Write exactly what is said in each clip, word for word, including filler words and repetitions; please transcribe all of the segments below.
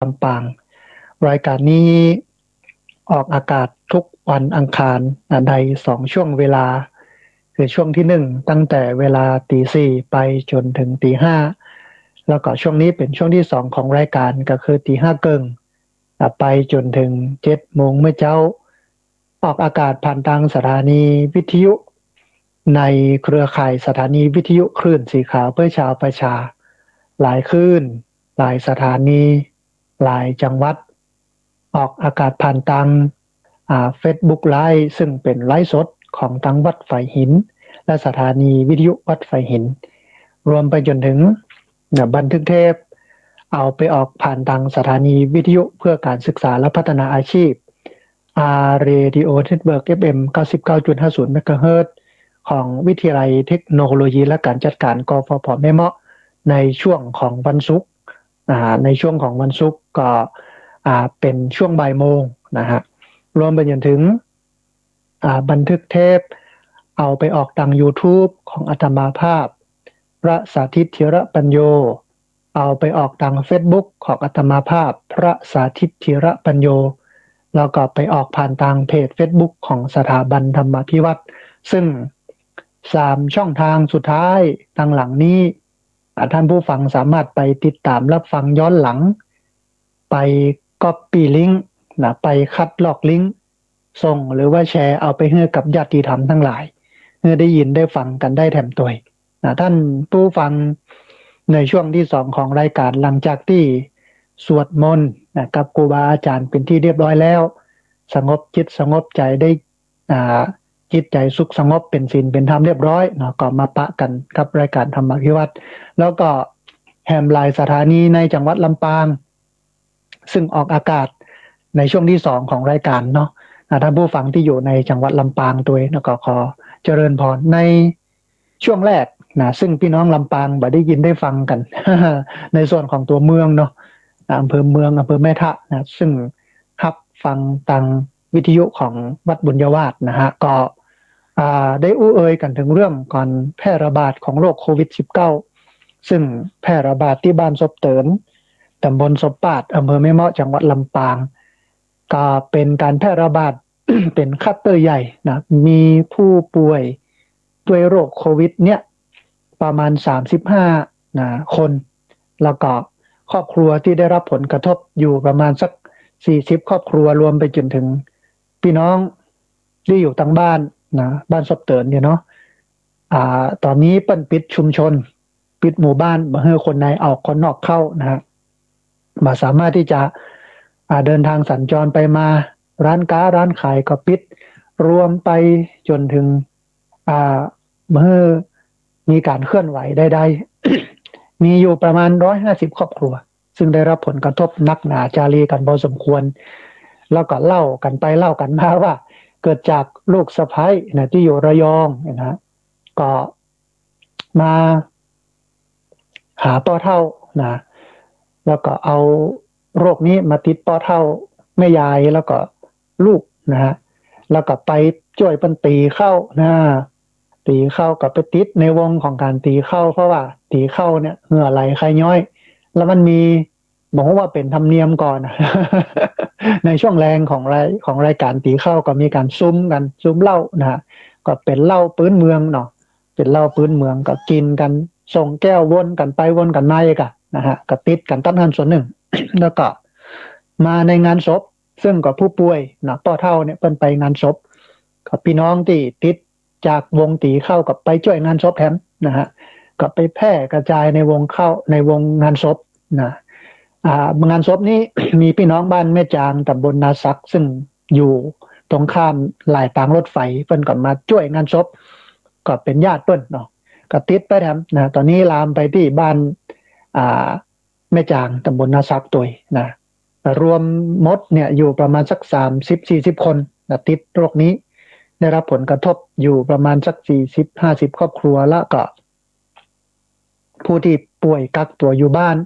ลำปาง รายการนี้ออกอากาศทุกวันอังคาร อ่า ในสองช่วงเวลา คือช่วงที่หนึ่งตั้งแต่เวลาตีสี่ไปจนถึงตีห้า แล้วก็ช่วงนี้เป็นช่วงที่สองของรายการ ก็คือตีห้าเกิ่ง อ่า ไปจนถึงเจ็ดโมงเมื่อเจ๊า ออกอากาศผ่านตางสถานีวิทยุ ในเครือข่ายสถานีวิทยุคลื่นสีขาวเพื่อชาวประชา หลายคลื่น หลายสถานี หลายจังหวัด ออกอากาศผ่านตาง อ่า Facebook Live ซึ่งเป็นไลฟ์สดของตางวัดฝายหิน และสถานีวิทยุวัดฝายหิน รวมไปจนถึง เนี่ย บันทึกเทป เอาไปออกผ่านตางสถานีวิทยุเพื่อการศึกษาและพัฒนาอาชีพ อาร์ Radio Network เอฟ เอ็ม เก้าสิบเก้าจุดห้าศูนย์ เมกะเฮิรตซ์ ของวิทยาลัยเทคโนโลยีและการจัดการ กฟผ แม่เมาะ ในช่วงของวันศุกร์ อ่า ในช่วงของวันศุกร์ก็ อ่า เป็นช่วงบ่ายโมงนะฮะ รวมไปจนถึง อ่า บันทึกเทป เอาไปออกตาง YouTube ของอาตมาภาพ พระสาธิต ธีระปัญโญ เอาไปออกตาง Facebook ของอาตมาภาพ พระสาธิต ธีระปัญโญ แล้วก็ไปออกผ่านตางเพจ Facebook ของสถาบันธรรมาภิวัฒน์ ซึ่งสามช่องทางสุดท้ายตางหลังนี้ อ่า ท่านผู้ฟังสามารถไปติดตามรับฟังย้อนหลัง ไป Copy Link นะ ไปคัดลอกลิงก์ ส่งหรือว่าแชร์เอาไปหื้อกับญาติธรรมทั้งหลาย หื้อได้ยินได้ฟังกั๋นได้แถมตวย นะ ท่านผู้ฟัง ในช่วงที่สองของรายการ หลังจากตี้สวดมนต์นะ กับครูบาอาจารย์เป็นที่เรียบร้อยแล้ว สงบจิตสงบใจ๋ได้ อ่า จิตใจ๋สุขสงบ เป๋นศีลเป๋นธรรมเรียบร้อยเนาะ ก็มาปะกั๋นกับรายการธรรมาภิวัฒน์ แล้วก็แหมหลายสถานีในจังหวัดลำปาง ซึ่งออกอากาศในช่วงที่สองของรายการเนาะ อ่า ท่านผู้ฟังตี้อยู่ในจังหวัดลำปางตวยนะ ก็ขอเจริญพร ในช่วงแรกนะ ซึ่งปี้น้องลำปางบ่ได้ยินได้ฟังกั๋น ในส่วนของตั๋วเมืองเนาะ อ่า อำเภอเมือง อำเภอแม่ทะนะ ซึ่งฮับฟังตางวิทยุของวัดบุญญาวาสนะฮะ ก็ อ่า ได้อู้เอ่ยกั๋นเถิงเรื่องก๋านแพร่ระบาดของโรคโควิดสิบเก้า ซึ่งแพร่ระบาดตี้บ้านศพเติ๋น ต๋ำบลศพปาด อำเภอแม่เมาะ จังหวัดลำปาง ก็เป๋นก๋านแพร่ระบาด เป๋นคลัสเตอร์ใหญ่นะ มีผู้ป่วยด้วยโรคโควิดเนี่ยประมาณสามสิบห้านะ คน แล้วก็ครอบครัวตี้ได้รับผลกระทบอยู่ประมาณสักสี่สิบครอบครัว รวมไปจนเถิงปี้น้องตี้อยู่ตางบ้านนะ บ้านศพเติ๋นเนี่ยเนาะ อ่า ต๋อนนี้เปิ้นปิดชุมชน ปิดหมู่บ้าน บ่หื้อคนในออกคนนอกเข้านะฮะ บ่สามารถตี้จะ อ่า เดินทางสัญจรไปมา ร้านก๊าร้านขายก็ปิด รวมไปจนเถิง อ่า บ่หื้อมีก๋านเคลื่อนไหวใดๆ มีอยู่ประมาณร้อยห้าสิบครอบครัว ซึ่งได้รับผลกระทบหนักหนาจารีกั๋นพอสมควร แล้วก็เล่ากั๋นไปเล่ากั๋นมาว่าเกิดจากลูกสะใภ้นะ ตี้อยู่ระยองนะ ก็มาหาป้อเฒ่านะ แล้วก็เอาโรคนี้มาติดป้อเฒ่าแม่ยายแล้วก็ลูกนะฮะ แล้วก็ไปจ้วยเปิ้นตี๋ข้าวนะ ตี๋ข้าวก็ไปติดในวงของก๋านตี๋ข้าว เพราะว่าตี๋ข้าวเนี่ยเหื่อไหลไข้ย้อย แล้วมันมี บอกว่าเป๋นธรรมเนียมก่อน ในช่วงแลงของราย ของรายก๋านตี๋ข้าวก็มีก๋านสุมกั๋น สุมเหล้านะฮะ ก็เป๋นเหล้าปื๊นเมืองเนาะ เป๋นเหล้าปื๊นเมืองก็กิ๋นกั๋น ส่งแก้ววนกั๋นไปวนกั๋นมาอีกอะนะฮะ ก็ติดกั๋นตั๊งหั้นส่วนนึ่ง แล้วก็มาในงานศพ ซึ่งก็ผู้ป่วยนะ ป้อเฒ่าเนี่ยเปิ้นไปงานศพ ก็ปี้น้องตี้ติดจากวงตี๋ข้าวก็ไปจ้วยงานศพแถมนะฮะ ก็ไปแพร่กระจายในวงข้าว ในวงงานศพนะ อ่า งานศพนี้ มีปี้น้องบ้านแม่จาง ต๋ำบลนาสัก ซึ่งอยู่ตรงข้ามหลายตางรถไฟ เปิ้นก็มาจ้วยงานศพ ก็เป๋นญาติเปิ้นเนาะ ก็ติดไปแถมนะ ต๋อนนี้ลามไปตี้บ้าน อ่า แม่จาง ต๋ำบลนาสักตวยนะ รวมหมดเนี่ยอยู่ประมาณสักสามสิบสี่สิบคนนะ ติดโรคนี้ ได้รับผลกระทบอยู่ประมาณสักสี่สิบห้าสิบครอบครัว แล้วก็ผู้ตี้ป่วยกักตั๋วอยู่บ้าน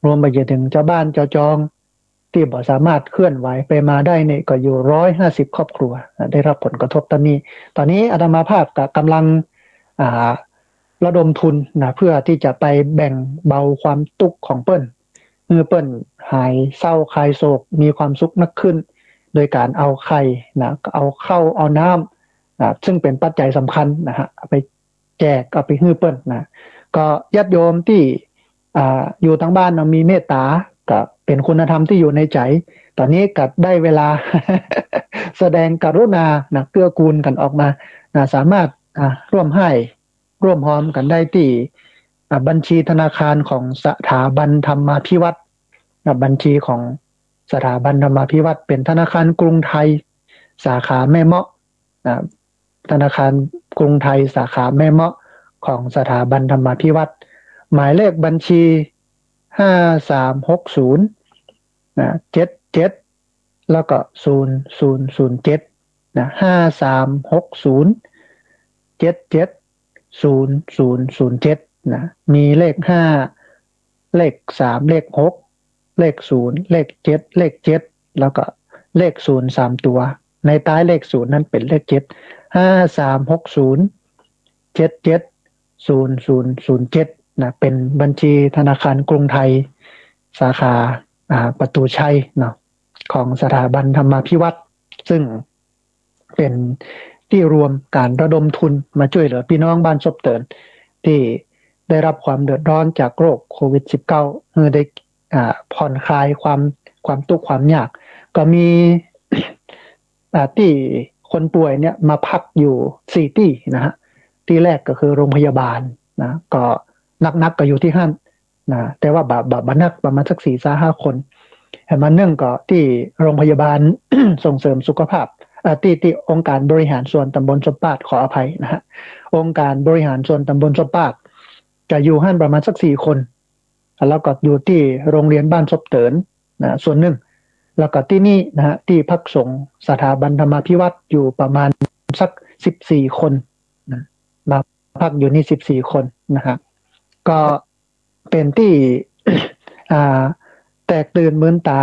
รวมไปจนเถิงจาวบ้านจาวจอง ตี้บ่สามารถเคลื่อนไหวไปมาได้เนี่ยก็อยู่ร้อยห้าสิบครอบครัวนะ ได้รับผลกระทบต๋อนนี้ ต๋อนนี้อาตมาภาพก็ก๋ำลัง อ่า ระดมทุนนะ เพื่อตี้จะไปแบ่งเบาความตุ๊กข์ของเปิ้น หื้อเปิ้นหายเศร้าคลายโศก มีความสุขนักขึ้น โดยก๋านเอาไข่นะ เอาข้าวเอาน้ำนะ ซึ่งเป๋นปัจจัยสำคัญนะฮะ เอาไปแจก เอาไปหื้อเปิ้นนะ ก็ญาติโยมตี้ อ่า อยู่ตางบ้านเนาะ มีเมตต๋า ก็เป๋นคุณธรรมตี้อยู่ในใจ๋ ต๋อนนี้ก็ได้เวลา แสดงกรุณานะ เกื้อกูลกั๋นออกมานะ สามารถ อ่า ร่วมไห้ร่วมฮอมกั๋นได้ตี้ อ่า บัญชีธนาคารของสถาบันธรรมาภิวัฒน์นะ บัญชีของสถาบันธรรมาภิวัฒน์ เป๋นธนาคารกรุงไทย สาขาแม่เมาะ อ่า ธนาคารกรุงไทยสาขาแม่เมาะของสถาบันธรรมาภิวัฒน์ หมายเลขบัญชี ห้าสามหกศูนย์ นะ เจ็ดเจ็ด แล้วก็ ศูนย์ศูนย์ศูนย์เจ็ด นะ ห้าสามหกศูนย์ เจ็ดเจ็ด ศูนย์ศูนย์ศูนย์เจ็ด นะ มีเลขห้า เลขสาม เลขหก เลขศูนย์ เลขเจ็ด เลขเจ็ด แล้วก็เลขศูนย์สามตั๋ว ในต๊ายเลขศูนย์นั้นเป๋นเลขเจ็ด ห้าสามหกศูนย์ เจ็ดเจ็ด ศูนย์ศูนย์ศูนย์เจ็ด นะ เป๋นบัญชีธนาคารกรุงไทย สาขา อ่า ประตูชัยเนาะ ของสถาบันธรรมาภิวัฒน์ ซึ่ง เป๋นตี้รวมก๋านระดมทุนมาจ้วยเหลือปี้น้องบ้านซบเติ๋น ตี้ได้ฮับความเดือดร้อนจากโรคโควิดสิบเก้า หื้อได้ อ่า ผ่อนคลายความ ความตุ๊กข์ความยาก ก็มี อ่า ตี้คนป่วยเนี่ยมาพักอยู่สี่ตี้นะฮะ ตี้แรกก็คือโรงพยาบาลนะ ก็หนักๆ ก็อยู่ตี้หั้น นะ แต่ว่าบ่ บ่ บ่หนัก ประมาณสักสี่ซาห้าคน แหม อันนึ่งก็ตี้โรงพยาบาล ส่งเสริมสุขภาพ อ่า ตี้ ตี้องค์การบริหารส่วนตำบลซบปาด ขออภัยนะฮะ องค์การบริหารส่วนตำบลซบปาด ก็อยู่หั้นประมาณสักสี่คน แล้วก็อยู่ตี้โรงเรียนบ้านซบเติ๋นนะ ส่วนนึ่ง แล้วก็ตี้นี่นะฮะ ตี้พักสงฆ์สถาบันธรรมาภิวัฒน์อยู่ประมาณสักสิบสี่คนนะ มาพักอยู่นี่สิบสี่คนนะฮะ ก็ เป๋นตี้ อ่า แตกตื่นมืนต๋า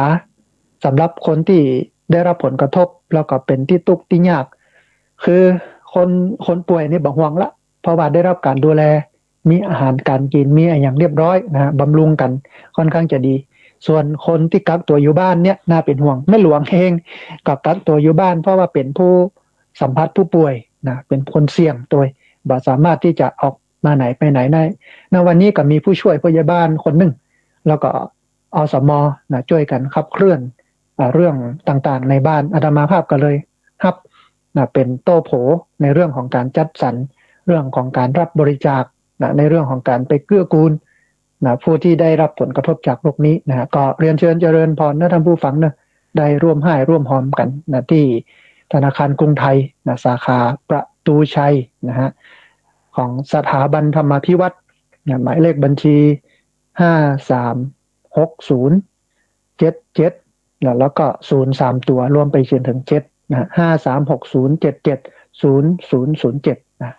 สำหรับคนตี้ได้ฮับผลกระทบ แล้วก็เป๋นตี้ตุ๊กข์ตี้ยาก คือคน คนป่วยนี่บ่ห่วงละ เพราะว่าได้ฮับก๋านดูแล มีอาหารก๋านกิ๋น มีอะหยังเรียบร้อยนะฮะ บำรุงกั๋นค่อนข้างจะดี ส่วนคนตี้กักตั๋วอยู่บ้านเนี่ย น่าเป๋นห่วง แม่หลวงเองก็กักตั๋วอยู่บ้าน เพราะว่าเป๋นผู้สัมผัสผู้ป่วยนะ เป๋นคนเสี่ยงโตย บ่สามารถตี้จะออก มาไหนไปไหนได้ ณ วันนี้ก็มีผู้ช่วยผู้ใหญ่บ้านคนนึ่ง แล้วก็ อสม นะ จ้วยกั๋นขับเคลื่อน อ่า เรื่องต่างๆ ในบ้าน อาตมาภาพก็เลยฮับ นะ เป๋นโต้โผในเรื่องของก๋านจัดสรร เรื่องของก๋านฮับบริจาค นะ ในเรื่องของก๋านไปเกื้อกูล นะ ผู้ตี้ได้ฮับผลกระทบจากโรคนี้นะฮะ ก็เรียนเชิญเจริญพรนะท่านผู้ฟังเนาะ ได้ร่วมไห้ร่วมฮอมกั๋นนะ ตี้ธนาคารกรุงไทยนะ สาขาประตูชัยนะฮะ ของสถาบันธรรมาภิวัฒน์นะ หมายเลขบัญชี ห้าสามหกศูนย์ เจ็ดเจ็ด นะ แล้วก็ศูนย์สามตั๋ว รวมไปจนถึงเจ็ดนะ ห้าสามหกศูนย์ เจ็ดเจ็ด ศูนย์ศูนย์ศูนย์เจ็ด นะ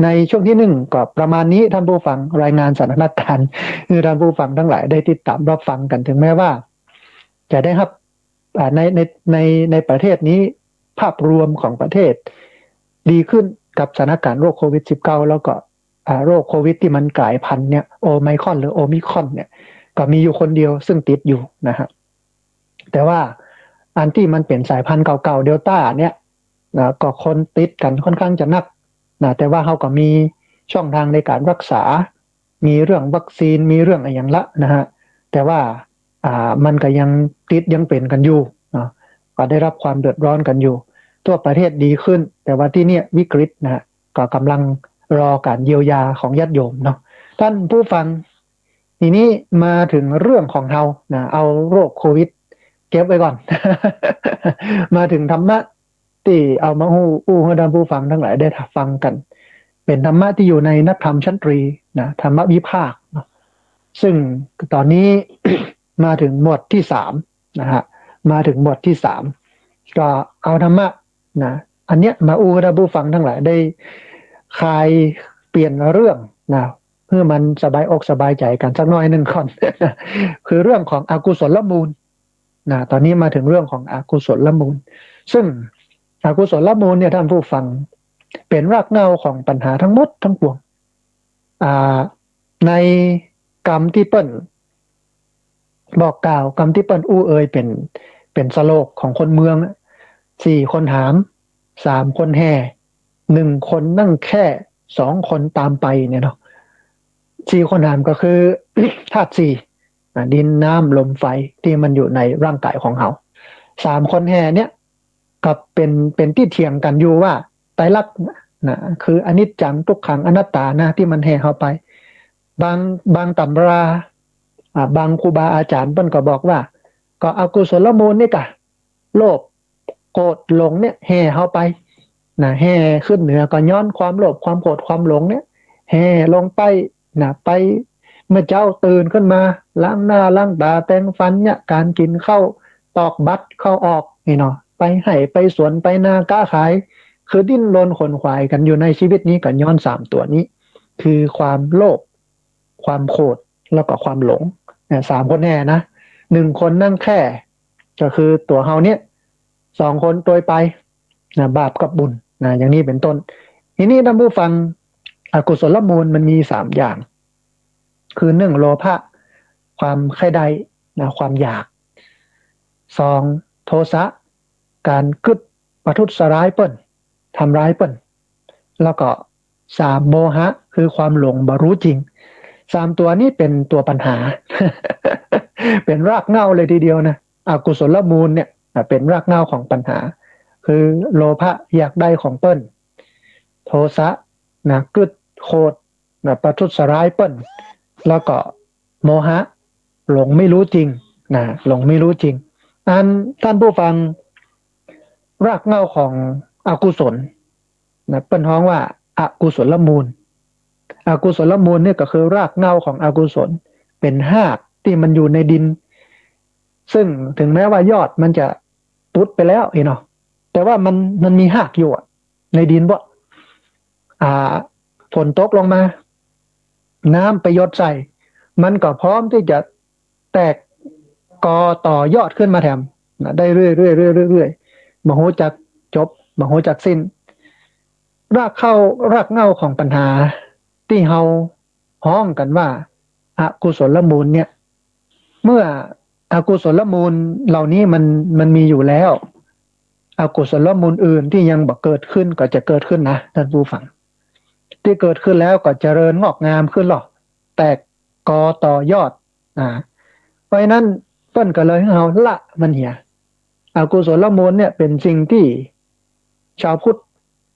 ในช่วงที่หนึ่งก็ประมาณนี้ ท่านผู้ฟัง รายงานสถานการณ์หื้อท่านผู้ฟังตังหลายได้ติดต๋ามฮับฟังกั๋น ถึงแม้ว่า จะได้ฮับ อ่า ใน ใน ใน ในประเทศนี้ ภาพรวมของประเทศ ดีขึ้นกับสถานการณ์โรคโควิดสิบเก้า แล้วก็ อ่า โรคโควิดตี้มันก๋ายพันธุ์เนี่ย โอไมครอนหรือโอมิครอนเนี่ย ก็มีอยู่คนเดียวซึ่งติดอยู่นะฮะ แต่ว่าอันตี้มันเป๋นสายพันธุ์เก่าๆ เดลต้าเนี่ยนะ ก็คนติดกั๋นค่อนข้างจะนักนะ แต่ว่าเฮาก็มีช่องทางในก๋านฮักษา มีเรื่องวัคซีน มีเรื่องอะหยังละนะฮะ แต่ว่า อ่า มันก็ยังติดยังเป๋นกั๋นอยู่เนาะ ก็ได้ฮับความเดือดร้อนกั๋นอยู่ ทั่วประเทศดีขึ้น แต่ว่าตี้เนี่ยวิกฤตนะฮะ ก็ก่ำลังรอก๋านเยียวยาของญาติโยมเนาะ ท่านผู้ฟัง ทีนี้มาถึงเรื่องของเฮานะ เอาโรคโควิดเก็บไว้ก่อน มาถึงธรรมะ ตี้เอามาอู้ อู้หื้อท่านผู้ฟังตังหลายได้ฟังกั๋น เป๋นธรรมะตี้อยู่ในนักธรรมชั้นตรีนะ ธรรมวิภาคเนาะ ซึ่งต๋อนนี้ มาถึงหมวดตี้สามนะฮะ มาถึงหมวดตี้สาม ก็เอาธรรมะนะ อันเนี้ยมาอู้หื้อท่านผู้ฟังตังหลายได้คลายเปลี่ยนเรื่องนะ หื้อมันสบายอกสบายใจ๋กั๋นสักหน้อยนึ่งก่อน คือเรื่องของอกุศลมูล นะ ต๋อนนี้มาถึงเรื่องของอกุศลมูล ซึ่งอกุศลมูลเนี่ยท่านผู้ฟัง เป๋นรากเหง้าของปัญหาทั้งหมดทั้งปวง อ่า ในกรรมตี้เปิ้น บอกกล่าวกำตี้เปิ้นอู้เอ่ยเป๋น เป๋นสโลกของคนเมืองอะ สี่คนหาม สามคนแห่ หนึ่งคนนั่งแค่ สองคนตามไปเนี่ยเนาะ สี่คนหามก็คือ ธาตุสี่ อ่ะ ดิน น้ำ ลม ไฟ ตี้มันอยู่ในร่างก๋ายของเฮา สามคนแห่เนี่ย ก็เป๋น เป๋นตี้เถียงกั๋นอยู่ว่าไตรลักษณ์นะ คืออนิจจัง ทุกขัง อนัตตานะ ตี้มันแห่เฮาไป บาง บางตำรา อ่า บางครูบาอาจ๋ารย์เปิ้นก็บอกว่า ก็อกุศลมูลนี่กะ โลภ โกรธ หลงเนี่ยแห่เฮาไปนะ แห่ขึ้นเหนือก็ย้อนความโลภ ความโกรธ ความหลงเนี่ย แห่ลงไปนะ ไป เมื่อเจ๊าตื่นขึ้นมา ล้างหน้าล้างต๋า แปรงฟันเนี่ย ก๋านกิ๋นข้าว ตอกบัตรเข้าออกนี่เนาะ ไปไฮ่ไปสวน ไปนาก๊าขาย คือดิ้นรนขนขวายกั๋นอยู่ในชีวิตนี้ ก็ย้อนสามตั๋วนี้ คือความโลภ ความโกรธ แล้วก็ความหลง เนี่ย สามคนแห่นะ หนึ่งคนนั่งแค่ ก็คือตั๋วเฮาเนี่ย สองคนตวยไปนะ บาปกับบุญนะ อย่างนี้เป๋นต้น ทีนี้ต้านผู้ฟัง อกุศลมูลมันมีสามอย่าง คือหนึ่ง โลภะ ความใค่ได้นะ ความอยาก สอง โทสะ ก๋านกึ๊ดประทุษร้ายเปิ้น ทำร้ายเปิ้น แล้วก็ สาม โมหะ คือความหลงบ่ฮู้จริง สามตั๋วนี้เป๋นตั๋วปัญหา เป๋นรากเหง้าเลยทีเดียวนะ อกุศลมูลเนี่ย อ่ะ เป๋นรากเหง้าของปัญหา คือโลภะ อยากได้ของเปิ้น โทสะนะ กึ๊ดโขดนะ ประทุษร้ายเปิ้น แล้วก็โมหะ หลงไม่รู้จริงนะ หลงไม่รู้จริง อันต้านผู้ฟัง รากเหง้าของอกุศลนะ เปิ้นฮ้องว่าอกุศลมูล อกุศลมูลเนี่ยก็คือรากเหง้าของอกุศล เป๋นฮากตี้มันอยู่ในดิน ซึ่งถึงแม้ว่ายอดมันจะตุ๊ดไปแล้วเนาะ แต่ว่ามัน มันมีฮากอยู่อะ ในดินบ่ อ่า ฝนตกลงมา น้ำไปหยดใส่ มันก็พร้อมตี้จะแตกกอต่อยอดขึ้นมาแถมนะ ได้เรื่อยๆ เรื่อยๆ เรื่อยๆ บ่ฮู้จักจบ บ่ฮู้จักสิ้น รากเข้า รากเหง้าของปัญหาตี้เฮาฮ้องกั๋นว่าอกุศลมูลเนี่ย เมื่ออกุศลมูลเหล่านี้มัน มันมีอยู่แล้ว อกุศลมูลอื่นตี้ยังบ่เกิดขึ้นก็จะเกิดขึ้นนะ ต้านผู้ฟัง ตี้เกิดขึ้นแล้วก็เจริญงอกงามขึ้นหรอ แตกกอต่อยอด อ่า เพราะฉะนั้นเปิ้นก็เลยหื้อเฮาละมันเหีย อกุศลมูลเนี่ยเป๋นสิ่งตี้ชาวพุทธ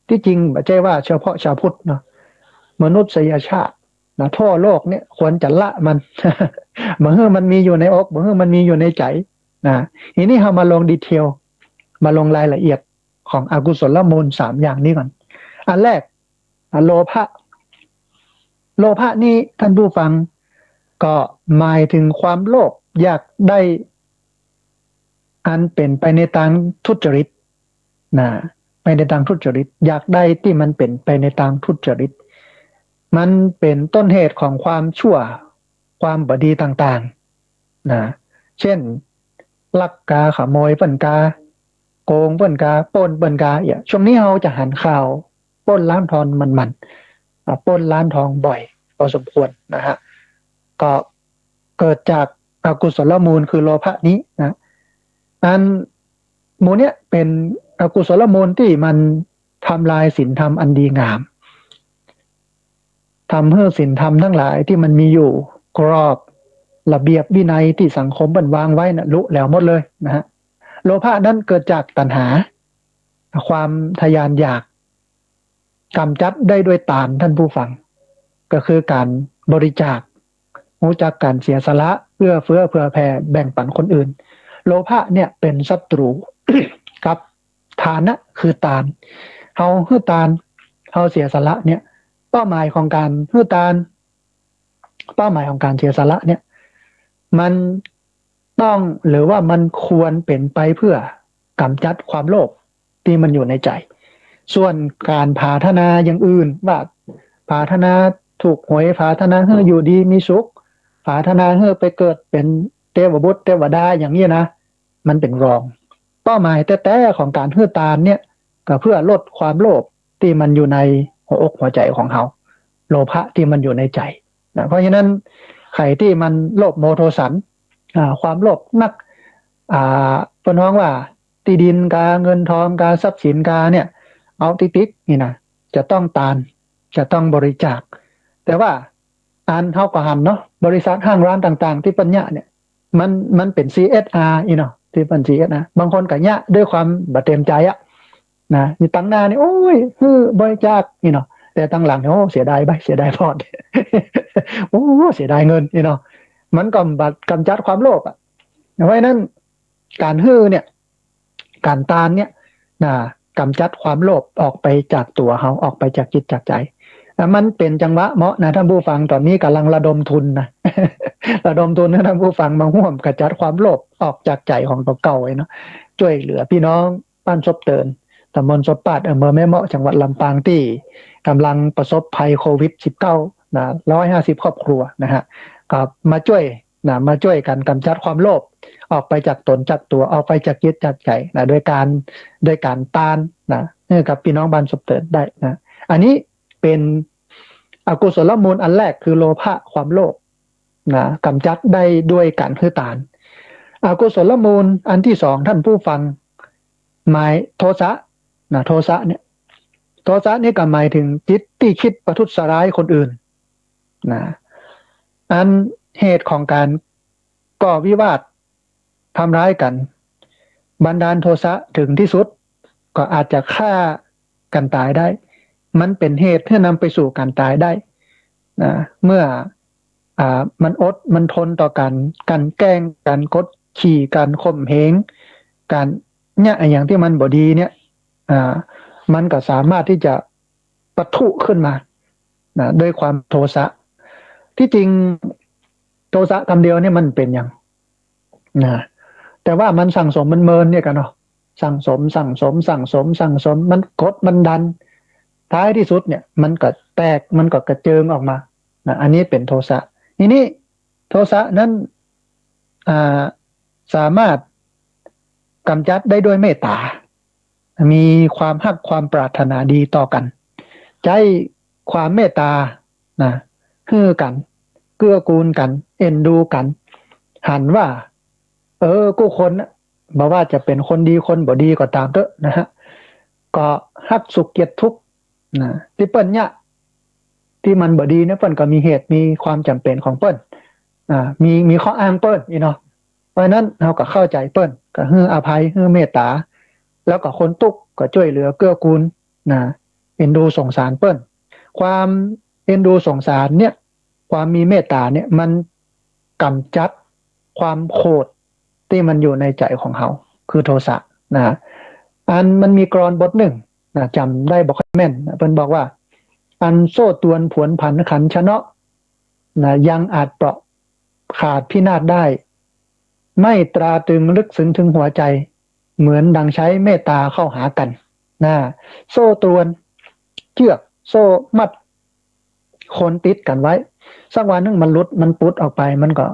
ตี้จริงบ่ใจ้ว่าเฉพาะชาวพุทธเนาะ มนุษยชาตินะ ทั่วโลกเนี่ยควรจะละมัน บ่หื้อมันมีอยู่ในอก บ่หื้อมันมีอยู่ในใจ๋นะ ทีนี้เฮามาลงดีเทล มาลงรายละเอียดของอกุศลมูลสามอย่างนี้ก่อน อันแรก อ่ะ โลภะ โลภะนี่ต้านผู้ฟัง ก็หมายถึงความโลภอยากได้อันเป๋นไปในตางทุจริตนะ ไปในตางทุจริต อยากได้ตี้มันเป๋นไปในตางทุจริต มันเป๋นต้นเหตุของความชั่ว ความบ่ดีต่างๆ นะ เช่น ลักกา ขโมยเปิ้นกา โกงเปิ้นกา ปล้นเปิ้นกา เนี่ย ช่วงนี้เฮาจะหันข่าวปล้นร้านทองมันๆ อ่ะ ปล้นร้านทองบ่อยพอสมควรนะฮะ ก็เกิดจากอกุศลมูลคือโลภะนี้นะ อันมูลเนี่ยเป๋นอกุศลมูลตี้มันทำลายศีลธรรมอันดีงาม ทำหื้อศีลธรรมทั้งหลายตี้มันมีอยู่ กรอบระเบียบวินัยตี้สังคมเปิ้นวางไว้น่ะ ลุแหลวหมดเลยนะฮะ โลภะนั้นเกิดจากตัณหา ความทะยานอยาก ก๋ำจัดได้ด้วยตาน ต้านผู้ฟัง ก็คือก๋านบริจาค ฮู้จักก๋านเสียสละ เอื้อเฟื้อเผื่อแผ่แบ่งปั๋นคนอื่น โลภะเนี่ยเป๋นศัตรู๋กับทานะ คือตาน เฮาหื้อตาน เฮาเสียสละเนี่ย เป้าหมายของก๋านหื้อตาน เป้าหมายของก๋านเสียสละเนี่ย มันต้อง หรือว่ามันควรเป๋นไปเพื่อก๋ำจัดความโลภตี้มันอยู่ในใจ๋ ส่วนก๋านผาถนาอย่างอื่น ว่าผาถนาถูกหวย ผาถนาหื้ออยู่ดีมีสุข ผาถนาหื้อไปเกิดเป๋นเตวบุตรเตวดาอย่างนี้นะ มันเป๋นรอง เป้าหมายแต๊ๆ ของก๋านหื้อตานเนี่ย ก็เพื่อลดความโลภตี้มันอยู่ในหัวอกหัวใจ๋ของเฮา โลภะตี้มันอยู่ในใจ๋นะ เพราะฉะนั้นใผตี้มันโลภโมโทสัน อ่า ความโลภนัก อ่า เปิ้นฮ้องว่าตี้ดินกา เงินทองกา ทรัพย์สินกาเนี่ย เอาติ๊กๆ นี่นะ จะต้องตาน จะต้องบริจาค แต่ว่าอันเฮาก็หันเนาะ บริษัทห้างร้านต่างๆ ตี้เปิ้นเยียะเนี่ย มัน มันเป๋น ซีเอสอาร์ อี้เนาะ ตี้เปิ้น ซีเอสอาร์ บางคนก็เยียะด้วยความบ่เต๋มใจ๋อะ นะ มีตังค์หน้านี่ โอ้ย หื้อบริจาค อี้เนาะ แต่ตังหลังนี่ โอ้ เสียดายใบ้ เสียดายพอด โอ้ เสียดายเงิน อี้เนาะ มันก็บ่กำจัดความโลภอะ เพราะฉะนั้น ก๋านหื้อเนี่ย ก๋านตานเนี่ย นะ กำจัดความโลภออกไปจากตั๋วเฮา ออกไปจากจิตจากใจ๋ แล้วมันเป๋นจังหวะเหมาะนะ ต้านผู้ฟัง ต๋อนนี้ก่ำลังระดมทุนนะ ระดมทุนหื้อต้านผู้ฟังมาฮ่วมกำจัดความโลภออกจากใจ๋ของตั๋วเก่าไว้เนาะ จ้วยเหลือปี้น้องบ้านซบเติน ตำบลซบปาด อำเภอแม่เมาะ จังหวัดลำปาง ตี้ก่ำลังประสบภัยโควิดสิบเก้า นะ ร้อยห้าสิบครอบครัวนะฮะ ก็มาจ้วย นะ มาจ้วยกั๋นกำจัดความโลภออกไปจากต๋นจากตั๋ว ออกไปจากจิตจากใจ๋นะ โดยก๋าน โดยก๋านตานนะ หื้อกับปี้น้องบ้านซบเตินได้นะ อันนี้เป๋นอกุศลมูลอันแรกคือโลภะ ความโลภนะ กำจัดได้ด้วยก๋านหื้อตาน อกุศลมูลอันตี้สอง ต้านผู้ฟัง หมายโทสะนะ โทสะเนี่ย โทสะนี่ก็หมายเถิงจิตตี้กึ๊ดประทุษร้ายคนอื่นนะ อันเหตุของก๋านก่อวิวาท ทำร้ายกั๋น บันดาลโทสะเถิงตี้สุด ก็อาจจะฆ่ากั๋นต๋ายได้ มันเป๋นเหตุหื้อนำไปสู่ก๋านต๋ายได้นะ เมื่อ อ่า มันอดมันทนต่อก๋านกลั่นแกล้ง ก๋านกดขี่ ก๋านข่มเหง ก๋านเยียะอะหยังตี้มันบ่ดีเนี่ย อ่า มันก็สามารถตี้จะปะทุขึ้นมานะ ด้วยความโทสะ ตี้จริงโทสะกำเดียวเนี่ยมันเป๋นหยังนะ แต่ว่ามันสั่งสมมันเมินเนี่ยกั๋นเนาะ สั่งสม สั่งสม สั่งสม สั่งสม มันกดมันดัน ท้ายตี้สุดเนี่ย มันก็แตก มันก็กระเจิงออกมานะ อันนี้เป๋นโทสะ ทีนี้โทสะนั้น อ่า สามารถกำจัดได้ด้วยเมตต๋า มีความฮักความปรารถนาดีต่อกั๋น ใจ๊ความเมตต๋านะ หื้อกั๋น เกื้อกูลกั๋น เอ็นดูกั๋น หันว่า เออ กู้คนน่ะ บ่ว่าจะเป๋นคนดีคนบ่ดีก็ต๋ามเต๊อะนะฮะ ก็ฮักสุขเกียดทุกข์นะ ตี้เปิ้นเยียะ ตี้มันบ่ดีเนี่ย เปิ้นก็มีเหตุมีความจ๋ำเป๋นของเปิ้น อ่า มี มีข้ออ้างเปิ้นอี้เนาะ เพราะฉะนั้นเฮาก็เข้าใจ๋เปิ้น ก็หื้ออภัย หื้อเมตต๋า แล้วก็คนตุ๊กข์ก็จ้วยเหลือเกื้อกูลนะ เอ็นดูสงสารเปิ้น ความเอ็นดูสงสารเนี่ย ความมีเมตต๋าเนี่ย มันกำจัดความโขดตี้มันอยู่ในใจ๋ของเฮา คือโทสะนะ อันมันมีกลอนบทนึ่งนะ จ๋ำได้บ่ค่อยแม่นนะ เปิ้นบอกว่า อันโซ่ตรวนผวนผันขันชะเนาะนะ ยังอาจเปราะขาดพินาศได้ ไม่ตราตรึงลึกซึ้งถึงหัวใจ เหมือนดังใช้เมตต๋าเข้าหากั๋นนะ โซ่ตรวน เจื้อก โซ่มัด คนติดกั๋นไว้ สักวันนึ่งมันหลุด มันปุดออกไป มันก็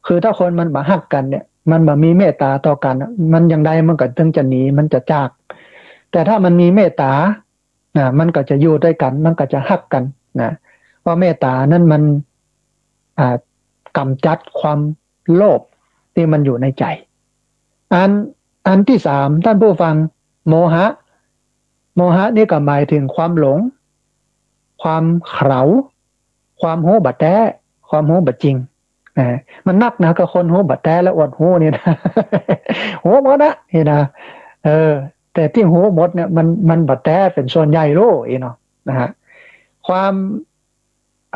คือถ้าคนมันบ่ฮักกั๋นเนี่ย มันบ่มีเมตต๋าต่อกั๋นน่ะ มันอย่างใดมันก็ตึงจะหนี มันจะจาก แต่ถ้ามันมีเมตต๋านะ มันก็จะอยู่ตวยกั๋น มันก็จะฮักกั๋นนะ เพราะเมตต๋านั้นมัน อ่า กำจัดความโลภตี้มันอยู่ในใจ๋ อัน อันตี้สาม ต้านผู้ฟัง โมหะ โมหะนี่ก็หมายเถิงความหลง ความเขลา ความฮู้บ่แต๊ ความฮู้บ่จริง อ่า มันนักนะ กับคนฮู้บ่แต๊และอวดฮู้นี่นะ ฮู้หมดนะ นี่นะ เออ แต่ตี้ฮู้หมดเนี่ย มัน มันบ่แต๊เป๋นส่วนใหญ่โลดอี้เนาะ นะฮะ ความ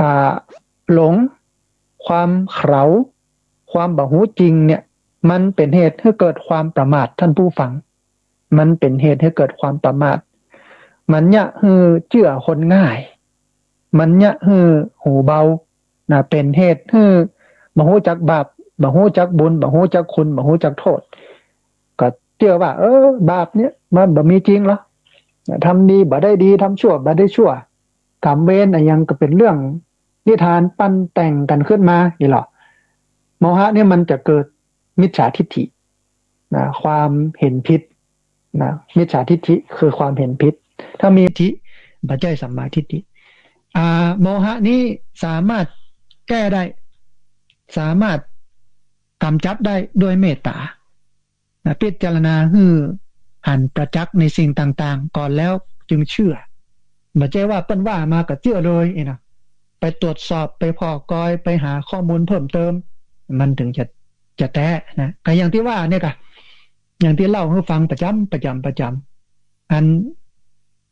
อ่า หลง ความเขลา ความบ่ฮู้จริงเนี่ย มันเป๋นเหตุหื้อเกิดความประมาท ต้านผู้ฟัง มันเป๋นเหตุหื้อเกิดความประมาท มันเยียะหื้อเจื้อคนง่าย มันเยียะหื้อหูเบา นะ เป๋นเหตุหื้อบ่ฮู้จักบาป บ่ฮู้จักบุญ บ่ฮู้จักคุณ บ่ฮู้จักโต้ษ ก็เจื้อว่า เออ บาปเนี่ยมันบ่มีจริงหรอก นะ ทำดีบ่ได้ดี ทำชั่วบ่ได้ชั่ว กรรมเวรอะหยังก็เป๋นเรื่องนิทานปั้นแต่งกั๋นขึ้นมาอี้หรอ โมหะเนี่ยมันจะเกิดมิจฉาทิฏฐิ นะ ความเห็นผิด นะ มิจฉาทิฏฐิคือความเห็นผิด ถ้ามีทิฏฐิ บ่ใจ้สัมมาทิฏฐิ อ่า โมหะนี้สามารถแก้ได้ สามารถ กำจัดได้ด้วยเมตตา นะ พิจารณาหื้อหันประจักษ์ในสิ่งต่างๆ ก่อนแล้วจึงเชื่อ บ่ใจ้ว่าเปิ้นว่ามาก็เจื้อเลยอี้นะ ไปตรวจสอบ ไปผ่อกอย ไปหาข้อมูลเพิ่มเติม มันถึงจะ จะแต๊นะ ก็อย่างตี้ว่าเนี่ยกะ อย่างตี้เล่าหื้อฟังประจ๋ำ ประจ๋ำ ประจ๋ำ อัน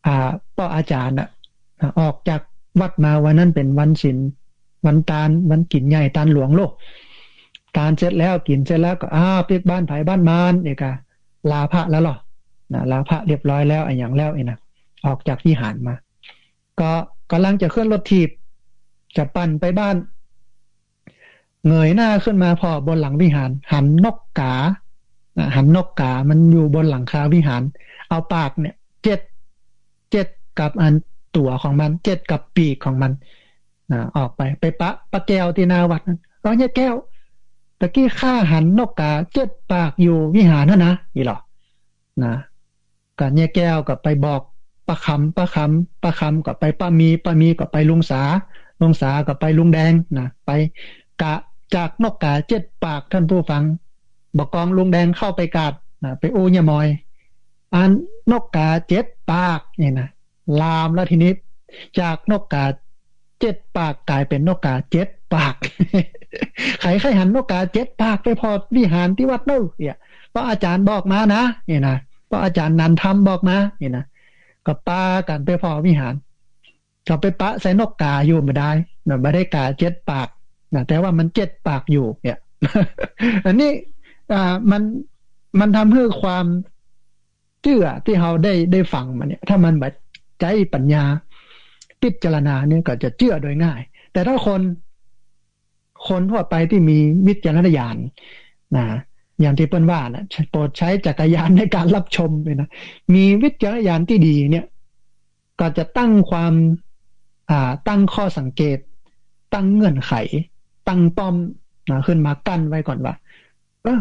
อ่า ป้ออาจ๋ารย์น่ะ ออกจากวัดมาวันนั้นเป๋นวันศีล วันตาน วันกิ๋นใหญ่ตานหลวงโลก ตานเสร็จแล้ว กิ๋นเสร็จแล้วก็ อ้าว ปิ๊กบ้านใผบ้านมัน เนี่ยกะ ลาพระแล้วลอ นะ ลาพระเรียบร้อยแล้ว อะหยังแล้วอี้นะ ออกจากวิหารมา ก็ก่ำลังจะขึ้นรถถีบ จะปั่นไปบ้าน เงยหน้าขึ้นมาผ่อบนหลังวิหาร หันนกกา นะ หันนกกา มันอยู่บนหลังคาวิหาร เอาปากเนี่ย เจ๊ด เจ๊ดกับอันตั๋วของมัน เจ๊ดกับปีกของมัน นะ ออกไป ไปปะป้าแก้วตี้หน้าวัดนั้น "เอ้า ยายแก้ว ตะกี้ข้าหันนกกาเจ๊ดปากอยู่วิหารหั้นนะ" อี้ลอ นะ ก็ยายแก้วก็ไปบอกป้าคำ ป้าคำ ป้าคำก็ไปป้ามี ป้ามีก็ไปลุงสา ลุงสาก็ไปลุงแดงนะ ไปกะจากนกกาเจ๊ดปาก ท่านผู้ฟัง บ่ากองลุงแดงเข้าไปกาดนะ ไปอู้ยายมอย อันนกกาเจ๊ดปากเนี่ยนะ ลามแล้วทีนี้ จากนกกาเจ๊ดปากกลายเป๋นนกกาเจ็ดปาก ใผใค่หันนกกาเจ็ดปากไปผ่อวิหารตี้วัดเน่อ เนี่ย ป้ออาจ๋ารย์บอกมานะ เนี่ยนะ ป้ออาจ๋ารย์นันทำบอกมา เนี่ยนะ ก็ปากั๋นไปผ่อวิหาร ก็ไปปะใส่นกกาอยู่บ่าดายนะ บ่ได้กาเจ็ดปากนะ แต่ว่ามันเจ็ดปากอยู่ เนี่ย อันนี้ อ่า มัน มันทำหื้อความ เจื้อตี้เฮาได้ ได้ฟังมาเนี่ย ถ้ามันบ่ใจ๊ปัญญาพิจารณาเนี่ย ก็จะเจื้อโดยง่าย แต่ถ้าคน คนทั่วไปตี้มีวิจารณญาณนะ อย่างตี้เปิ้นว่านะ โปรดใช้จักรยานในการรับชมเลยนะ มีวิจารณญาณตี้ดีเนี่ย ก็จะตั้งความ อ่า ตั้งข้อสังเกต ตั้งเงื่อนไข ตั้งป้อมนะ ขึ้นมากั้นไว้ก่อนว่า เออ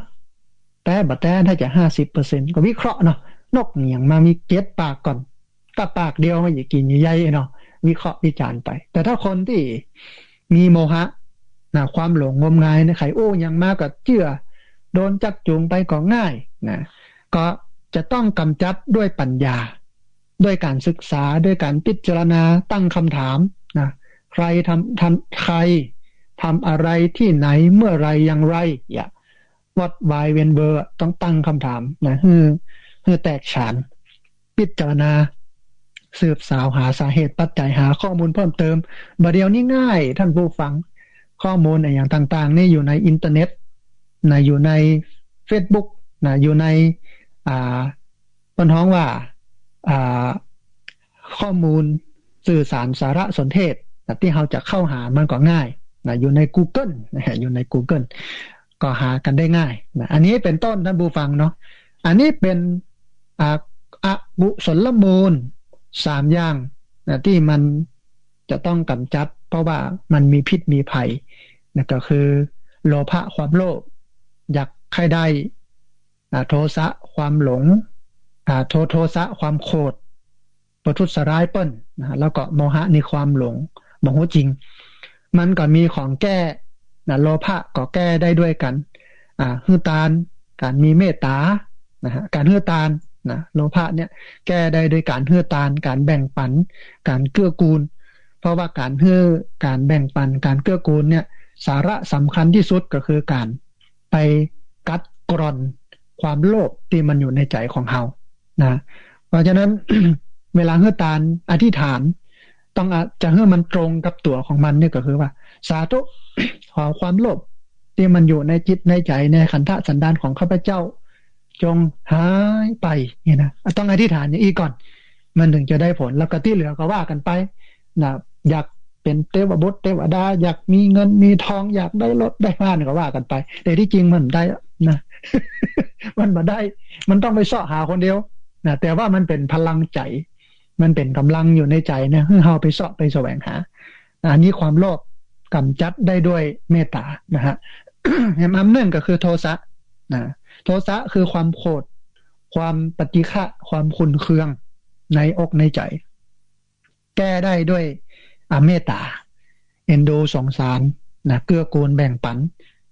แต๊บ่แต๊ ถ้าจะห้าสิบเปอร์เซ็นต์ ก็วิเคราะห์เนาะ นกอะหยังมามีเจ็ดปากก่อน ถ้าปากเดียวมันจะกิ๋นใหญ่ๆ เนาะ วิเคราะห์วิจารณ์ไป แต่ถ้าคนตี้มีโมหะนะ ความหลงงมงายนะ ใผอู้หยังมาก็เจื้อ โดนจักจูงไปก็ง่ายนะ ก็จะต้องกำจัดด้วยปัญญา ด้วยการศึกษา ด้วยการพิจารณา ตั้งคำถามนะ ใครทำ ทำ ใครทำอะไรที่ไหน เมื่อไร อย่างไร เนี่ย what why when where ต้องตั้งคำถามนะ หื้อ หื้อแตกฉาน พิจารณา สืบสาวหาสาเหตุปัจจัย หาข้อมูลเพิ่มเติม บ่าเดี่ยวนี้ง่าย ท่านผู้ฟัง ข้อมูลอะหยังต่างๆ นี่อยู่ในอินเทอร์เน็ตนะ อยู่ในเฟซบุ๊กนะ อยู่ใน อ่า เปิ้นฮ้องว่า อ่า ข้อมูลสื่อสารสารสนเทศนะ ตี้เฮาจะเข้าหามันก็ง่ายนะ อยู่ในกูเกิลนะ อยู่ในกูเกิล ก็หากั๋นได้ง่ายนะ อันนี้เป๋นต้น ท่านผู้ฟังเนาะ อันนี้เป๋น อ่า อกุศลมูลสามอย่างนะ ตี้มันจะต้องกำจัด เพราะว่ามันมีพิษมีภัยนะ ก็คือโลภะ ความโลภ อยากใค่ได้ อ่า โทสะ ความหลง อ่า โท โทสะ ความโขด ประทุษร้ายเปิ้นนะ แล้วก็โมหะ นี่ความหลง บ่ฮู้จริง มันก็มีของแก้นะ โลภะก็แก้ได้ด้วยก๋าน อ่า หื้อตาน ก๋านมีเมตตานะฮะ ก๋านหื้อตานนะ โลภะเนี่ยแก้ได้ด้วยก๋านหื้อตาน ก๋านแบ่งปัน ก๋านเกื้อกูล เพราะว่าก๋านหื้อ ก๋านแบ่งปัน ก๋านเกื้อกูลเนี่ย สาระสำคัญตี้สุดก็คือก๋าน ไปกัดกร่อนความโลภตี้มันอยู่ในใจ๋ของเฮานะ เพราะฉะนั้น เวลาหื้อตานอธิษฐาน ต้อง อ่ะ จะหื้อมันตรงกับตั๋วของมันเนี่ยก็คือว่า สาธุ ขอความโลภตี้มันอยู่ในจิตในใจ๋ในขันธสันดานของข้าพเจ้า จงหายไป เนี่ยนะ ต้องอธิษฐานอย่างอี้ก่อน มันถึงจะได้ผล แล้วก็ตี้เหลือก็ว่ากั๋นไปนะ อยากเป๋นเตวบุตรเตวดา อยากมีเงินมีทอง อยากได้รถได้บ้านก็ว่ากั๋นไป แต่ตี้จริงมันบ่ได้นะ มันบ่ได้ มันต้องไปเซาะหาคนเดียวนะ แต่ว่ามันเป๋นพลังใจ๋ มันเป๋นก๋ำลังอยู่ในใจ๋นะ หื้อเฮาไปเซาะไปแสวงหา อันนี้ความโลภกำจัดได้ด้วยเมตตานะฮะ แหมอันนึ่งก็คือโทสะนะ โทสะคือความโขด ความปฏิฆะ ความขุ่นเคืองในอกในใจ๋ แก้ได้ด้วย อ่า เมตตา เอ็นดูสงสารนะ เกื้อกูลแบ่งปัน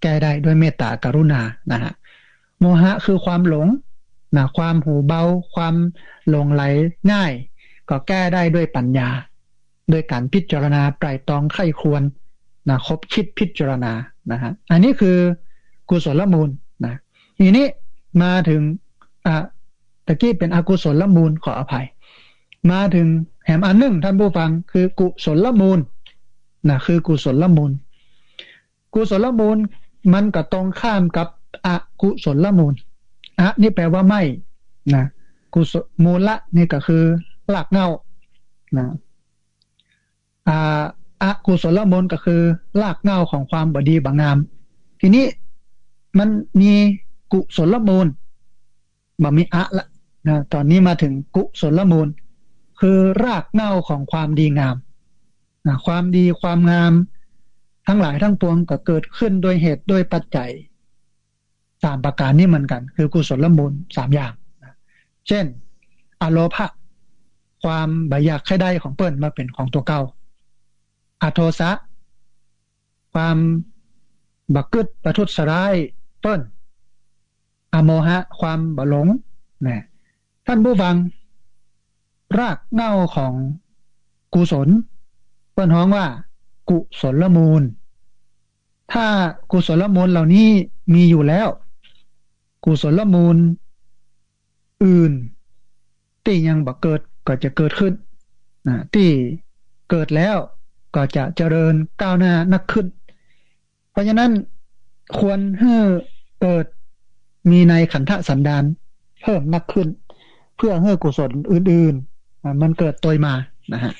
แก้ได้ด้วยเมตตากรุณานะฮะ โมหะคือความหลงนะ ความหูเบา ความหลงไหลง่าย ก็แก้ได้ด้วยปัญญา ด้วยการพิจารณาไตร่ตรองใคร่ครวญนะ คบคิดพิจารณานะฮะ อันนี้คือกุศลมูลนะ ทีนี้มาถึง อ่ะ ตะกี้เป็นอกุศลมูล ขออภัย มาถึงแหมอันหนึ่งท่านผู้ฟัง คือกุศลมูลนะ คือกุศลมูล กุศลมูลมันก็ตรงข้ามกับอกุศลมูล อะ นี่แปลว่าไม่นะ กุศล มูละนี่ก็คือรากเหง้านะ อ่า อกุศลมูลก็คือรากเหง้าของความบ่ดีบ่งาม ทีนี้มันมีกุศลมูล บ่มีอะละนะ ตอนนี้มาถึงกุศลมูล คือรากเหง้าของความดีงามนะ ความดีความงามทั้งหลายทั้งปวงก็เกิดขึ้นโดยเหตุโดยปัจจัยสามประการนี้เหมือนกัน คือกุศลมูลสามอย่างนะ เช่น อโลภะ ความบ่อยากใค่ได้ของเปิ้นมาเป๋นของตั๋วเก่า อโทสะ ความบ่กึ๊ดประทุษร้ายเปิ้น อโมหะ ความบ่หลงนะ ท่านผู้ฟัง รากเหง้าของกุศล เปิ้นฮ้องว่ากุศลมูล ถ้ากุศลมูลเหล่านี้มีอยู่แล้ว กุศลมูลอื่นตี้ยังบ่เกิดก็จะเกิดขึ้นนะ ตี้เกิดแล้วก็จะเจริญก้าวหน้านักขึ้น เพราะฉะนั้นควรหื้อเกิดมีในขันธสันดานเพิ่มนักขึ้น เพื่อหื้อกุศลอื่นๆ อ่ะ มันเกิดโตยมานะฮะ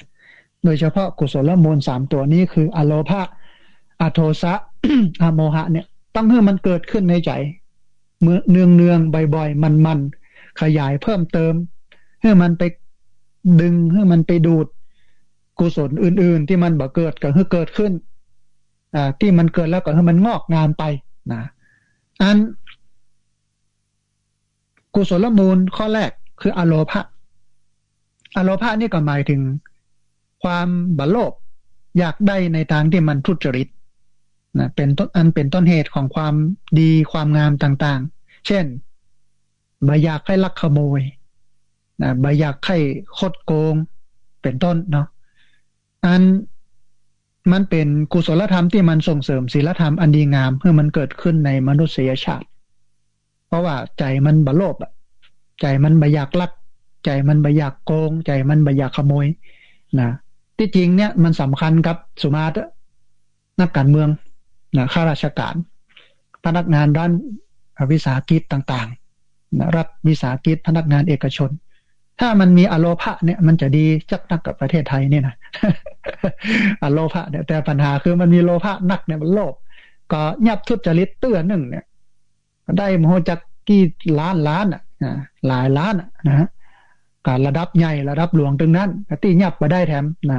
โดยเฉพาะกุศลมูลสามตั๋วนี้คืออโลภะ อโทสะ อโมหะเนี่ย ต้องหื้อมันเกิดขึ้นในใจ๋ เมือ เนืองๆ บ่อยๆ มันๆ ขยายเพิ่มเติม หื้อมันไปดึง หื้อมันไปดูด กุศลอื่นๆ ตี้มันบ่เกิดก็หื้อเกิดขึ้น อ่า ตี้มันเกิดแล้วก็หื้อมันงอกงามไปนะ อัน กุศลมูลข้อแรกคืออโลภะ อโลภะนี่ก็หมายถึงความบ่โลภ อยากได้ในตางตี้มันทุจริตนะ เป๋นต้น อันเป๋นต้นเหตุของความดีความงามต่างๆ เช่น บ่อยากใค่ลักขโมยนะ บ่อยากใค่คดโกง เป๋นต้นเนาะ อันมันเป๋นกุศลธรรมตี้มันส่งเสริมศีลธรรมอันดีงามหื้อมันเกิดขึ้นในมนุษยชาติ เพราะว่าใจ๋มันบ่โลภอะ ใจ๋มันบ่อยากลัก ใจ๋มันบ่อยากโกง ใจ๋มันบ่อยากขโมยนะ ตี้จริงเนี่ยมันสำคัญกับสุมาตร นักการเมืองนะ ข้าราชการ พนักงานด้านวิสาหกิจต่างๆ นะ รัฐวิสาหกิจ พนักงานเอกชน ถ้ามันมีอโลภะเนี่ย มันจะดีจักนักกับประเทศไทยนี่นะ อโลภะเนี่ย แต่ปัญหาคือมันมีโลภะนักเนี่ย มันโลภ ก็ยับทุจริตเตื้อนึ่งเนี่ย ได้บ่ฮู้จักกี่ล้านล้านอะ อ่า หลายล้านอะนะฮะ ก็ระดับใหญ่ระดับหลวงตึงนั้น ตี้ยับบ่ได้แถมนะ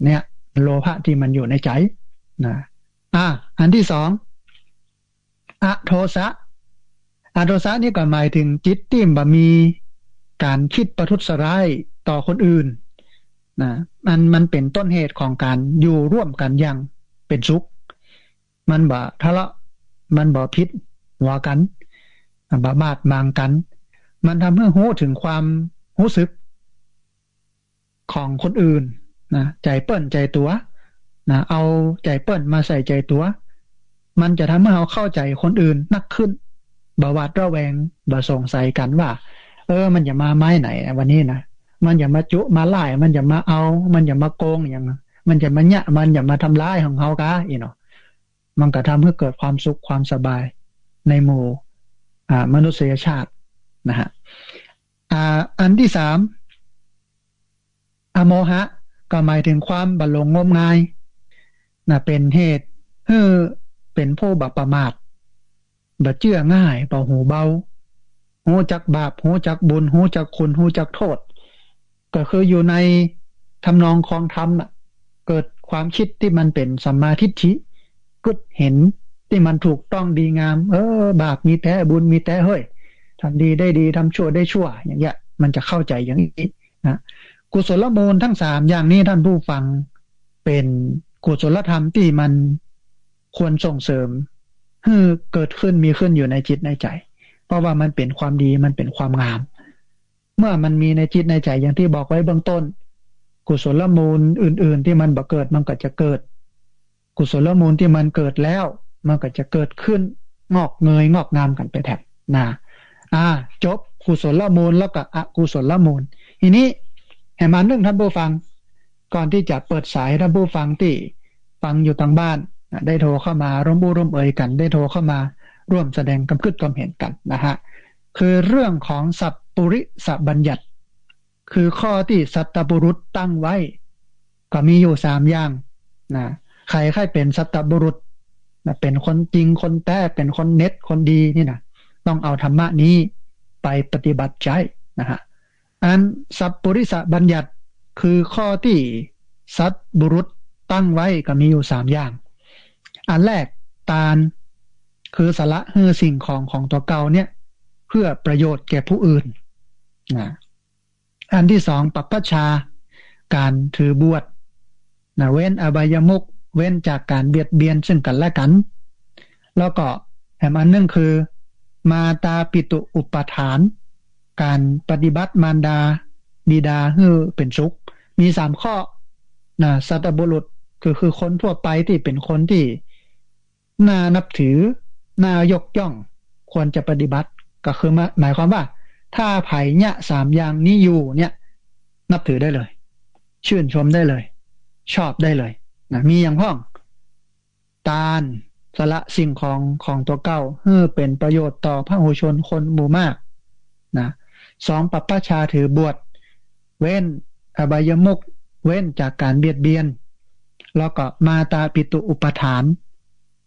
เนี่ย โลภะตี้มันอยู่ในใจ๋นะ อ่า อันตี้สอง อโทสะ อโทสะนี่ก็หมายถึงจิตตี้บ่มีก๋านกึ๊ดประทุษร้ายต่อคนอื่นนะ มัน มันเป๋นต้นเหตุของก๋านอยู่ร่วมกั๋นอย่างเป๋นสุข มันบ่ทะเลาะ มันบ่ผิดหัวกั๋น บ่บาดหมางกั๋น มันทำหื้อฮู้เถิงความฮู้สึกของคนอื่นนะ ใจ๋เปิ้นใจ๋ตั๋วนะ เอาใจ๋เปิ้นมาใส่ใจ๋ตั๋ว มันจะทำหื้อเฮาเข้าใจ๋คนอื่นนักขึ้น บ่หวาดระแวง บ่สงสัยกั๋นว่า เออ มันจะมาไม้ไหนวันนี้นะ มันจะมาจุมาล่าย มันจะมาเอา มันจะมาโกงอะหยัง มันจะมาเยียะ มันจะมาทำร้ายของเฮากา อี้เนาะ มันก็ทำหื้อเกิดความสุขความสบายในหมู่ อ่า มนุษยชาตินะฮะ อ่า อันตี้สาม อโมหะ ก็หมายเถิงความบ่หลงงมงายนะ เป๋นเหตุหื้อเป๋นผู้บ่ประมาท บ่เจื้อง่าย บ่หูเบา ฮู้จักบาป ฮู้จักบุญ ฮู้จักคุณ ฮู้จักโต้ษ ก็คืออยู่ในทำนองครองธรรมน่ะ เกิดความกึ๊ดตี้มันเป๋นสัมมาทิฏฐิ กึ๊ดหันตี้มันถูกต้องดีงาม เออ บาปมีแต๊ บุญมีแต๊ เฮ้ย ทำดีได้ดี ทำชั่วได้ชั่ว อย่างเงี้ย มันจะเข้าใจ๋อย่างนี้นะ กุศลมูลทั้งสามอย่างนี้ท่านผู้ฟัง เป๋นกุศลธรรมตี้มันควรส่งเสริม หื้อเกิดขึ้นมีขึ้นอยู่ในจิตในใจ๋ เพราะว่ามันเป๋นความดี มันเป๋นความงาม เมื่อมันมีในจิตในใจ๋อย่างตี้บอกไว้เบื้องต้น กุศลมูลอื่นๆ ตี้มันบ่เกิดมันก็จะเกิด กุศลมูลตี้มันเกิดแล้ว มันก็จะเกิดขึ้นงอกเงยงอกงามกั๋นไปแถมนะ อ่า จบกุศลมูลแล้วก็อกุศลมูล ทีนี้แหมอันนึ่งท่านผู้ฟัง ก่อนตี้จะเปิดสาย ท่านผู้ฟังตี้ฟังอยู่ตางบ้านนะ ได้โทรเข้ามาร่วมอู้ร่วมเอยกั๋น ได้โทรเข้ามาร่วมแสดงความกึ๊ดความเห็นกั๋นนะฮะ คือเรื่องของสัปปุริสบัญญัติ คือข้อตี้สัตบุรุษตั้งไว้ ก็มีอยู่สามอย่างนะ ใผใค่เป๋นสัตบุรุษนะ เป๋นคนจริงคนแต๊ เป๋นคนเน็ดคนดีนี่นะ ต้องเอาธรรมะนี้ไปปฏิบัติใจ๊นะฮะ อันสัปปุริสบัญญัติ คือข้อตี้สัตบุรุษตั้งไว้ก็มีอยู่สามอย่าง อันแรก ตาน คือสละหื้อสิ่งของของตั๋วเก่าเนี่ย เพื่อประโยชน์แก่ผู้อื่นนะ อันตี้สอง ปัพพชา ก๋านถือบวชนะ เว้นอบายมุข เว้นจากก๋านเบียดเบียนซึ่งกั๋นและกั๋น แล้วก็แหมอันนึ่งคือ มาตาปิตุอุปาทาน ก๋านปฏิบัติมารดาบิดาหื้อเป๋นสุข มีสามข้อนะ สัตบุรุษ คือ คือคนทั่วไปตี้เป๋นคนตี้ น่านับถือ น่ายกย่อง ควรจะปฏิบัติ ก็คือหมาย หมายความว่า ถ้าใผเยียะสามอย่างนี้อยู่เนี่ย นับถือได้เลย ชื่นชมได้เลย ชอบได้เลยนะ มีอย่างพ่อง ตาน สละสิ่งของของตั๋วเก่า หื้อเป๋นประโยชน์ต่อพหุชนคนหมู่มากนะ สอง ปัพพชา ถือบวช เว้นอบายมุข เว้นจากก๋านเบียดเบียน แล้วก็มาตาปิตุอุปาทาน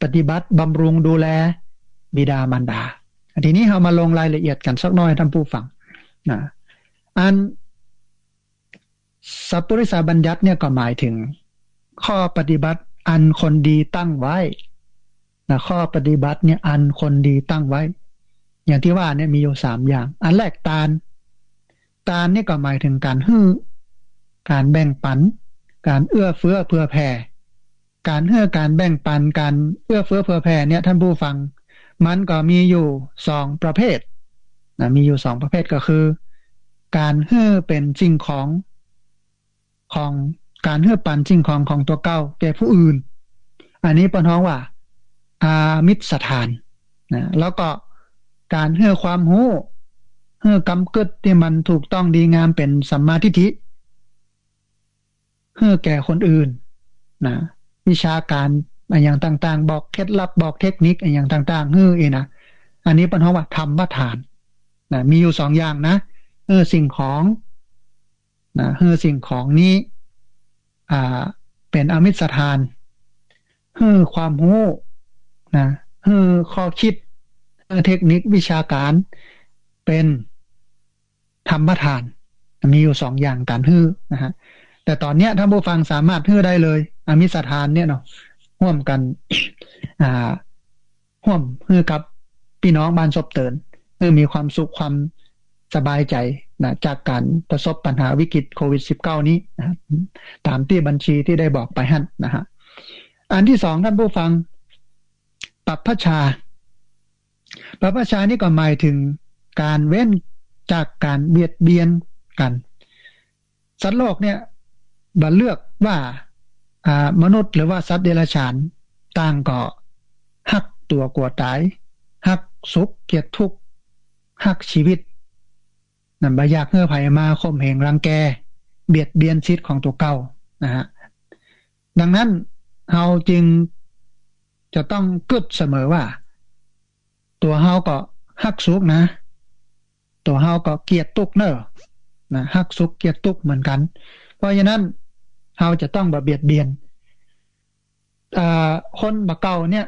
ปฏิบัติบำรุงดูแลบิดามารดา ทีนี้เฮามาลงรายละเอียดกั๋นสักหน้อยท่านผู้ฟังนะ อันสัปปุริสบัญญัติเนี่ยก็หมายถึงข้อปฏิบัติอันคนดีตั้งไว้นะ ข้อปฏิบัติเนี่ยอันคนดีตั้งไว้ อย่างตี้ว่าเนี่ยมีอยู่สามอย่าง อันแรกตาน ตานนี่ก็หมายถึงก๋านหื้อ ก๋านแบ่งปัน ก๋านเอื้อเฟื้อเผื่อแผ่ ก๋านหื้อ ก๋านแบ่งปัน ก๋านเอื้อเฟื้อเผื่อแผ่เนี่ยท่านผู้ฟัง มันก็มีอยู่สองประเภทนะ มีอยู่สองประเภทก็คือ ก๋านหื้อเป๋นสิ่งของ ของก๋านหื้อปันสิ่งของของตั๋วเก่าแก่ผู้อื่น อันนี้เปิ้นฮ้องว่า อามิสทานนะ แล้วก็ก๋านหื้อความฮู้ หื้อกำกึ๊ดตี้มันถูกต้องดีงามเป๋นสัมมาทิฏฐิ หื้อแก่คนอื่นนะ วิชาก๋านอะหยังต่างๆ บอกเคล็ดลับ บอกเทคนิคอะหยังต่างๆ หื้ออี้นะ อันนี้เปิ้นฮ้องว่าธรรมทานนะ มีอยู่สองอย่างนะ หื้อสิ่งของนะ หื้อสิ่งของนี้ อ่า เป๋นอามิสทาน หื้อความฮู้นะ หื้อข้อคิด หื้อเทคนิควิชาก๋าน เป๋นธรรมทาน มีอยู่สองอย่างก๋านหื้อนะฮะ แต่ต๋อนเนี้ยท่านผู้ฟังสามารถหื้อได้เลย อามิสทานเนี่ยเนาะ ฮ่วมกั๋น อ่า ฮ่วมหื้อกับปี้น้องบ้านศพเติน หื้อมีความสุขความสบายใจ๋นะ จากก๋านประสบปัญหาวิกฤตโควิดสิบเก้านี้นะ ต๋ามตี้บัญชีตี้ได้บอกไปหั้นนะฮะ อันตี้สองท่านผู้ฟัง ปัพพชา ปัพพชานี่ก็หมายถึงก๋านเว้นจากก๋านเบียดเบียนกั๋น สัตว์โลกเนี่ยบ่เลือกว่า อ่า มนุษย์หรือว่าสัตว์เดรัจฉาน ต่างก็ฮักตั๋วกั๋วต๋าย ฮักสุขเกลียดทุกข์ ฮักจีวิต นั่นบ่อยากหื้อใผมาข่มเหงรังแก เบียดเบียนสิทธิ์ของตั๋วเก่านะฮะ ดังนั้นเฮาจึงจะต้องกึ๊ดเสมอว่า ตั๋วเฮาก็ฮักสุขนะ ตั๋วเฮาก็เกลียดตุ๊กข์เน่อ นะ ฮักสุขเกลียดตุ๊กข์เหมือนกั๋น เพราะฉะนั้นเฮาจะต้องบ่เบียดเบียน อ่า คนบ่าเก่าเนี่ย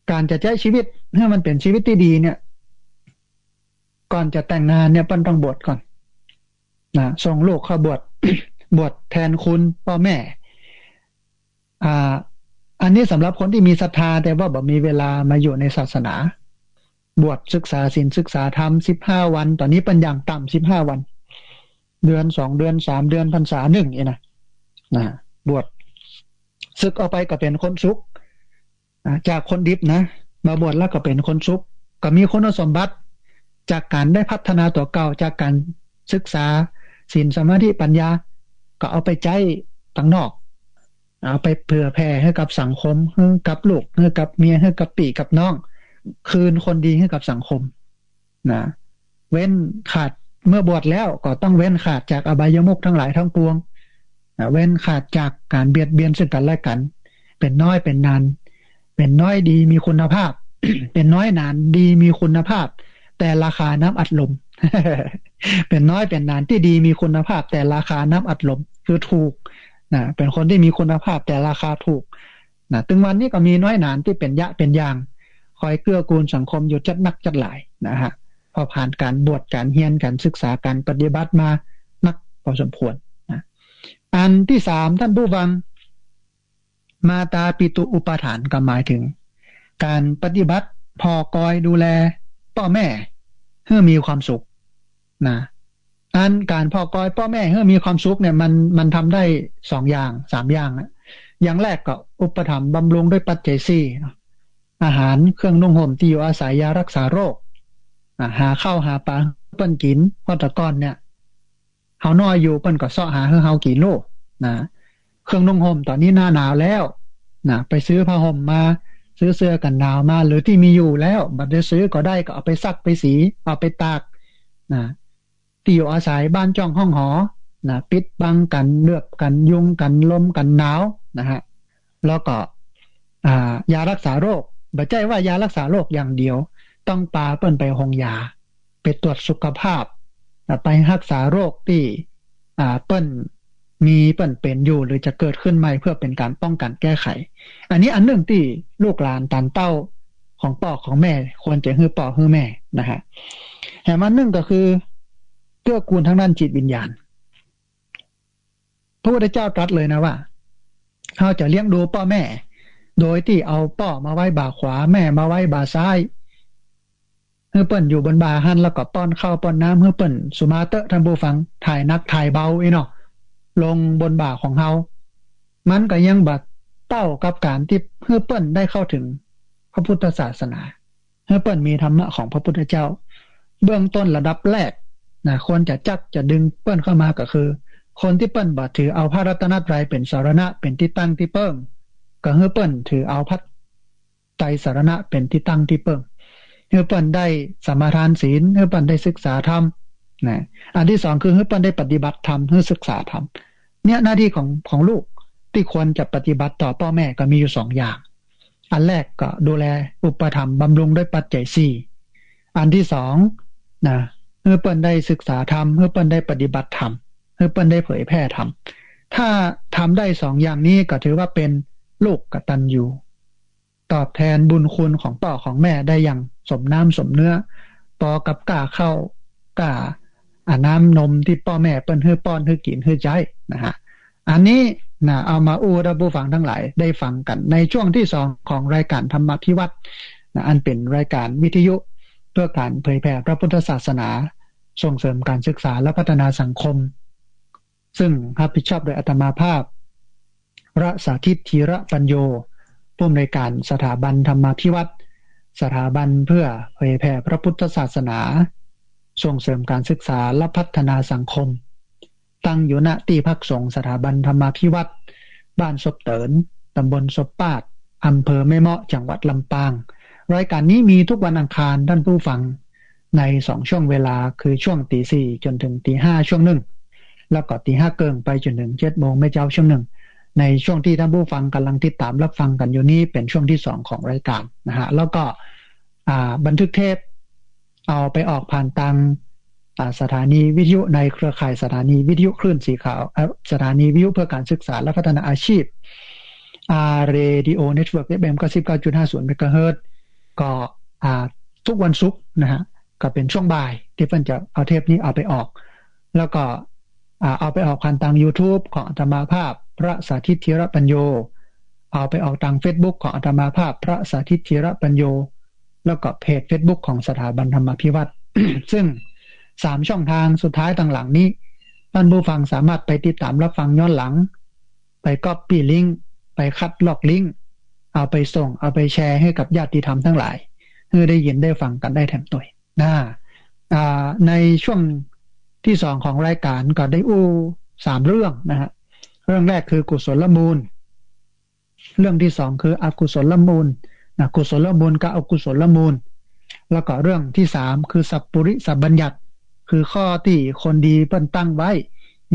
ก๋านจะใจ๊จีวิตหื้อมันเป๋นจีวิตตี้ดีเนี่ย ก่อนจะแต่งงานเนี่ยเปิ้นต้องบวชก่อนนะ ส่งลูกเข้าบวช บวชแทนคุณป้อแม่ อ่า อันนี้สำหรับคนตี้มีศรัทธา แต่ว่าบ่มีเวลามาอยู่ในศาสนา บวชศึกษาศีลศึกษาธรรมสิบห้าวัน ต๋อนนี้เปิ้นอย่างต่ำสิบห้าวัน เดือนสองเดือนสามเดือนพรรษานึ่งอี้นะ นะ บวช สึกออกไปก็เป๋นคนสุข อ่า จากคนดิบนะ มาบวชแล้วก็เป๋นคนสุข ก็มีคุณสมบัติจากก๋านได้พัฒนาตั๋วเก่า จากก๋านศึกษาศีลสมาธิปัญญา ก็เอาไปใจ๊ตังนอก เอาไปเผื่อแผ่หื้อกับสังคม หื้อกับลูก หื้อกับเมีย หื้อกับปี้กับน้อง คืนคนดีหื้อกับสังคม นะ เว้นขาด เมื่อบวชแล้วก็ต้องเว้นขาดจากอบายมุขตังหลายตังปวง นะ เว้นขาดจากก๋านเบียดเบียนซึ่งกั๋นและกั๋น เป๋นน้อยเป๋นนาน เป๋นน้อยดีมีคุณภาพ เป๋นน้อยหนานดีมีคุณภาพ แต่ราคาน้ำอัดลม เป๋นน้อยเป๋นหนานตี้ดีมีคุณภาพ แต่ราคาน้ำอัดลม คือถูก นะ เป๋นคนตี้มีคุณภาพ แต่ราคาถูก นะ ตึงวันนี้ก็มีน้อยหนานตี้เป๋นยะเป๋นอย่าง คอยเกื้อกูลสังคมอยู่จัดนักจัดหลายนะฮะ เพราะผ่านก๋านบวช ก๋านเฮียน ก๋านศึกษา ก๋านปฏิบัติมานักพอสมควรนะ อันตี้สาม ท่านผู้ฟัง มาตาปิตุอุปาทาน ก็หมายเถิงก๋านปฏิบัติผ่อกอยดูแลป้อแม่หื้อมีความสุขนะ อันก๋านผ่อกอยป้อแม่หื้อมีความสุขเนี่ย มัน มันทำได้สองอย่าง สามอย่างอะ อย่างแรกก็อุปถัมภ์บำรุงด้วยปัจจัยสี่เนาะ อาหาร เครื่องนุ่งห่ม ตี้อยู่อาศัย ยารักษาโรค อ่า หาข้าวหาป๋าหื้อเปิ้นกิ๋น เพราะแต่ก่อนเนี่ย เฮาน้อยอยู่ เปิ้นก็เซาะหาหื้อเฮากิ๋นลูกนะ เครื่องนุ่งห่ม ต๋อนนี้หน้าหนาวแล้วนะ ไปซื้อผ้าห่มมา ซื้อเสื้อกั๋นหนาวมา หรือตี้มีอยู่แล้ว บ่ได้ซื้อก็ได้ ก็เอาไปซักไปสี เอาไปตากนะ ตี้อยู่อาศัย บ้านจ้องห้องหอนะ ปิดบังกั๋น เหลือบกั๋นยุง กั๋นลม กั๋นหนาวนะฮะ แล้วก็ อ่า ยารักษาโรค บ่ใจ้ว่ายารักษาโรคอย่างเดียว ต้องปาเปิ้นไปโฮงยา ไปตรวจสุขภาพ อ่า ไปฮักษาโรคตี้ อ่า เปิ้นมี เปิ้นเป๋นอยู่ หรือจะเกิดขึ้นใหม่ เพื่อเป๋นก๋านป้องกั๋นแก้ไข อันนี้อันนึ่งตี้ลูกหลานตานเต้าของป้อของแม่ ควรจะหื้อป้อหื้อแม่นะฮะ แหมอันนึ่งก็คือเกื้อกูลตางด้านจิตวิญญาณ พระพุทธเจ้าตรัสเลยนะว่า เฮาจะเลี้ยงดูป้อแม่ โดยตี้เอาป้อมาไว้บ่าขวา แม่มาไว้บ่าซ้าย หื้อเปิ้นอยู่บนบ่าหั้น แล้วก็ป้อนข้าวป้อนน้ำหื้อเปิ้น สุมาเต๊อะท่านผู้ฟัง ถ่ายหนักถ่ายเบาอี้เนาะ ลงบนบ่าของเฮา มันก็ยังบ่เต้ากับก๋านตี้หื้อเปิ้นได้เข้าถึงพระพุทธศาสนา หื้อเปิ้นมีธรรมะของพระพุทธเจ้า เบื้องต้นระดับแรกนะ ควรจะจักจะดึงเปิ้นเข้ามาก็คือ คนตี้เปิ้นบ่ถือเอาพระรัตนตรัยเป๋นสรณะ เป๋นตี้ตั้งตี้เปิ้ง ก็หื้อเปิ้นถือเอาพระไตรสรณะเป๋นตี้ตั้งตี้เปิ้ง หื้อเปิ้นได้สมาทานศีล หื้อเปิ้นได้ศึกษาธรรมนะ อันตี้สองคือหื้อเปิ้นได้ปฏิบัติธรรม หื้อศึกษาธรรม เนี่ยหน้าตี้ของ ของลูกตี้ควรจะปฏิบัติต่อป้อแม่ก็มีอยู่สองอย่าง อันแรกก็ดูแลอุปถัมภ์บำรุงด้วยปัจจัยสี่ อันตี้สองนะ หื้อเปิ้นได้ศึกษาธรรม หื้อเปิ้นได้ปฏิบัติธรรม หื้อเปิ้นได้เผยแผ่ธรรม ถ้าทำได้สองอย่างนี้ก็ถือว่าเป๋นลูกกตัญญู ตอบแทนบุญคุณของป้อของแม่ได้อย่างสมน้ำสมเนื้อ ปอกับก้าข้าวก้า อ่า น้ำนมตี้ป้อแม่เปิ้นหื้อป้อนหื้อกิ๋นหื้อใจ๊นะฮะ อันนี้นะ เอามาอู้หื้อท่านผู้ฟังตังหลายได้ฟังกั๋น ในช่วงตี้สองของรายก๋านธรรมาภิวัฒน์นะ อันเป๋นรายก๋านวิทยุเพื่อก๋านเผยแผ่พระพุทธศาสนา ส่งเสริมก๋านศึกษาและพัฒนาสังคม ซึ่งรับผิดชอบโดยอาตมาภาพ พระสาธิต ธีระปัญโญ ผู้อำนวยการสถาบันธรรมาภิวัฒน์ สถาบันเพื่อเผยแผ่พระพุทธศาสนา ส่งเสริมก๋านศึกษาและพัฒนาสังคม ตั้งอยู่ ณ ตี้พักสงฆ์สถาบันธรรมาภิวัฒน์ บ้านศพเติน ตำบลศพปาด อำเภอแม่เมาะ จังหวัดลำปาง รายก๋านนี้มีทุกวันอังคาร ท่านผู้ฟัง ในสองช่วงเวลา คือช่วงตีสี่จ๋นเถิงตีห้าช่วงนึ่ง แล้วก็ตีห้าเกิ่งไปจ๋นเถิงเจ็ดโมงแม่เจ๊าช่วงนึ่ง ในช่วงตี้ท่านผู้ฟังก่ำลังติดต๋ามรับฟังกั๋นอยู่นี้ เป๋นช่วงตี้สองของรายก๋านนะฮะ แล้วก็ อ่า บันทึกเทป เอาไปออกผ่านตาง อ่า สถานีวิทยุในเครือข่ายสถานีวิทยุคลื่นสีขาว เอ่อ สถานีวิทยุเพื่อก๋านศึกษาและพัฒนาอาชีพ อาร์ เรดิโอ เน็ตเวิร์ก เอฟ เอ็ม เก้าสิบเก้าจุดห้าศูนย์ เมกะเฮิรตซ์ ก็ อ่า ทุกวันศุกร์นะฮะ ก็เป๋นช่วงบ่ายตี้เปิ้นจะเอาเทปนี้เอาไปออก แล้วก็ อ่า เอาไปออกผ่านตางยูทูบของอาตมาภาพ พระสาธิต ธีระปัญโญ เอาไปออกตางเฟซบุ๊กของอาตมาภาพ พระสาธิต ธีระปัญโญ แล้วก็เพจเฟซบุ๊กของสถาบันธรรมาภิวัฒน์ ซึ่งสามช่องตางสุดท้ายตางหลังนี้ ท่านผู้ฟังสามารถไปติดต๋ามรับฟังย้อนหลัง ไปก๊อปปี้ลิงก์ ไปคัดลอกลิงก์ เอาไปส่ง เอาไปแชร์หื้อกับญาติธรรมตังหลาย หื้อได้ยินได้ฟังกั๋นได้แถมตวย นะ อ่า ในช่วงตี้สองของรายก๋านก็ได้อู้สามเรื่องนะฮะ เรื่องแรกคือกุศลมูล เรื่องตี้สองคืออกุศลมูลนะ กุศลมูลกับอกุศลมูล แล้วก็เรื่องตี้สามคือสัปปุริสบัญญัติ คือข้อตี้คนดีเปิ้นตั้งไว้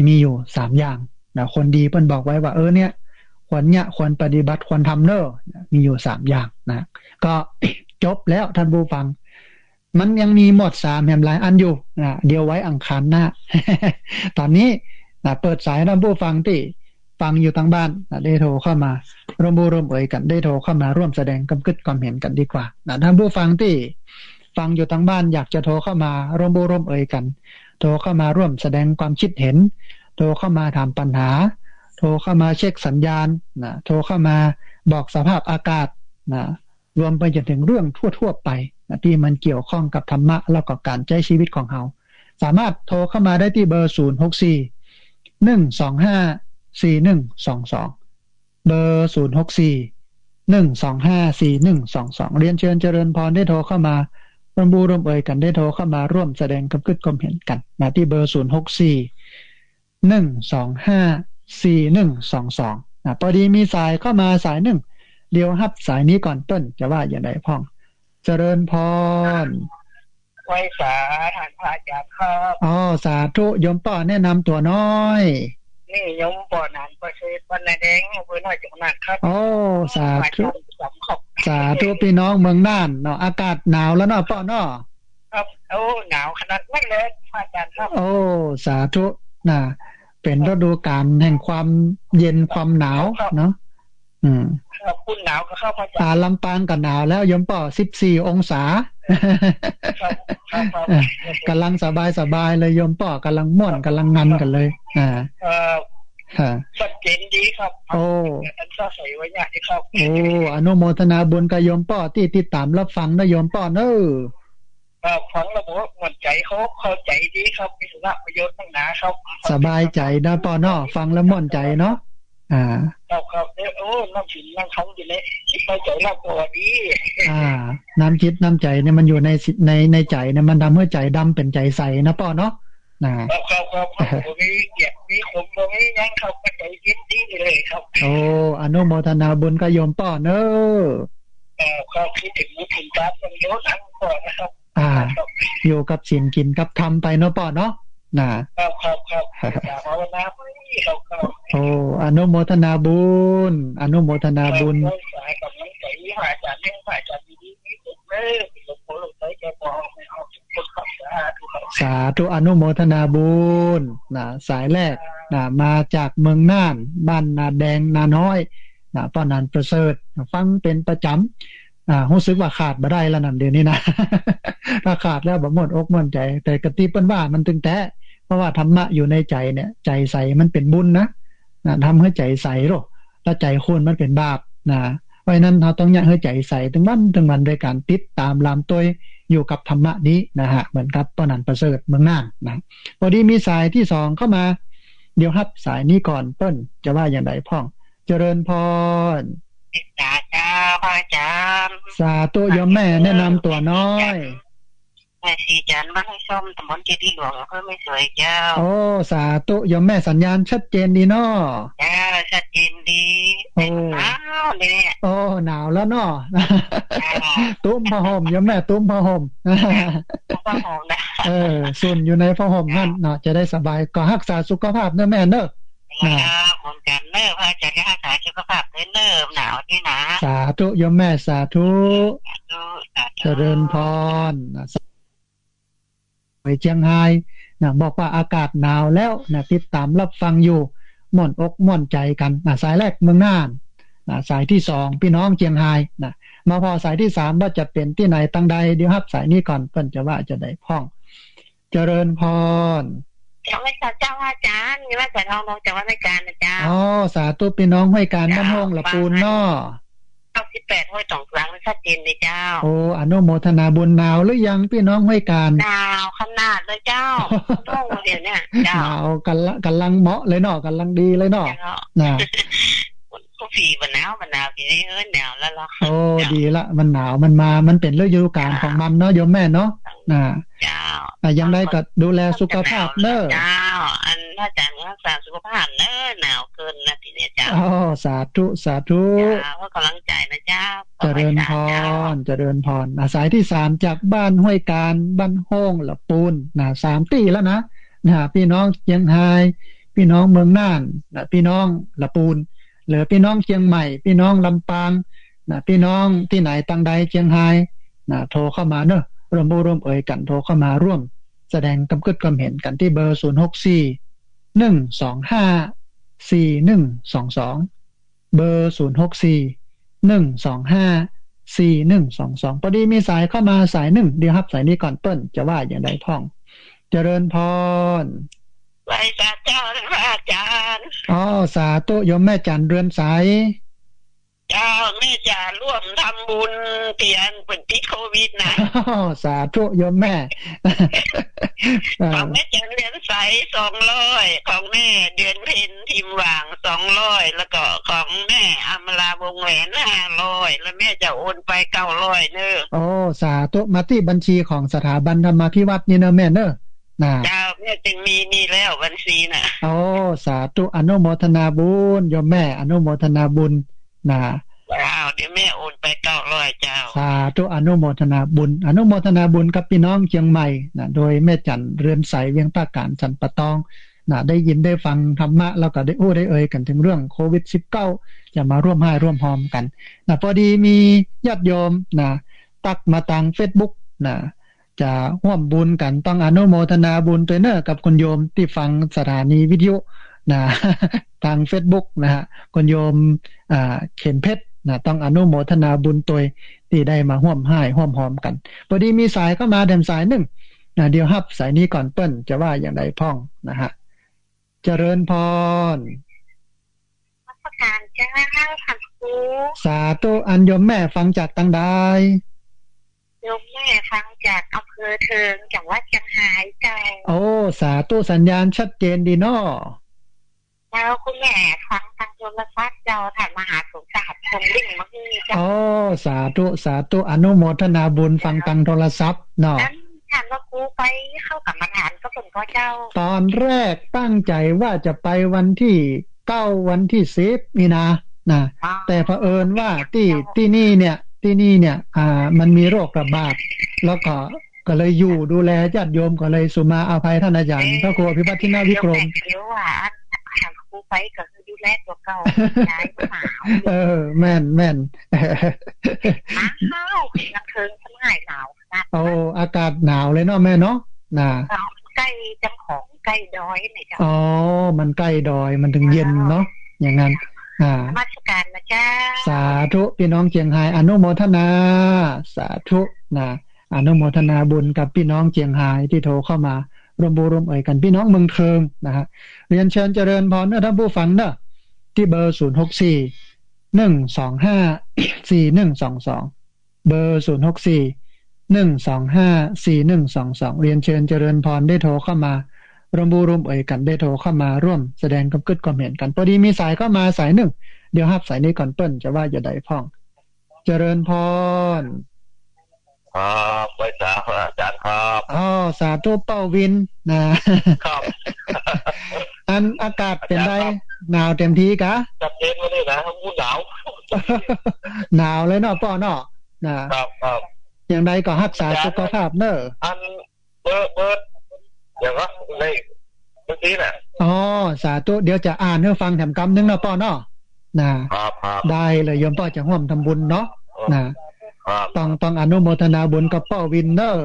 มีอยู่สามอย่างนะ คนดีเปิ้นบอกไว้ว่า เออ เนี่ย ควรเนี่ย ควรปฏิบัติ ควรทำเน่อ มีอยู่สามอย่างนะ ก็จบแล้วต้านผู้ฟัง มันยังมีหมวดสามแหมหลายอันอยู่นะ เดี๋ยวไว้อังคารหน้า ต๋อนนี้นะ เปิดสายต้านผู้ฟังตี้ฟังอยู่ตังบ้านนะ ได้โทรเข้ามาร่วมอู้ร่วมเอ๋ยกั๋น ได้โทรเข้ามาร่วมแสดงความกึ๊ดความเห็นกั๋นดีกว่านะ ต้านผู้ฟังตี้ฟังอยู่ตังบ้าน อยากจะโทรเข้ามาร่วมอู้ร่วมเอ๋ยกั๋น โทรเข้ามาร่วมแสดงความคิดเห็น โทรเข้ามาถามปัญหา โทรเข้ามาเช็คสัญญาณนะ โทรเข้ามาบอกสภาพอากาศนะ รวมไปจนถึงเรื่องทั่วๆ ไปนะ ตี้มันเกี่ยวข้องกับธรรมะ แล้วก็ก๋านใจ๊ชีวิตของเฮา สามารถโทรเข้ามาได้ตี้เบอร์ ศูนย์ หก สี่ หนึ่ง สอง ห้า สี่ หนึ่ง สอง สอง เบอร์ ศูนย์ หก สี่ หนึ่ง สอง ห้า สี่ หนึ่ง สอง สอง เรียนเชิญเจริญพรได้โทรเข้ามาร่วมอู้ร่วมเอ๋ยกั๋น ได้โทรเข้ามาร่วมแสดงความกึ๊ดความเห็นกั๋นนะ ตี้เบอร์ ศูนย์ หก สี่ หนึ่ง สอง ห้า สี่ หนึ่ง สอง สอง นะ ปอดีมีสายเข้ามาสายนึ่ง เดี๋ยวฮับสายนี้ก่อน เปิ้นจะว่าอย่างใดพ่อง เจริญพร ไหว้สาต้านพระอาจ๋ารย์ครับ อ๋อ สาธุ โยมป้อแนะนำตั๋วน้อย นี่โยมป้อหนานประเสริฐ บ้านนาแดง อำเภอน้อยจอกนาครับ โอ้ สาธุ สาธุ พี่น้องเมืองน่านเนาะ อากาศหนาวแล้วเนาะป้อเนาะ ครับ โอ้ หนาวขนาดนั้นเลยพระอาจ๋ารย์ครับ โอ้ สาธุ นะ เป๋นฤดูก๋าลแห่งความเย็นความหนาวเนาะ อืม ครับ คนหนาวก็เข้ามาจาก อ่า ลำปางก็หนาวแล้วโยมป้อ สิบสี่องศา ครับ ครับ ครับ เออ ก๋ำลังสบายๆ เลยโยมป้อ ก๋ำลังม่วน ก๋ำลังงันกั๋นเลย อ่า เออ ฮะ ชัดเจนดีครับ โอ้ อันก็ใส่ไว้เนี่ยนี่ครับ โอ้ อนุโมทนาบุญกับโยมป้อตี้ติดต๋ามรับฟังนะโยมป้อเน่อ ครับ ฟังแล้วผมว่าม่วนใจ๋ เข้า เข้าใจ๋ดีครับ มีสาระประโยชน์นักหนาครับ สบายใจ๋นะป้อเนาะ ฟังแล้วม่วนใจ๋เนาะ อ่า ครับ ครับ เอ้ย โอ้ น้ำจิตน้ำธรรมอยู่ในจิตในใจ๋แล้วก็ดี อ่า น้ำจิตน้ำใจ๋เนี่ยมันอยู่ในสิ ใน ในใจ๋เนี่ย มันทำหื้อใจ๋ดำเป๋นใจ๋ใสนะป้อเนาะ นะ ครับ ครับ ครับ ครับ บ่มีเกลียด มีขม บ่มีหยังครับ ก็ใจ๋เย็นดีเลยครับ โอ้ อนุโมทนาบุญกับโยมป้อเน่อ ครับ ครับ คิดเถิงบุญเถิงบาป ต้องโยนอันก่อนนะครับ อ่า ครับ อยู่กับศีลกิ๋นกับธรรมไปเนาะป้อเนาะ นะ ครับ ครับ ครับ ภาวนาไป ครับ ครับ โอ้ อนุโมทนาบุญ อนุโมทนาบุญ ครับ สายกำลังใจ๋ พระอาจ๋ารย์ พระอาจ๋ารย์ดีๆ มีสุขเด้อ หลวงปู่หลวงใสแกบอกให้เอาทุกคนครับ สาธุครับ สาธุ อนุโมทนาบุญ นะ สายแรก นะ มาจากเมืองน่าน บ้านนาแดง นาน้อย นะ ป้อหนานประเสริฐ ฟังเป๋นประจ๋ำ อ่า ฮู้สึกว่าขาดบ่ได้แล้วนะ เดี๋ยวนี้นะ ถ้าขาดแล้วบ่ม่วนอกม่วนใจ๋ แต่กะตี้เปิ้นว่ามันตึงแต๊ เพราะว่าธรรมะอยู่ในใจ๋เนี่ย ใจ๋ใสมันเป๋นบุญนะ นะ ทำหื้อใจ๋ใสโลด แล้วใจ๋ขุ่นมันเป๋นบาปนะ เพราะฉะนั้นเฮาต้องเยียะหื้อใจ๋ใสตึงวันตึงวัน โดยก๋านติดต๋ามลามตวยอยู่กับธรรมะนี้นะฮะ เหมือนกับป้อหนานประเสริฐเมืองน่านนะ ปอดีมีสายตี้สองเข้ามา เดี๋ยวฮับสายนี้ก่อน เปิ้นจะว่าอย่างใดพ่อง เจริญพร เมตตาเจ้า พระอาจ๋ารย์ สาธุ โยมแม่แนะนำตั๋วน้อย แม่ศรีจันทร์ บ้านห้วยส้ม ต๋ำบลเจดีย์หลวง อำเภอแม่สวยเจ้า โอ้ สาธุ โยมแม่สัญญาณชัดเจนดีเนาะ เจ้า ชัดเจนดี โอ้ แต่หนาวเลยเนี่ย โอ้ หนาวแล้วเนาะ อ่า ตุ้มผ้าห่ม โยมแม่ตุ้มผ้าห่ม ตุ้มผ้าห่มนะ เออ สุนอยู่ในผ้าห่มหั้นเนาะ จะได้สบาย ก็ฮักษาสุขภาพเน่อแม่เน่อ นะ เหมือนกั๋นเน่อ พระอาจ๋ารย์ก็ฮักษาสุขภาพเน่อ หนาวนี่นะ สาธุ โยมแม่ สาธุ สาธุ สาธุ เจริญพร ไปเจียงฮายนะ บอกว่าอากาศหนาวแล้วนะ ติดต๋ามรับฟังอยู่ ม่วนอกม่วนใจ๋กั๋นนะ สายแรกเมืองน่านนะ สายตี้สองพี่น้องเจียงฮายนะ มาผ่อสายตี้สามว่าจะเป๋นตี้ไหนตังใด เดี๋ยวฮับสายนี้ก่อน เปิ้นจะว่าจะใดพ่อง เจริญพร เจ้า เจ้าอาจ๋ารย์ นี่ว่าจะลองลงจากวัดห้วยก๋านนะเจ้า อ๋อ สาธุ พี่น้องห้วยก๋าน เจ้า บ้านห้องละปูนเนาะ เก้าสิบแปด ห้วยต๋องสัง ชัดเจนเลยเจ้า โอ้ อนุโมทนาบุญ หนาวหรือยังพี่น้องห้วยก๋าน หนาวขนาดเลยเจ้า โต้งเดี๋ยวเนี้ยเจ้า หนาว ก๋ำลัง ก๋ำลังเหมาะเลยเนาะ ก๋ำลังดีเลยเนาะ เจ้า นะ กู้ปีบ่หนาว บ่หนาว ปีนี้ เออ หนาวแล้วเหรอ โอ้ เจ้า ดีละ มันหนาว มันมา มันเป๋นฤดูกาล เจ้า ของมันเนาะ โยมแม่เนาะ นะ เจ้า อ่ะ อย่างไรก็ดูแลสุขภาพเนอะ เจ้า อันพระอาจารย์ก็รักษาสุขภาพเนอะ หนาวเกินนะทีเนี้ยเจ้า อ๋อ สาธุ สาธุ เจ้า ขอกำลังใจนะเจ้า เจริญพร ขอบคุณเจ้า เจริญพร อ่ะ สายตี้สามจากบ้านห้วยกาญ บ้านโฮ่ง ละปูน นะ สามตี้แล้วนะ นะ พี่น้องเจียงฮาย พี่น้องเมืองน่าน นะ พี่น้องละปูน เหลือพี่น้องเจียงใหม่ พี่น้องลำปาง นะ พี่น้องตี้ไหนตังใดเจียงฮาย นะ โทรเข้ามาเนอะ ร่วมอู้ร่วมเอยกั๋น โทรเข้ามาร่วมแสดงความกึ๊ดความเห็นกั๋นตี้เบอร์ ศูนย์หกสี่ หนึ่งสองห้า สี่หนึ่งสองสอง เบอร์ ศูนย์หกสี่ หนึ่งสองห้า สี่หนึ่งสองสอง ปอดีมีสายเข้ามาสายนึ่ง เดี๋ยวฮับสายนี้ก่อนเปิ้นจะว่าอย่างใดพ่อง เจริญพร ไหว้สาเจ้าท่านพระอาจารย์ อ๋อ สาธุ โยมแม่จันทร์เรือนใส เจ้า แม่จะร่วมทำบุญเตียนเปิ้นติดโควิดนะ อ๋อ สาธุ โยมแม่ ของแม่จันทร์เรือนใส สองร้อย ของแม่เดือนเพ็ญ ทิมหว่าง สองร้อย แล้วก็ของแม่อมราวงแหวน ห้าร้อย แล้วแม่จะโอนไป เก้าร้อย เนอะ โอ้ สาธุ มาตี้บัญชีของสถาบันธรรมาภิวัฒน์นี่เนอะแม่เนอะ นะ เจ้า แม่จึงมีนี่แล้วบัญชีน่ะ โอ้ สาธุ อนุโมทนาบุญ โยมแม่ อนุโมทนาบุญ นะ เจ้า เดี๋ยวแม่โอนไป เก้าร้อย เจ้า สาธุ อนุโมทนาบุญ อนุโมทนาบุญกับพี่น้องเจียงใหม่ นะ โดยแม่จันทร์เรือนใส เวียงต้าก๋าน สันป่าตอง นะ ได้ยินได้ฟังธรรมะ แล้วก็ได้อู้ได้เอยกั๋นเถิงเรื่องโควิด สิบเก้า จะมาร่วมฮ้ายร่วมฮอมกั๋น นะ ปอดีมีญาติโยม นะ ตั๊กมาตางเฟซบุ๊ก นะ จะฮ่วมบุญกั๋น ต้องอนุโมทนาบุญตวยเนอะ กับคุณโยมตี้ฟังสถานีวิทยุ นะ ตางเฟซบุ๊ก นะฮะ คุณโยม อ่า เข็มเพชร นะ ต้องอนุโมทนาบุญตวยตี้ได้มาฮ่วมฮ้ายฮ่วมฮอมกั๋น ปอดีมีสายเข้ามาแถมสายนึ่ง นะ เดี๋ยวฮับสายนี้ก่อนเปิ้นจะว่าอย่างใดพ่อง นะฮะ เจริญพร นมัสการเจ้า พระครู สาธุ อันโยมแม่ฟังจากตังใด โยมแม่ฟังจากอำเภอเทิง จังหวัดเจียงฮายเจ้า โอ้ สาธุ สัญญาณชัดเจนดีเนาะ เจ้า คุณแม่ฟังตางโทรศัพท์เจ้า ท่านมหาสมศักดิ์ส่งลิงก์มาหื้อเจ้า โอ้ สาธุ สาธุ อนุโมทนาบุญ ฟังตางโทรศัพท์เนาะ อัน ท่านพระครูไปเข้ากรรมฐานกับเปิ้นก่อเจ้า ตอนแรกตั้งใจ๋ว่าจะไปวันตี้เก้า วันตี้สิบนี่นะ นะ อ๋อ แต่เผอิญว่าตี้ เจ้า ตี้นี่เนี่ย ตี้นี่เนี่ย อ่า มันมีโรคระบาด แล้วก็ ก็เลยอยู่ดูแลญาติโยม ก็เลยสุมาอภัยท่านอาจารย์ เอ่อ พระครูอภิวัฒน์ ชินวิกรม เดี๋ยวว่า อัน ท่านพระครูไปก็คือดูแลตั๋วเก่า ย้ายมาหา เออ แม่น แม่น อ้าว ยังเทิงสมัยหนาว โอ้ อากาศหนาวเลยเนาะแม่เนาะ นะ ใก้จังของ ใก้ดอยเนี่ยเจ้า อ๋อ มันใก้ดอย มันถึงเย็นเนาะ อย่างนั้น อ่า นมัสการนะเจ้า สาธุ พี่น้องเจียงฮาย อนุโมทนา สาธุ นะ อนุโมทนาบุญกับพี่น้องเจียงฮายตี้โทรเข้ามาร่วมอู้ร่วมเอยกั๋น พี่น้องเมืองเทิง นะฮะ เรียนเชิญเจริญพรเนอะ ท่านผู้ฟังเนอะ ตี้เบอร์ ศูนย์หกสี่ หนึ่งสองห้า สี่หนึ่งสองสอง เบอร์ ศูนย์หกสี่ หนึ่งสองห้า สี่หนึ่งสองสอง เรียนเชิญเจริญพรได้โทรเข้ามาร่วมอู้ร่วมเอยกั๋น ได้โทรเข้ามาร่วมแสดงความกึ๊ดความเห็นกั๋น ปอดีมีสายเข้ามาสายนึ่ง เดี๋ยวฮับสายนี้ก่อนเปิ้นจะว่าอย่างใดพ่อง เจริญพร ครับ ไหว้สาพระอาจารย์ครับ อ๋อ สาธุ ป้อวิน นะ ครับ อันอากาศเป๋นใด อาจารย์ครับ หนาวเต๋มทีกา ชัดเจนมาเลยนะ อู้หนาว หนาวเลยเนาะป้อเนาะ นะ ครับ ครับ อย่างใดก็ฮักษาสุขภาพเนอะ อัน เบอร์ เบอร์ เดี๋ยวนะ เลขบัญชีน่ะ อ๋อ สาธุ เดี๋ยวจะอ่านหื้อฟังแถมกำนึ่งเนาะป้อเนาะ นะ ครับ ครับ ได้เลย โยมป้อจะฮ่วมทำบุญเนาะ ครับ นะ ครับ ต้อง ต้องอนุโมทนาบุญกับป้อวินเนอะ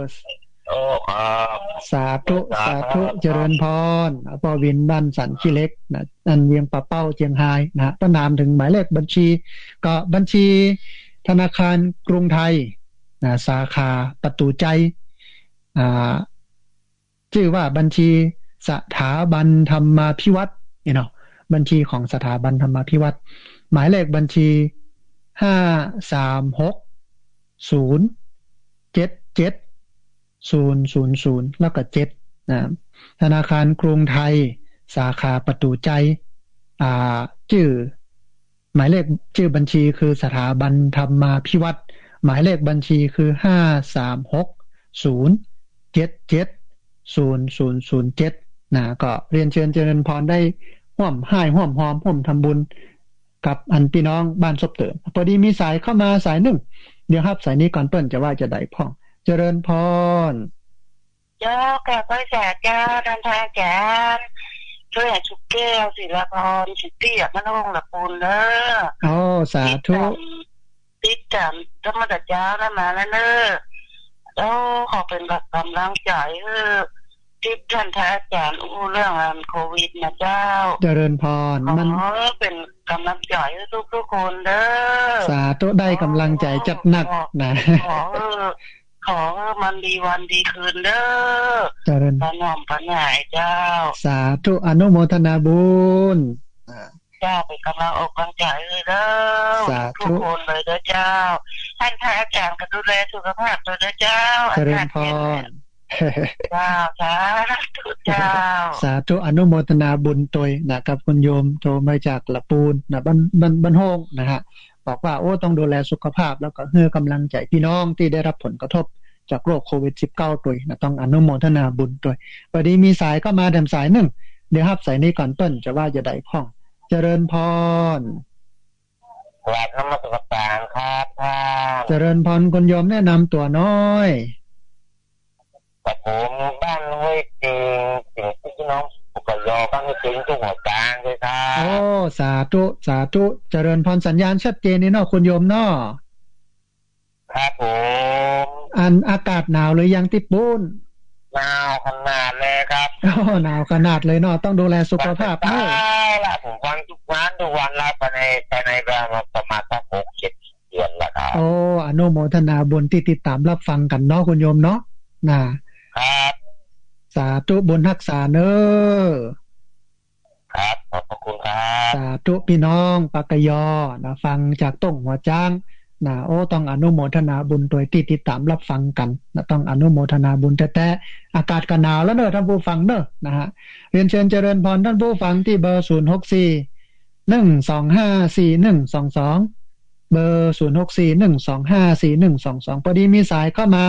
โอ้ ครับ สาธุ สาธุ สาธุ เจริญพร ป้อวินบ้านสันขี้เหล็กนะ อันเวียงป่าเป้าเจียงฮายนะ ประนามถึงหมายเลขบัญชี ก็บัญชีธนาคารกรุงไทยนะ สาขาประตู๋ไจ๊ อ่า จื้อว่าบัญชีสถาบันธรรมาภิวัฒน์นี่เนาะ บัญชีของสถาบันธรรมาภิวัฒน์ หมายเลขบัญชี ห้าสามหก ศูนย์เจ็ดเจ็ด ศูนย์ศูนย์ศูนย์ แล้วก็ เจ็ด นะ ธนาคารกรุงไทย สาขาประตู๋ไจ๊ อ่า จื้อ หมายเลขชื่อบัญชีคือสถาบันธรรมาภิวัฒน์ หมายเลขบัญชีคือ ห้าสามหก ศูนย์เจ็ดเจ็ด ศูนย์ศูนย์ศูนย์เจ็ด นะ ก็เรียนเชิญเจริญพรได้ฮ่วมฮ้ายฮ่วมฮอมฮ่วมทำบุญกับอันปี้น้องบ้านซบเติ่น พอดีมีสายเข้ามาสายนึ่ง เดี๋ยวฮับสายนี้ก่อนเปิ้นจะว่าจะใดพ่อง เจริญพร เจ้า กราบไหว้สาเจ้า ต้านพระอาจ๋ารย์ ช่วยหาสุขแก้ว ศิลาพร สิทธิอมรวงศ์ ละปูนเน้อ อ๋อ สาธุ ติดต๋าม ติดต๋ามธรรมะต๋าเจ้านั้นมาแล้วเน้อ แล้วขอเป๋นแบบก๋ำลังใจ๋หื้อ ติดต้านพระอาจ๋ารย์อู้เรื่องอันโควิดนะเจ้า เจริญพร ขอ มัน เป๋นก๋ำลังใจ๋หื้อทุกๆ คนเน้อ สาธุ ได้ก๋ำลังใจ๋จัดหนัก ขอ นะ ขอหื้อ ขอหื้อมันดีวันดีคืนเน้อ เจริญ ปาหน่อมปาหายเจ้า สาธุ อนุโมทนาบุญ อ่า เจ้า เป๋นก๋ำลังอกก๋ำลังใจ๋หื้อเน้อ สาธุ ทุกๆ คนเลยเน้อเจ้า ต้านพระอาจ๋ารย์ก็ดูแลสุขภาพตนเน้อเจ้า เจริญพร อากาศเย็น เจ้า สาธุเจ้า สาธุ อนุโมทนาบุญตวยนะ กับคุณโยมโทรมาจากละปูนนะ บ้าน บ้าน บ้านโฮ่งนะฮะ บอกว่า โอ้ ต้องดูแลสุขภาพ แล้วก็หื้อก๋ำลังใจ๋ปี้น้องตี้ได้ฮับผลกระทบจากโรคโควิดสิบเก้าตวยนะ ต้องอนุโมทนาบุญตวย พอดีมีสายเข้ามาแถมสายนึ่ง เดี๋ยวฮับสายนี้ก่อนเปิ้นจะว่าจะใดพ่อง เจริญพร กราบนมัสการครับท่าน เจริญพร คุณโยมแนะนำตั๋วหน้อย กับผมบ้านห้วยเต็ง เสียงพี่น้องปกย บ้านห้วยเต็ง จังหวัดตรังเลยครับ โอ้ สาธุ สาธุ เจริญพร สัญญาณชัดเจนนี่เนาะ คุณโยมเนาะ ครับผม อันอากาศหนาวหรือยังตี้ปู๊น หนาวขนาดเลยครับ โอ้ หนาวขนาดเลยเนาะ ต้องดูแลสุขภาพเนาะ ฟังแต่เจ๊าละ ผมฟังทุกวัน ทุกวันละ ไปใน ไปในประมาณสักหกเจ็ด เดือนละครับ โอ้ อนุโมทนาบุญตี้ติดต๋ามฮับฟังกั๋นเนาะ คุณโยมเนาะ นะ ครับ สาธุบุญฮักษาเน้อ ครับ ขอบพระคุณครับ สาธุ ปี้น้องปากยอนะ ฟังจากต้งหัวจ๊างนะ โอ้ ต้องอนุโมทนาบุญตวยตี้ติดต๋ามฮับฟังกั๋นนะ ต้องอนุโมทนาบุญแต๊ๆ อากาศก็หนาวแล้วเน้อ ต้านผู้ฟังเน้อ นะฮะ เรียนเชิญเจริญพรต้านผู้ฟังตี้เบอร์ ศูนย์หกสี่ หนึ่งสองห้า สี่หนึ่งสองสอง เบอร์ ศูนย์หกสี่ หนึ่งสองห้า สี่หนึ่งสองสอง พอดีมีสายเข้ามา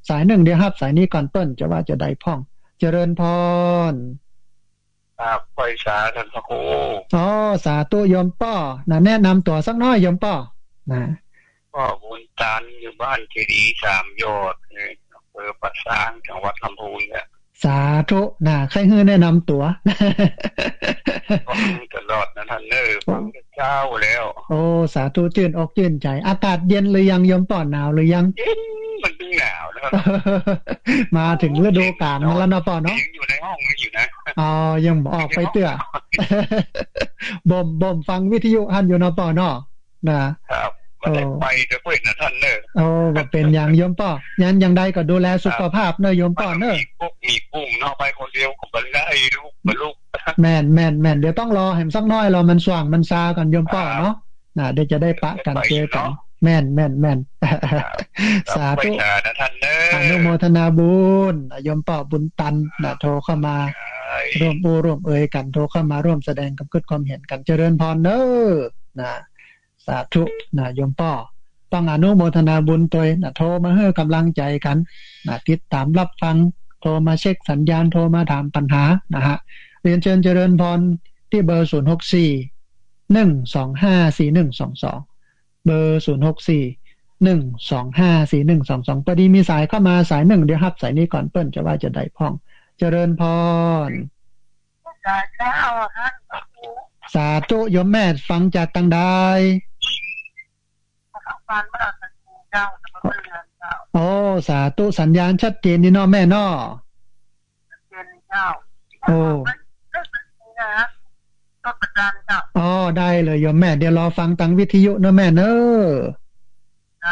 สายนึ่ง เดี๋ยวฮับสายนี้ก่อนเปิ้นจะว่าจะใดพ่อง เจริญพร ครับ ไหว้สาต้านพระครู อ๋อ สาธุ โยมป้อนะ แนะนำตั๋วสักหน้อย โยมป้อนะ ป้อบุญตัน อยู่บ้านเจดีย์สามยอด อำเภอป่าซาง จังหวัดลำพูนเนี่ย สาธุนะ ใค่หื้อแนะนำตั๋ว ฟังตลอดนะต้านเน้อ ฟังแต่เจ๊าแล้ว โอ้ สาธุ จื้นอกจื้นใจ๋ อากาศเย็นหรือยังโยมป้อ หนาวหรือยัง เย็น มันเพิ่งหนาวนะ มาเถิงฤดูก๋าลมันแล้วเนาะป้อเนาะ ยังอยู่ในห้องอยู่นะ อ๋อ ยังบ่ออกไปเตื้อ บ่ม บ่มฟังวิทยุหั้นอยู่เนาะป้อเนาะ นะ ครับ บ่ได้ไปเตื้อเปิ้นนะต้านเน้อ โอ้ บ่เป๋นหยังโยมป้อ ยันอย่างใดก็ดูแลสุขภาพเน้อโยมป้อเน้อ มีกุ๊ก มีกุ้งเนาะ ไปคนเดียวก็บ่ได้ ลูก บ่ลูก แม่น แม่น แม่น เดี๋ยวต้องรอแหมสักหน้อย รอมันสว่างมันซาก่อนโยมป้อเนาะ ครับ นะ เดี๋ยวจะได้ปะกั๋นเจอกั๋น แม่น แม่น แม่น ครับ สาธุ ไหว้สานะต้านเน้อ อนุโมทนาบุญ โยมป้อบุญตันนะ โทรเข้ามา ใช่ ร่วมอู้ร่วมเอยกั๋น โทรเข้ามาร่วมแสดงความกึ๊ดความเห็นกั๋น เจริญพรเน้อ นะ สาธุนะโยมป้อ ต้องอนุโมทนาบุญตวยนะ โทรมาหื้อกำลังใจ๋กั๋นนะ ติดต๋ามฮับฟัง โทรมาเช็คสัญญาณ โทรมาถามปัญหานะฮะ เรียนเชิญเจริญพรตี้เบอร์ ศูนย์หกสี่ หนึ่งสองห้า สี่หนึ่งสองสอง เบอร์ ศูนย์หกสี่ หนึ่งสองห้า สี่หนึ่งสองสอง พอดีมีสายเข้ามาสายนึ่ง เดี๋ยวฮับสายนี้ก่อนเปิ้นจะว่าจะใดพ่อง เจริญพร สาธุ โยมแม่ ฟังจากตางใด โอ้ สาธุ สัญญาณชัดเจนดีเนาะแม่เนาะ โอ้ อ๋อ ได้เลยโยมแม่ เดี๋ยวรอฟังตางวิทยุเนาะแม่เนา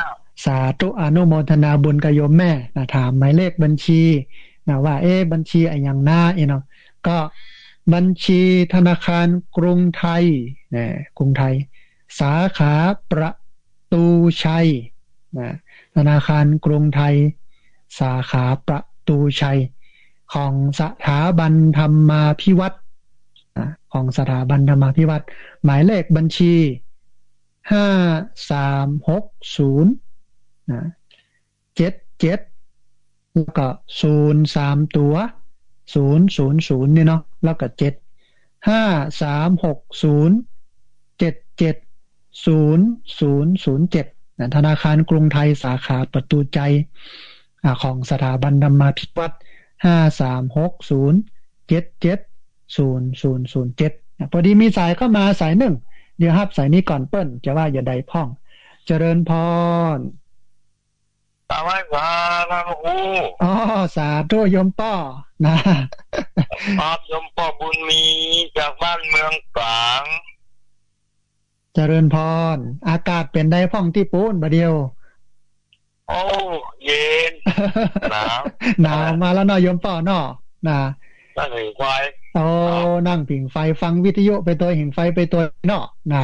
ะ สาธุ อนุโมทนาบุญกับโยมแม่นะ ถามหมายเลขบัญชีนะ ว่า เอ๊ะ บัญชีอะหยังนา เอ๊ะเนาะ ก็บัญชีธนาคารกรุงไทยนะ กรุงไทย สาขาประตูชัยนะ ธนาคารกรุงไทย สาขาประตูชัย ของสถาบันธรรมาภิวัฒน์นะ ของสถาบันธรรมาภิวัฒน์ หมายเลขบัญชี ห้าสามหกศูนย์ นะ เจ็ดเจ็ด แล้วก็ศูนย์สามตัว ศูนย์ศูนย์ศูนย์ นี่เนาะ แล้วก็ เจ็ด ห้าสามหกศูนย์ เจ็ดเจ็ดศูนย์ศูนย์ศูนย์เจ็ด นะ ธนาคารกรุงไทยสาขาประตูชัย อ่า ของสถาบันธรรมาภิวัฒน์ ห้าสามหกศูนย์ เจ็ดเจ็ดศูนย์ศูนย์ศูนย์เจ็ด นะ พอดีมีสายเข้ามาสายนึ่ง เดี๋ยวฮับสายนี้ก่อนเปิ้น จะว่าจะใดพ่อง เจริญพร สวัสดีครับ พระครู อ๋อ สาธุโยมป้อ นะ ครับ โยมป้อบุญมี จากบ้านเมืองฝาง เจริญพร อากาศเป๋นใดพ่องตี้ปู๊นบ่าเดี่ยว โอ้ เย็น หนาว หนาวมาแล้วเนาะโยมป้อเนาะ นะ นั่งผิงไฟ โอ้ ครับ นั่งผิงไฟฟังวิทยุไปตวย ผิงไฟไปตวยเนาะ นะ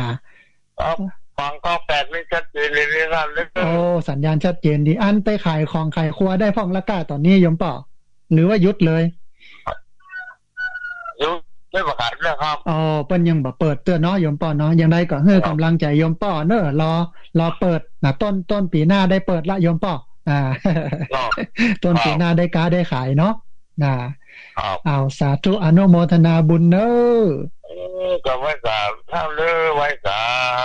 ครับ ฟังเก้าแปดนี่ชัดเจนเลยนะครับ โอ้ สัญญาณชัดเจนดี อันไปขายของขายครัวได้พ่องละก้าต๋อนนี้โยมป้อ หรือว่าหยุดเลย หยุด ไม่ประกาศเรื่องครับ อ๋อ เปิ้นยังบ่เปิดเตื้อเนาะโยมป้อเนาะ ยังไดก็หื้อกำลังใจ๋โยมป้อเนาะ รอ รอเปิดนะ ต้น ต้นปี๋หน้าได้เปิดละโยมป้อ อ่า ครับ ต้นปี๋หน้าได้ก๊าได้ขายเนาะ นะ ครับ เอา สาธุ อนุโมทนาบุญเนาะ เออ ก็ไหว้สา เท่าเล่อ ไหว้สา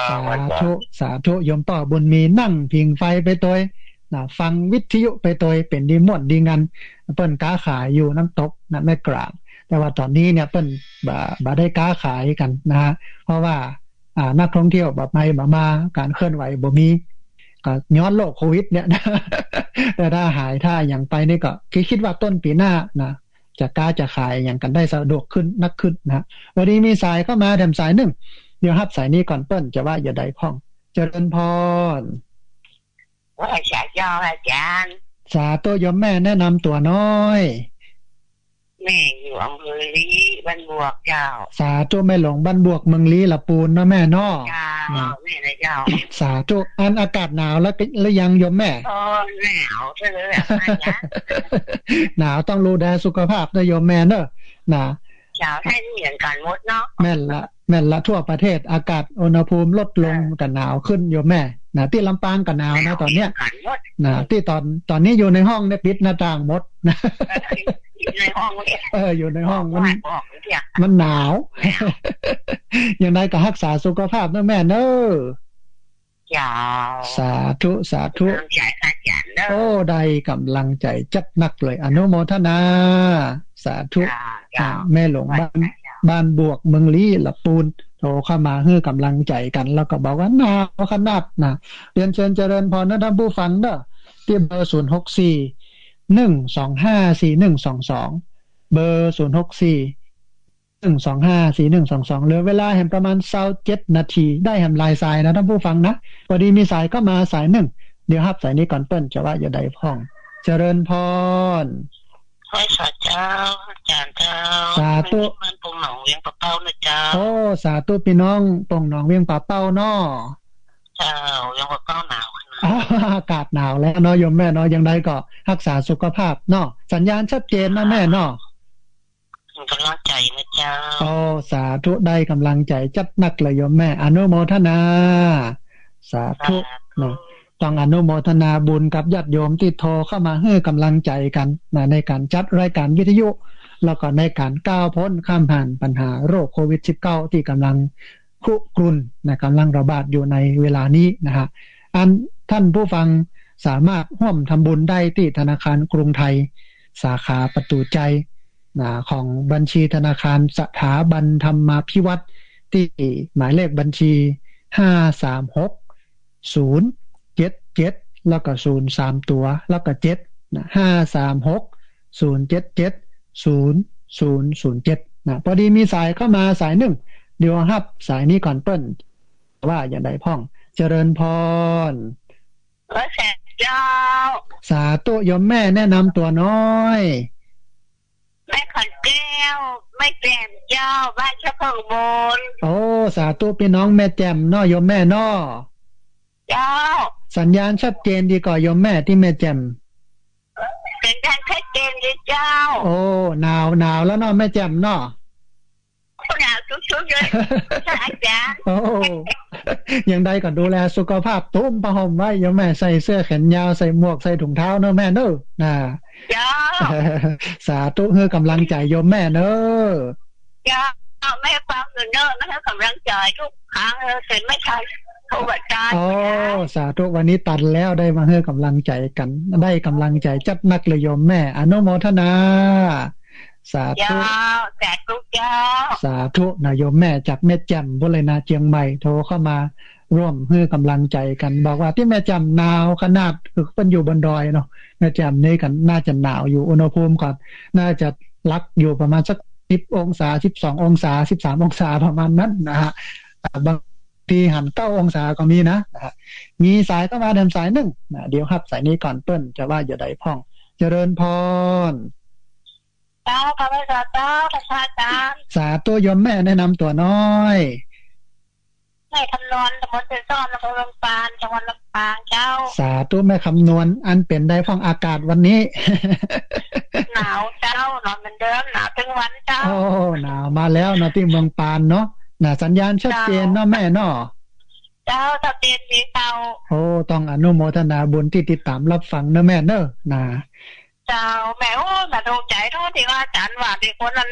สา ไหว้สา ธุ สาธุ โยมป้อบุญมีนั่งผิงไฟไปตวย นะ ฟังวิทยุไปตวย เป๋นดีม่วนดีงัน เปิ้นก๊าขายอยู่น้ำตกนะ แม่กลาง แต่ว่าต๋อนนี้เนี่ยเปิ้นบ่ บ่ได้ก๊าขายกั๋นนะฮะ เพราะว่า อ่า นักท่องเที่ยวบ่ไปบ่มา ก๋านเคลื่อนไหวบ่มี ก็ย้อนโรคโควิดเนี่ยนะ แต่ถ้าหาย ถ้าอะหยังไปนี่ก็ คิด คิดว่าต้นปี๋หน้านะ จะก๊าจะขายอะหยังกั๋นได้สะดวกขึ้นนักขึ้นนะฮะ พอดีมีสายเข้ามาแถมสายนึ่ง เดี๋ยวฮับสายนี้ก่อนเปิ้น จะว่าจะใดพ่อง เจริญพร ไหว้สาเจ้าอาจ๋ารย์ สาธุโยมแม่ แนะนำตั๋วหน้อย แม่อยู่อำเภอลี้ บ้านบวกเจ้า สาธุ แม่หลวงบ้านบวก เมืองลี้ละปูนเนาะแม่เนาะ เจ้า นะ แม่นะเจ้า สาธุ อันอากาศหนาวแล้ว หรือยังโยมแม่ โอ้ หนาวเสียเลยอะ อาจ๋ารย์ หนาวต้องดูแลสุขภาพนะโยมแม่เนาะ นะ เจ้า ใช่เหมือนกั๋นหมดเนาะ แม่นละ แม่นละ ทั่วประเทศอากาศอุณหภูมิลดลง เออ ก็หนาวขึ้นโยมแม่ นะ ตี้ลำปางก็หนาวนะ หนาว ต๋อนเนี้ย เหมือนกั๋นหมด นะ ตี้ต๋อน ต๋อนนี้อยู่ในห้องเนี่ยปิดหน้าต่างหมดนะ เออ อยู่ในห้องเนี่ย เออ อยู่ในห้องมัน ออก มันหนาว หนาว ยังไดก็ฮักษาสุขภาพเนาะแม่เนาะ เจ้า สาธุ สาธุ กำลังใจ๋อาจ๋ารย์เนาะ โอ้ ได้กำลังใจ๋จัดนักเลย อนุโมทนา สาธุ เจ้า เจ้า อ่า แม่หลวงบ้าน ไหว้เจ้า บ้านบวก เมืองลี้ละปูน โทรเข้ามาหื้อกำลังใจ๋กั๋น แล้วก็บอกว่าหนาวขนาดนะ เรียนเชิญเจริญพรนะท่านผู้ฟังเนาะ ตี้เบอร์ ศูนย์หกสี่ หนึ่งสองห้า สี่หนึ่งสองสอง เบอร์ ศูนย์หกสี่ หนึ่งสองห้า สี่หนึ่งสองสอง เหลือเวลาแหมประมาณซาวเจ็ดนาที ได้แหมหลายสายนะท่านผู้ฟังนะ พอดีมีสายเข้ามาสายนึ่ง เดี๋ยวฮับสายนี้ก่อนเปิ้น จะว่าจะใดพ่อง เจริญพร ไหว้สาเจ้า อาจ๋ารย์เจ้า สาธุ บ้านปงหนองเวียงป่าเป้านะเจ้า โอ้ สาธุ ปี้น้องปงหนองเวียงป่าเป้าเนาะ เจ้า เวียงป่าเป้าหนาวขนาด อากาศหนาวแล้วเนาะโยมแม่เนาะ ยังไดก็ฮักษาสุขภาพเนาะ สัญญาณชัดเจนนะแม่เนาะ เป๋นก๋ำลังใจ๋นะเจ้า โอ้ สาธุ ได้ก๋ำลังใจ๋จัดนักเลยโยมแม่ อนุโมทนา สาธุ สาธุ นะ ต้องอนุโมทนาบุญกับญาติโยมตี้โทรเข้ามาหื้อกำลังใจ๋กั๋นนะ ในก๋านจัดรายก๋านวิทยุ แล้วก็ในก๋านก้าวป๊นข้ามผ่านปัญหาโรคโควิดสิบเก้าตี้ก๋ำลังคุกรุ่นนะ ก๋ำลังระบาดอยู่ในเวลานี้นะฮะ อันท่านผู้ฟังสามารถฮ่วมทำบุญได้ตี้ธนาคารกรุงไทย สาขาประตูชัย นะ ของบัญชีธนาคารสถาบันธรรมาภิวัฒน์ ตี้หมายเลขบัญชี ห้าสามหก ศูนย์เจ็ดเจ็ด แล้วก็ ศูนย์ สามตัว แล้วก็ เจ็ด นะ ห้าสามหก ศูนย์เจ็ดเจ็ด ศูนย์ศูนย์ศูนย์เจ็ด นะ พอดีมีสายเข้ามาสายนึ่ง เดี๋ยวฮับสายนี้ก่อนเปิ้น ว่าจะใดพ่อง เจริญพร ไหว้สาเจ้า สาธุ โยมแม่แนะนำตั๋วหน้อย แม่ขันแก้ว แม่แจ่มเจ้า บ้านสะเพิงบน โอ้ สาธุ ปี้น้องแม่แจ่มเนาะ โยมแม่เนาะ เจ้า สัญญาณชัดเจนดีก่อโยมแม่ตี้แม่แจ่ม สัญญาณชัดเจนดีเจ้า โอ้ หนาว หนาวแล้วเนาะแม่แจ่มเนาะ หนาวสุดๆ เลย ค่ะอาจารย์ โอ้ อย่างใดก็ดูแลสุขภาพ ตุ้มผ้าห่มไว้โยมแม่ ใส่เสื้อแขนยาว ใส่หมวก ใส่ถุงเท้าเนอะแม่เนอะ นะ เจ้า สาธุ หื้อกำลังใจ๋โยมแม่เนอะ เจ้า แม่ฟังอยู่เนอะ แม่หื้อกำลังใจ๋ทุกครั้งเลย เถิดแม่ชัย โอ้ อาจารย์ โอ้ สาธุ วันนี้ตันแล้ว ได้มาหื้อกำลังใจ๋กั๋น ได้กำลังใจ๋จัดหนักเลยโยมแม่ อนุโมทนา สาธุ เจ้า สาธุเจ้า สาธุนะโยมแม่ จากแม่แจ่มปู๊นเลยนะ เจียงใหม่ โทรเข้ามาร่วมหื้อกำลังใจ๋กั๋น บอกว่าตี้แม่แจ่มหนาวขนาด คือเปิ้นอยู่บนดอยเนาะ แม่แจ่มนี่ก็น่าจะหนาวอยู่ อุณหภูมิก็น่าจะหลักอยู่ประมาณสักสิบองศา สิบสององศา สิบสามองศา ประมาณนั้นนะฮะ อ่า บางทีหันเก้าองศาก็มีนะ นะฮะ มีสายเข้ามาแถมสายนึ่งนะ เดี๋ยวฮับสายนี้ก่อน เปิ้นจะว่าจะใดพ่อง เจริญพร เจ้า ข้าพเจ้า เจ้า พระอาจารย์ สาธุ โยมแม่แนะนำตั๋วหน้อย แม่คำนวณ ตำบลเซซ้อน อำเภอเมืองปาน จังหวัดลำปาง เจ้า สาธุ แม่คำนวณ อันเป๋นใดพ่องอากาศวันนี้ หนาวเจ้า หนาวเหมือนเดิม หนาวตึงวันเจ้า โอ้ หนาวมาแล้วเนาะ ตี้เมืองปานเนาะ นะ สัญญาณชัดเจนเนาะแม่เนาะ เจ้า ชัดเจนดีเจ้า โอ้ ต้องอนุโมทนาบุญตี้ติดต๋ามฮับฟังเนอะแม่เนอะ นะ เจ้า แม่ โอ้ สะดุ้งใจ๋เนาะ ตี้ว่าอาจ๋ารย์ว่าตี้คนนั้น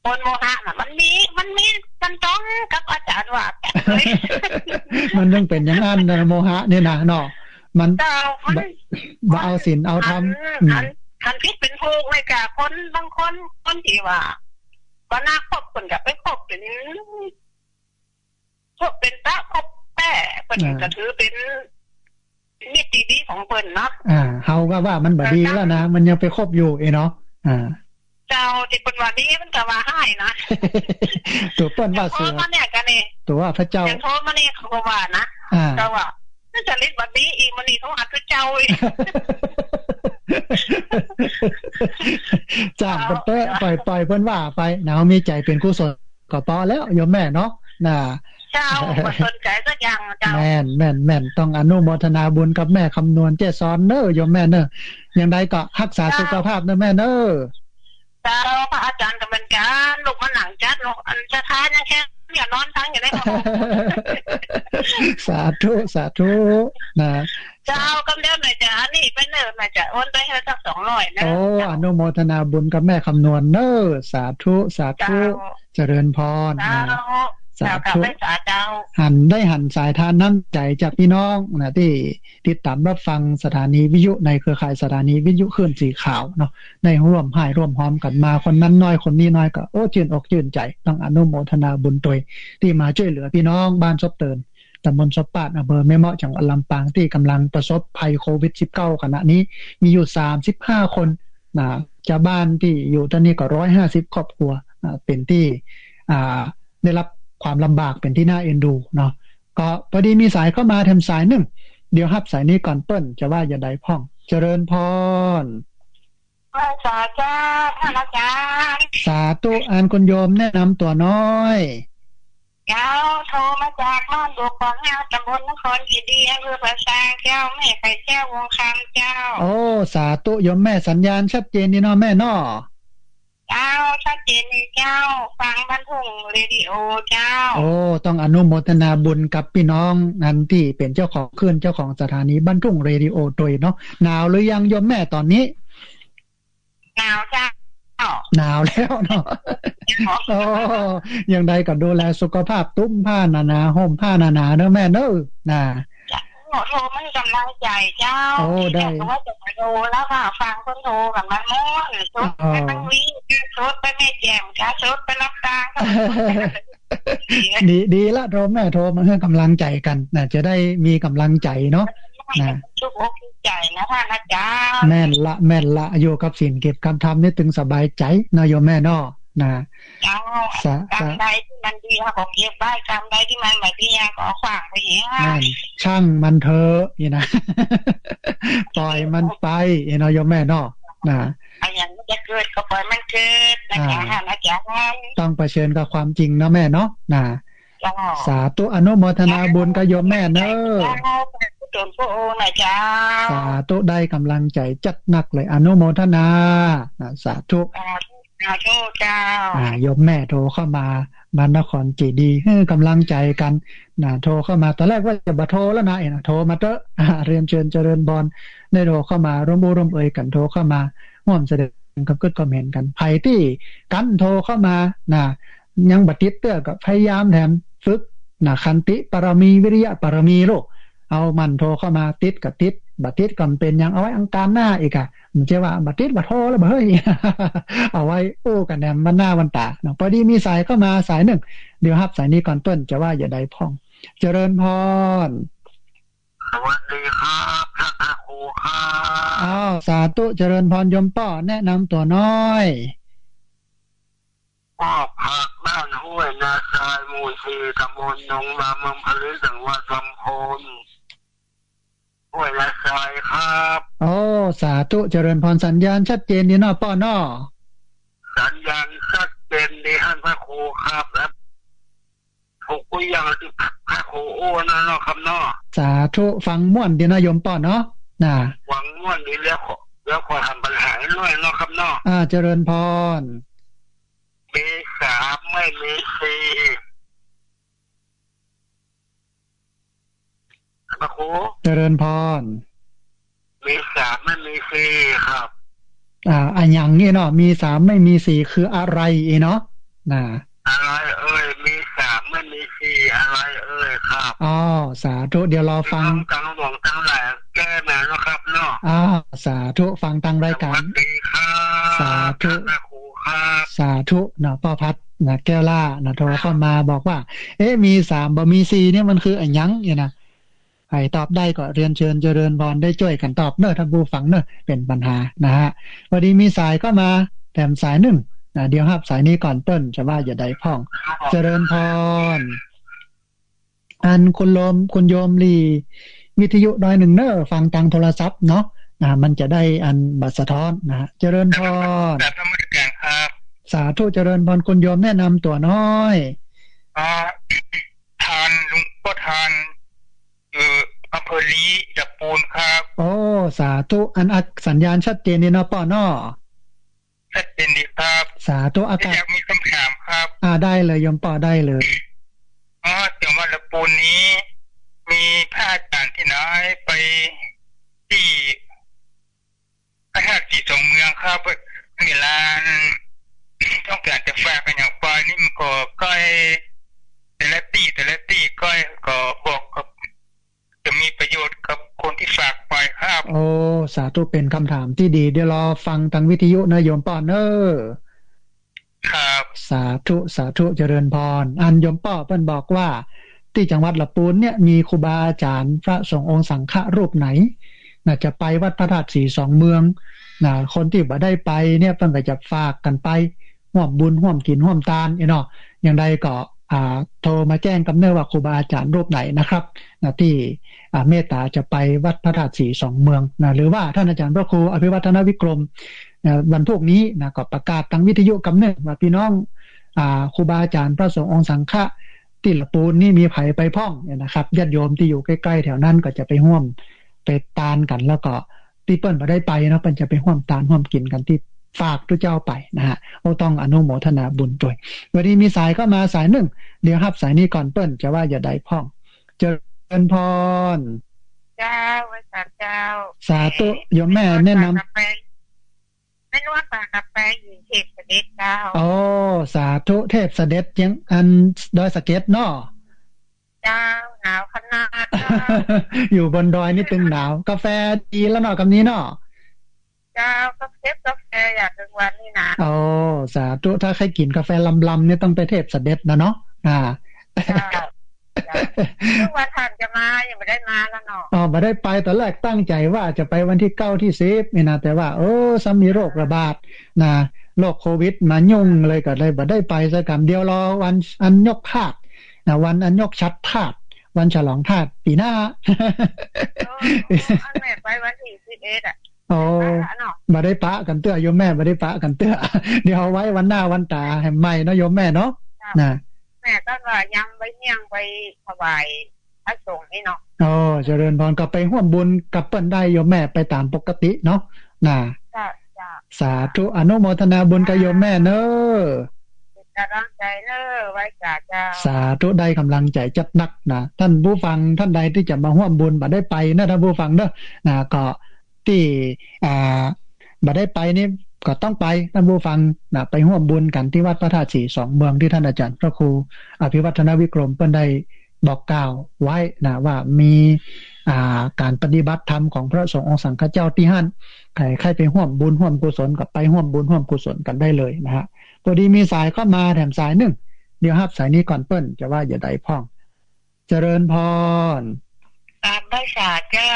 คนโมหะน่ะ มันมี มันมี มันตรงกับอาจ๋ารย์ว่าเป๊ะเลย มันต้องเป๋นอย่างนั้นนะ โมหะนี่นะเนาะ มัน เจ้า มัน บ่ บ่เอาศีลเอาธรรม อัน อืม อัน อันผิดเป๋นถูกเลยจ้ะ คนบางคน คนตี้ว่า บ่น่าคบ เปิ้นก็ไปคบเป๋น คบเป๋นตะคบแป๊ะ เปิ้น อ่า ก็ถือเป๋น มิตรตี้ดีของเปิ้นเนาะ อ่า เฮาก็ว่ามันบ่ดีแล้วนะ มันยังไปคบอยู่เอ้ยเนาะ อ่า เจ้า ตี้เปิ้นว่าดีมันก็ว่าฮ้ายนะ ตั๋วเปิ้นว่าเสือ โทรมาเนี่ยก็นี่ ตั๋วพระเจ้า อย่างโทรมาเนี่ยเขาก็ว่านะ อ่า ก็ว่า มันจะเล่นบ่ดีอีก มื้อนี้โทรหาคือเจ้าอีก จ้างเปิ้นเต๊อะ ปล่อย ปล่อยเปิ้นว่าไปนะ เฮามีใจ๋เป๋นกุศล ก็ปอแล้วโยมแม่เนาะ นะ เจ้า บ่สนใจ๋สักอย่างเจ้า แม่น แม่น แม่น ต้องอนุโมทนาบุญกับแม่คำนวณเจซ้อนเนอะโยมแม่เนอะ อย่างใดก็ฮักษา เจ้า สุขภาพเนอะแม่เนอะ เจ้า พระอาจ๋ารย์ก็เหมือนกั๋น ลูกมานั่งจัดเนาะ อันจะทานยังแค่ อย่านอนพังอยู่ในห้อง สาธุ สาธุ นะ เจ้า กำเดียวแม่จะอันนี้ไปเนอะ แม่จะโอนไปหื้อสักสองร้อยนะ โอ้ เจ้า อนุโมทนาบุญกับแม่คำนวณเนอะ สาธุ สาธุ เจ้า เจริญพร เจ้า นะ สาธุ เจ้า ข้าพเจ้า หัน ได้หันสายทานน้ำใจ๋จากปี้น้องนะ ตี้ติดต๋ามฮับฟังสถานีวิทยุในเครือข่ายสถานีวิทยุคลื่นสีขาวเนาะ ได้ฮ่วมฮ้ายฮ่วมฮอมกั๋นมา คนนั้นน้อย คนนี้น้อยก็ โอ้ จื้นอกจื้นใจ๋ ต้องอนุโมทนาบุญตวย ตี้มาจ้วยเหลือปี้น้องบ้านซบเติน ตำบลซบปาด อำเภอแม่เมาะ จังหวัดลำปาง ตี้ก่ำลังประสบภัยโควิดสิบเก้า ขณะนี้ มีอยู่สามสิบห้าคน นะ จาวบ้านตี้อยู่ตี้นี่ก็ร้อยห้าสิบครอบครัว อ่า เป๋นตี้ อ่า ได้ฮับความลำบาก เป๋นตี้น่าเอ็นดูเนาะ ก็ปอดีมีสายเข้ามาแถมสายนึ่ง เดี๋ยวฮับสายนี้ก่อน เปิ้นจะว่าจะใดพ่อง เจริญพร ไหว้สาเจ้า ท่านอาจ๋ารย์ สาธุ อันคุณโยมแนะนำตั๋วหน้อย เจ้า โทรมาจากบ้านบวกขวางห้า ตำบลนครเจดีย์ อำเภอป่าซางเจ้า แม่ไข่แก้ว วงศ์คำเจ้า โอ้ สาธุ โยมแม่ สัญญาณชัดเจนดีเนาะแม่เนาะ เจ้า ชัดเจนดีเจ้า ฟังบ้านทุ่งเรดิโอเจ้า โอ้ ต้องอนุโมทนาบุญกับปี้น้องนั้นตี้เป๋นเจ้าของคลื่น เจ้าของสถานีบ้านทุ่งเรดิโอตวยเนาะ หนาวหรือยังโยมแม่ต๋อนนี้ หนาวเจ้า หนาวแล้วเนาะ เจ้า โอ้ อย่างใดก็ดูแลสุขภาพ ตุ้มผ้าหนาๆ ห่มผ้าหนาๆ เนอะแม่เนอะ นะ เจ้า โทรมาหื้อกำลังใจ๋เจ้า โอ้ ได้ ทีแรกก็ว่าจะมาโทรแล้วค่ะ ฟังคนโทรกั๋นมาหมด สดไป อ๋อ ทางนี้ สดไปแม่แจ่มค่ะ สดไปลำปางค่ะ ดี ดีละ โทรแม่ โทรมาหื้อกำลังใจ๋กั๋นนะ จะได้มีกำลังใจ๋เนาะ นะ จุกอกจุกใจ๋นะท่านอาจ๋ารย์ แม่นละ แม่นละ อยู่กับศีลเก็บกับธรรมนี่ตึงสบายใจ๋เนาะโยมแม่เนาะ นะ เจ้า สา กรรมใดตี้มันดีเฮาก็เก็บไว้ กรรมใดตี้มันบ่ดีเฮาก็เอาขว้างไปเหีย นั่น ช่างมันเถอะ นี่นะ ปล่อยมันไป นี่เนาะโยมแม่เนาะ นะ อะหยังมันจะเกิดก็ปล่อยมันเกิดนะ อ่า จ๊ะ ท่านอาจ๋ารย์ ต้องเผชิญกับความจริงเนาะแม่เนาะ นะ เจ้า สาธุ อนุโมทนาบุญกับโยมแม่เนอะ เจ้า สาธุ ได้กำลังใจ๋จัดหนักเลย อนุโมทนา นะ สาธุ สาธุ สาธุเจ้า อ่า โยมแม่โทรเข้ามา บ้านนครเจดีย์ หื้อกำลังใจ๋กั๋น นะ โทรเข้ามา ต๋อนแรกว่าจะบ่โทรแล้วนะ เอ็นะ โทรมาเต๊อะ อ่า เรียนเชิญเจริญพร ได้โทรเข้ามา ร่วมอู้ร่วมเอยกั๋น โทรเข้ามา ฮ่วมแสดงกำกึ๊ดกำเห็นกั๋น ใผตี้กั๊นโทรเข้ามา นะ ยังบ่ติดเตื้อก็พยายามแถมฝึก นะ ขันติปารมี วิริยะปารมีลูก เอาหมั่นโทรเข้ามา ติดก็ติด บ่ติดก็บ่เป๋นหยัง เอาไว้อังคารหน้าอีกอะ บ่ใจ้ว่าบ่ติดบ่โทรแล้วบ่เฮ้ย เอาไว้อู้กั๋นแหมวันหน้าวันต๋าเนาะ พอดีมีสายเข้ามาสายนึ่ง เดี๋ยวฮับสายนี้ก่อนเปิ้นจะว่าจะใดพ่อง เจริญพร สวัสดีครับ ต้านพระครูครับ อ้าว สาธุ เจริญพรโยมป้อ แนะนำตั๋วหน้อย ป้อผัก บ้านห้วยนาทราย หมู่สี่ ตำบลหนองบาม อำเภอลือ จังหวัดลำพูน ห้วยนาทรายครับ โอ้ สาธุ เจริญพร สัญญาณชัดเจนดีเนาะป้อเนาะ สัญญาณชัดเจนดี ต้านพระครูครับ แล้วถูกกู้อย่างตี้พระครูอู้นั่นเนาะครับเนาะ สาธุ ฟังม่วนดีเนาะโยมป้อเนาะ นะ ฟังม่วนดี แล้วขอ แล้วขอถามปัญหาหน้อยเนาะครับเนาะ อ่า เจริญพร มีสามไม่มีสี่ พระครู เจริญพร มีสามไม่มีสี่ครับ อ่า อะหยังนี่เนาะ มีสามไม่มีสี่คืออะไรอีเนาะ นะ อะไรเอ่ย มีสามไม่มีสี่ อะไรเอ่ยครับ อ๋อ สาธุ เดี๋ยวรอฟัง ตังหลวงตังหลายแก้มาเนาะครับเนาะ อ่า สาธุ ฟังตางรายก๋าน สวัสดีครับ สาธุ พระครูครับ สาธุ นะ ป้อพัด นะ แก้วล่า นะ โทรเข้ามาบอกว่า เอ๊ะ มีสามบ่มีสี่เนี่ยมันคืออะหยังเนี่ยนะ ใผตอบได้ก็เรียนเชิญเจริญพรได้จ้วยกั๋นตอบเนาะ ต้านผู้ฟังเนาะ เป๋นปัญหานะฮะ พอดีมีสายเข้ามาแถมสายนึ่ง นะ เดี๋ยวฮับสายนี้ก่อนเปิ้นจะว่าจะใดพ่อง เจริญพร อันคุณโยม คุณโยมหลีวิทยุหน้อยนึ่งเนาะ ฟังตางโทรศัพท์เนาะ นะ มันจะได้อันบ่สะท้อนนะฮะ เจริญพร กราบนมัสก๋านครับ สาธุ เจริญพร คุณโยมแนะนำตั๋วหน้อย อ่า ทาน หลวงป้อทาน อยู่อำเภอลี ตะปูนครับ โอ้ สาธุ อัน อัก สัญญาณชัดเจนดีเนาะป้อเนาะ ชัดเจนดีครับ สาธุ อากาศ อยากมีคำถามครับ อ่า ได้เลยโยมป้อ ได้เลย อ๋อ จังหวัดลำพูนนี้ มีพระอาจารย์ตี้ไหนไปตี้ พระธาตุสีสองเมืองครับ เวลาต้องก๋านจะฝากอะหยังไปนี่มันก็ใก้ แต่ละตี้แต่ละตี้ใก้ ก็บอกกับ จะมีประโยชน์กับคนตี้ฝากไปครับ โอ้ สาธุ เป๋นคำถามตี้ดี เดี๋ยวรอฟังตางวิทยุเนาะโยมป้อเนาะ ครับ สาธุ สาธุ เจริญพร อันโยมป้อเปิ้นบอกว่า ตี้จังหวัดลำพูนเนี่ย มีครูบาอาจ๋ารย์พระสงฆ์องค์สังฆะรูปไหน นะ จะไปวัดพระธาตุสีสองเมือง นะ คนตี้บ่ได้ไปเนี่ย เปิ้นก็จะฝากกั๋นไป ฮ่วมบุญ ฮ่วมกิ๋น ฮ่วมตาน เนาะ อย่างใดก็ อ่า โทรมาแจ้งกำเนาะว่าครูบาอาจ๋ารย์รูปไหนนะครับ นะ ตี้ อ่า เมตต๋าจะไปวัดพระธาตุสีสองเมือง นะ หรือว่าต้านอาจ๋ารย์พระครูอภิวัฒนวิกรม นะ วันพูกนี้ นะ ก็ประกาศตางวิทยุกำเนาะว่าปี้น้อง อ่า ครูบาอาจ๋ารย์พระสงฆ์องค์สังฆะตี้ลำพูนนี้มีใผไปพ่องเนี่ยนะครับ ญาติโยมตี้อยู่ใก้ๆ แถวนั้นก็จะไปฮ่วมไปตานกั๋น แล้วก็ตี้เปิ้นบ่ได้ไปเนาะ เปิ้นจะไปฮ่วมตานฮ่วมกิ๋นกั๋นตี้ฝากตุ๊เจ้าไปนะฮะ ก็ต้องอนุโมทนาบุญตวย วันนี้มีสายเข้ามาสายนึ่ง เดี๋ยวฮับสายนี้ก่อนเปิ้นจะว่าจะใดพ่อง เจริญพร เจ้า ไหว้สาเจ้า สาธุ โยมแม่แนะนำ แม่นวลปากกาแฟ อยู่เทพเสด็จเจ้า โอ้ สาธุ เทพเสด็จเจียง อันดอยสะเก็ดเนาะ เจ้า หนาวขนาดเจ้า อยู่บนดอยนี่ตึงหนาว กาแฟดีแล้วเนาะ กำนี้เนาะ เจ้า ก็เก็บกาแฟอย่างกลางวันนี่นะ โอ้ สาธุ ถ้าใค่กิ๋นกาแฟลำๆ เนี่ยต้องไปเทพเสด็จนะเนาะ อ่า เจ้า เจ้า เมื่อวันผ่านจะมา ยังบ่ได้มาแล้วเนาะ อ๋อ บ่ได้ไป ต๋อนแรกตั้งใจ๋ว่าจะไปวันตี้เก้าตี้สิบนี่นะ แต่ว่า เออ ซ้ำมีโรคระบาดนะ โรคโควิดมายุ่งเลย ก็เลยบ่ได้ไปสักกำ เดี๋ยวรอวันอันยกธาตุนะ วันอันยกฉัตรธาตุ วันฉลองธาตุปี๋หน้า โอ้ อันแม่ไปวันตี้สิบเอ็ดอะ โอ้ บ่ได้ปะกั๋นเตื้อ โยมแม่ บ่ได้ปะกั๋นเตื้อ เดี๋ยวเอาไว้วันหน้าวันต๋าแหมใหม่เนาะ โยมแม่เนาะ เจ้า นะ แม่ก็ว่ายังไปเยี่ยงไปถวายพระสงฆ์นี่เนาะ โอ้ เจริญพร ก็ไปฮ่วมบุญกับเปิ้นได้ โยมแม่ ไปต๋ามปกติเนาะ นะ เจ้า เจ้า สาธุ อนุโมทนาบุญกับโยมแม่เน้อ เป๋นก๋ำลังใจ๋เน้อ ไหว้สาเจ้า สาธุ ได้ก๋ำลังใจ๋จัดหนักนะ ท่านผู้ฟังท่านใดตี้จะมาฮ่วมบุญบ่ได้ไปนะ ท่านผู้ฟังเน้อ นะ ก็ตี้ อ่า บ่ได้ไปนี่ก็ต้องไป ท่านผู้ฟังนะ ไปฮ่วมบุญกั๋นตี้วัดพระธาตุสีสองเมืองตี้ท่านอาจ๋ารย์พระครูอภิวัฒนวิกรมเปิ้นได้บอกกล่าวไว้นะ ว่ามี อ่า ก๋านปฏิบัติธรรมของพระสงฆ์องค์สังฆเจ้าตี้หั้น ใผใค่ไปฮ่วมบุญฮ่วมกุศลก็ไปฮ่วมบุญฮ่วมกุศลกั๋นได้เลยนะฮะ พอดีมีสายเข้ามาแถมสายนึ่ง เดี๋ยวฮับสายนี้ก่อน เปิ้นจะว่าจะใดพ่อง เจริญพร กราบไหว้สาเจ้า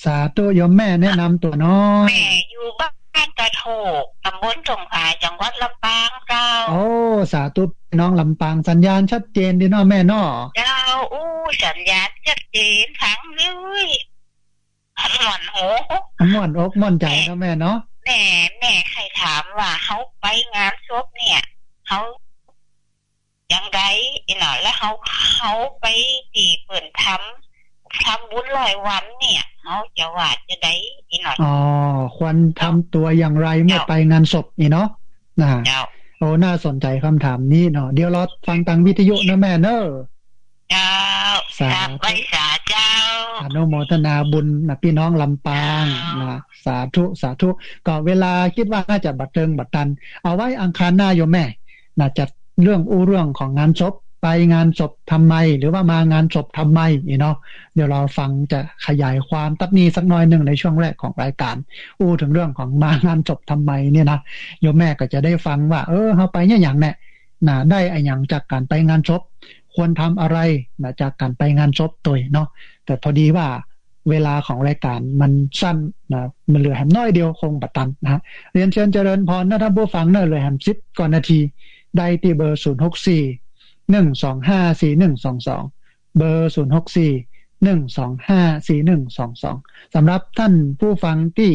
สาธุ โยมแม่แนะนำตั๋วหน้อย แม่อยู่บ้านตาโทก ต๋ำบลสงขลา จังหวัดลำปางเจ้า โอ้ สาธุ น้องลำปาง สัญญาณชัดเจนดีเนาะแม่เนาะ เจ้า อู้ สัญญาณชัดเจน ฟังเลย ม่วนหู ม่วนอกม่วนใจ๋เนาะแม่เนาะ แม่ แม่ใค่ถามว่าเฮาไปงานศพเนี่ย เฮา จั่งใด อี้เนาะ แล้วเฮา เฮาไปตี้เปิ้นทำ ทำบุญร้อยวันเนี่ย เฮาจะว่าจะใด อี้เนาะ อ๋อ ควรทำตั๋วอย่างไรเมื่อไปงานศพนี่เนาะ นะ เจ้า โอ้ น่าสนใจ๋กำถามนี้เนาะ เดี๋ยวรอฟังตางวิทยุนะแม่เน้อ เจ้า สาธุ กราบไหว้สาเจ้า อนุโมทนาบุญนะ ปี้น้องลำปางนะ สาธุ สาธุ ก็เวลาคิดว่าน่าจะบ่เติงบ่ตัน เอาไว้อังคารหน้าโยมแม่ นะ จะเรื่องอู้เรื่องของงานศพ ไปงานศพทำไม หรือว่ามางานศพทำไม อี้เนาะ เดี๋ยวรอฟัง จะขยายความตั๊ดนี้สักหน้อยนึ่งในช่วงแรกของรายก๋าน อู้เถิงเรื่องของมางานศพทำไมเนี่ยนะ โยมแม่ก็จะได้ฟังว่า เออ เฮาไปเนี่ยหยังแน่ นะ ได้อะหยังจากก๋านไปงานศพ ควรทำอะไรนะ จากก๋านไปงานศพตวยเนาะ แต่พอดีว่าเวลาของรายก๋านมันสั้นนะ มันเหลือแหมน้อยเดียวคงบ่ตันนะฮะ เรียนเชิญเจริญพรนะท่านผู้ฟังเน้อ เหลือแหมสิบกว่านาที ได้ตี้เบอร์ ศูนย์หกสี่ หนึ่งสองห้า สี่หนึ่งสองสอง เบอร์ ศูนย์หกสี่ หนึ่งสองห้า สี่หนึ่งสองสอง สำหรับท่านผู้ฟังตี้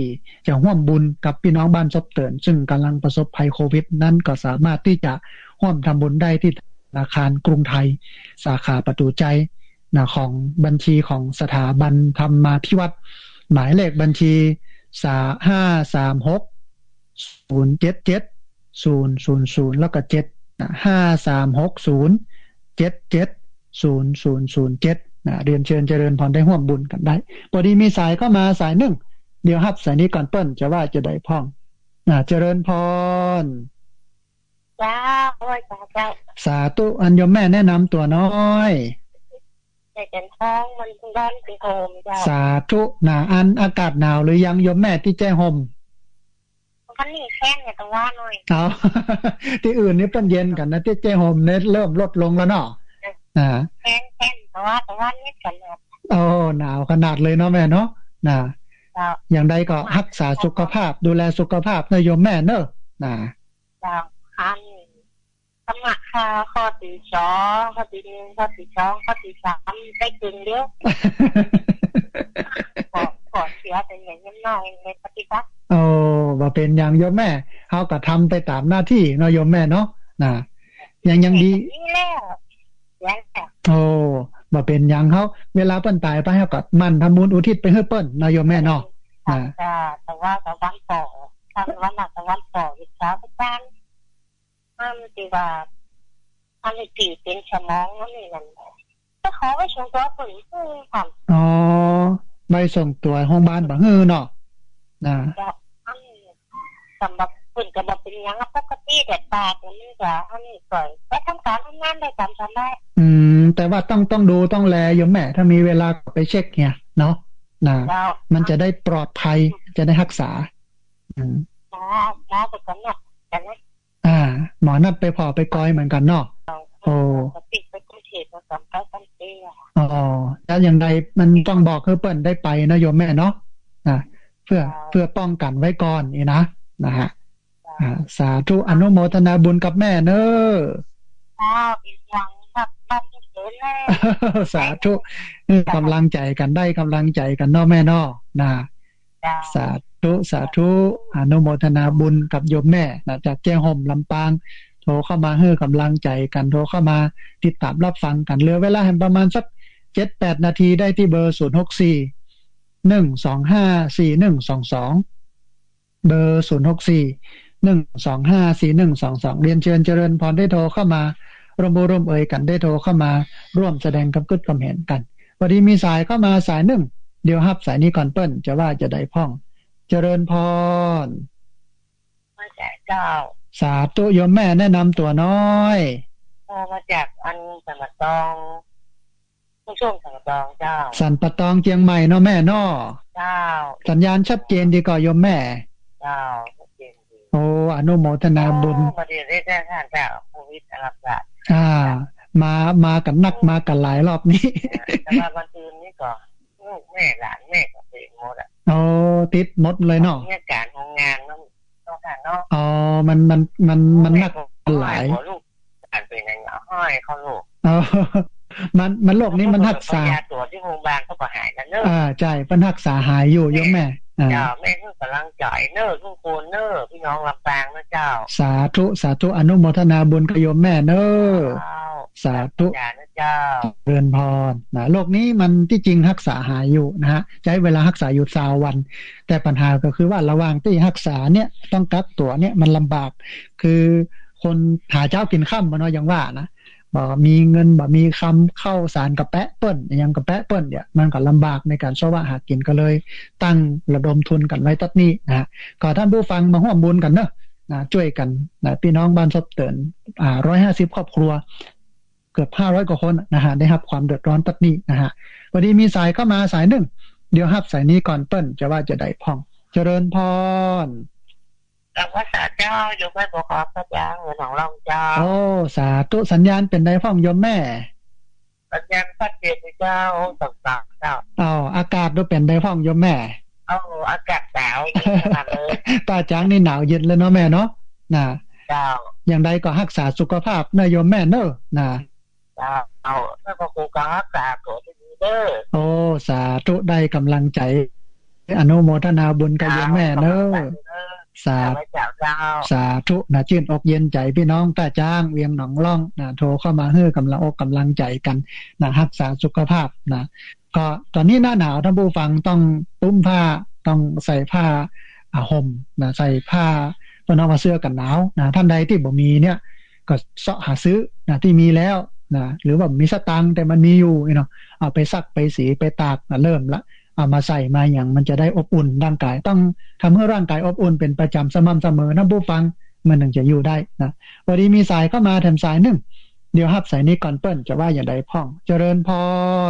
จะฮ่วมบุญกับปี้น้องบ้านศพเติ่น ซึ่งก่ำลังประสบภัยโควิดนั้น ก็สามารถตี้จะฮ่วมทำบุญได้ตี้ธนาคารกรุงไทย สาขาประตู๋ใจนะ ของบัญชีของสถาบันธรรมาภิวัฒน์ หมายเลขบัญชี สาม ห้าสามหก ศูนย์เจ็ดเจ็ด ศูนย์ศูนย์ศูนย์ แล้วก็ เจ็ด นะ ห้าสามหกศูนย์ เจ็ดเจ็ดศูนย์ศูนย์ศูนย์เจ็ด นะ เรียนเชิญเจริญพรได้ฮ่วมบุญกั๋นได้ พอดีมีสายเข้ามาสายนึ่ง เดี๋ยวฮับสายนี้ก่อน เปิ้นจะว่าจะใดพ่อง นะ เจริญพร เจ้า โอ้ย เจ้า เจ้า สาธุ อันโยมแม่แนะนำตั๋วหน้อย แม่แจ่มทอง เมืองดอน แจ้ห่มเจ้า สาธุ นะ อันอากาศหนาวหรือยังโยมแม่ตี้แจ้ห่ม วันนี้แค่เนี่ย ตะวันหน่อย เอา ตี้อื่นนี่เปิ้นเย็นกั๋นนะ ตี้แจ้ห่มเนี่ยเริ่มลดลงแล้วเนาะ อ่า แค่ แค่ ตะวัน ตะวันเนี่ยกั๋นเนี่ย โอ้ หนาวขนาดเลยเนาะแม่เนาะ นะ เจ้า อย่างใดก็ฮักษาสุขภาพ ดูแลสุขภาพนะโยมแม่เน้อ นะ เจ้า อัน ธรรมะข้อ ข้อตี้สอง ข้อตี้นึ่ง ข้อตี้สอง ข้อตี้สาม ได้เกินเดียว ก็ ก็เสียไปอย่างน้อยในปฏิบัติ โอ้ บ่เป๋นหยังโยมแม่ เฮาก็ทำไปต๋ามหน้าตี้เนาะโยมแม่เนาะ นะ ยัง ยังดี นี่แหละ ยังจ้ะ โอ้ บ่เป๋นหยัง เฮา เวลาเปิ้นต๋ายไป เฮาก็หมั่นทำบุญอุทิศไปหื้อเปิ้นเนาะโยมแม่เนาะ นะ จ้ะ ตะวัน ตะวันตก ตะวัน ตะวันตก อีกสามวัน อันตี้ว่า อันนี้ตี้เป๋นสมองอันนี้นั่น จะขอไว้ส่งตั๋วเปิ้น อืม ค่ะ อ๋อ ไว้ส่งตั๋วโฮงบาลบ่หื้อเนาะ นะ เจ้า อันนี้สำหรับเปิ้นก็บ่เป๋นหยัง ปกติแต่ปากมันก็ อันนี้ก็ไปทำก๋านทำงานได้ต๋ามสบาย อืม แต่ว่าต้อง ต้องดูต้องแลโยมแม่ ถ้ามีเวลาก็ไปเช็คเนี่ยเนาะ นะ เจ้า มันจะได้ปลอดภัย จะได้ฮักษา อืม หมอ หมอก็กำหนดกันนะ อ่า หมอนัดไปผ่อไปกอยเหมือนกั๋นเนาะ โอ้ ปกติไปกรุงเทพฯ ก็ต้องไปตั้งแต่ อ๋อ แล้วอย่างใดมันต้องบอกหื้อเปิ้นได้ไปเนาะโยมแม่เนาะ อ่า เพื่อ เพื่อป้องกั๋นไว้ก่อนนี่นะ นะฮะ อ่า สาธุ อนุโมทนาบุญกับแม่เน้อ เจ้า เป๋นหยังครับ บ้านที่เกิดแม่ สาธุ เออ ก๋ำลังใจ๋กั๋น ได้ก๋ำลังใจ๋กั๋นเนาะแม่เนาะ นะ เจ้า สาธุ สาธุ อนุโมทนาบุญกับโยมแม่นะ จากแจ้ห่มลำปาง โทรเข้ามาหื้อก๋ำลังใจ๋กั๋น โทรเข้ามาติดต๋ามฮับฟังกั๋น เหลือเวลาแหมประมาณสักเจ็ดแปดนาที ได้ตี้เบอร์ ศูนย์หกสี่ หนึ่งสองห้า สี่หนึ่งสองสอง เบอร์ ศูนย์หกสี่ หนึ่งสองห้า สี่หนึ่งสองสอง เรียนเชิญเจริญพรได้โทรเข้ามา ร่วมอู้ร่วมเอยกั๋น ได้โทรเข้ามาร่วมแสดงกำกึ๊ดกำเห็นกั๋น พอดีมีสายเข้ามาสายนึ่ง เดี๋ยวฮับสายนี้ก่อนเปิ้น จะว่าจะใดพ่อง เจริญพร มาจากเจ้า สาธุ โยมแม่แนะนำตั๋วน้อย โอ้ มาจากอันสันป่าตอง ผู้ช่วงสันป่าตองเจ้า สันป่าตองเจียงใหม่เนาะแม่เนาะ เจ้า สัญญาณชัดเจนดีก่อโยมแม่ เจ้า ชัดเจนดี โอ้ อนุโมทนาบุญ โอ้ มาเรียนได้ท่านจากโควิดอารักษา อ่า มา มากั๋นนัก มากั๋นหลายรอบนี้ แต่ว่าวันอื่นนี้ก็ ลูกแม่หลานแม่ก็เป๋นหมดอะ โอ้ ติดหมดเลยเนาะ เนี่ยก๋านโฮงงานเนาะ เนาะค่ะเนาะ อ๋อ มัน มัน มัน มันนักหลาย หัวลูกหลานเป๋นอย่างเงี้ย ห้อยเขาลูก อ๋อ มัน มันโรคนี้มันฮักษา เขาก็ไปยาตั๋วที่โฮงบาลเขาก็หายแล้วเนอะ อ่า ใจ้ เปิ้นฮักษาหายอยู่โยมแม่ อ่า เจ้า แม่หื้อกำลังใจ๋เนอะ กู้คนเนอะ ปี้น้องลำปางเนอะเจ้า สาธุ สาธุ อนุโมทนาบุญกับโยมแม่เนอะ เจ้า สาธุ สาธุนะเจ้า เจริญพรนะ โรคนี้มันตี้จริงฮักษาหายอยู่นะฮะ ใจ๊เวลาฮักษาอยู่ซาววัน แต่ปัญหาก็คือว่าระหว่างตี้ฮักษาเนี่ย ต้องกักตั๋วเนี่ย มันลำบาก คือคนหาเจ๊ากิ๋นค่ำอะเนาะ อย่างว่านะ บ่มีเงิน บ่มีคำ ข้าวสารก็แปะเปิ้น อะหยังก็แปะเปิ้นเนี่ย มันก็ลำบากในก๋านเซาะวะหากิ๋น ก็เลยตั้งระดมทุนกั๋นไว้ตั๊ดนี้นะฮะ ก็ท่านผู้ฟังมาฮ่วมบุญกั๋นเนอะ นะ จ้วยกั๋นนะ ปี้น้องบ้านซบเติ๋น อ่า ร้อยห้าสิบครอบครัว เกือบห้าร้อยกว่าคนนะฮะ ได้ฮับความเดือดร้อนตั๊ดนี้นะฮะ พอดีมีสายเข้ามาสายนึ่ง เดี๋ยวฮับสายนี้ก่อนเปิ้น จะว่าจะใดพ่อง เจริญพร กราบไหว้สาเจ้า โยมแม่บัวขาว ป้าจ๋าง เมืองหนองล่องเจ้า โอ้ สาธุ สัญญาณเป๋นใดพ่องโยมแม่ สัญญาณชัดเจนดีเจ้า สองสามเจ้า อ้าว อากาศดูเป๋นใดพ่องโยมแม่ เอ้า อากาศหนาวอยู่ขนาดเลย ป้าจ๋างนี่หนาวเย็นเลยเนาะแม่เนาะ นะ เจ้า อย่างใดก็ฮักษาสุขภาพเนอะโยมแม่เนอะ นะ เจ้า เอ้า แม่พระครูก็ฮักษาตั๋วดีๆ เด้อ โอ้ สาธุ ได้กำลังใจ๋ อนุโมทนาบุญกับโยมแม่เนอะ เจ้า สา เจ้า สาธุนะ จื้นอกเย็นใจ๋ ปี้น้องต้าจ๊าง เวียงหนองล่องนะ โทรเข้ามาหื้อกำลังอกกำลังใจ๋กั๋นนะ ฮักษาสุขภาพนะ ก็ต๋อนนี้หน้าหนาว ท่านผู้ฟังต้องตุ้มผ้า ต้องใส่ผ้า อ่า ห่มนะ ใส่ผ้า เปิ้นฮ้องว่าเสื้อกั๋นหนาวนะ ท่านใดตี้บ่มีเนี่ย ก็เซาะหาซื้อนะ ตี้มีแล้วนะ หรือว่าบ่มีสตางค์แต่มันมีอยู่นี่เนาะ เอาไปซัก ไปสี ไปตากนะ เริ่มละ เอามาใส่มาหยัง มันจะได้อบอุ่นร่างกาย ต้องทำให้ร่างกายอบอุ่นเป๋นประจ๋ำสม่ำเสมอนะผู้ฟัง มันถึงจะอยู่ได้นะ พอดีมีสายเข้ามาแถมสายนึ่ง เดี๋ยวฮับสายนี้ก่อนเปิ้น จะว่าอย่างใดพ่อง เจริญพ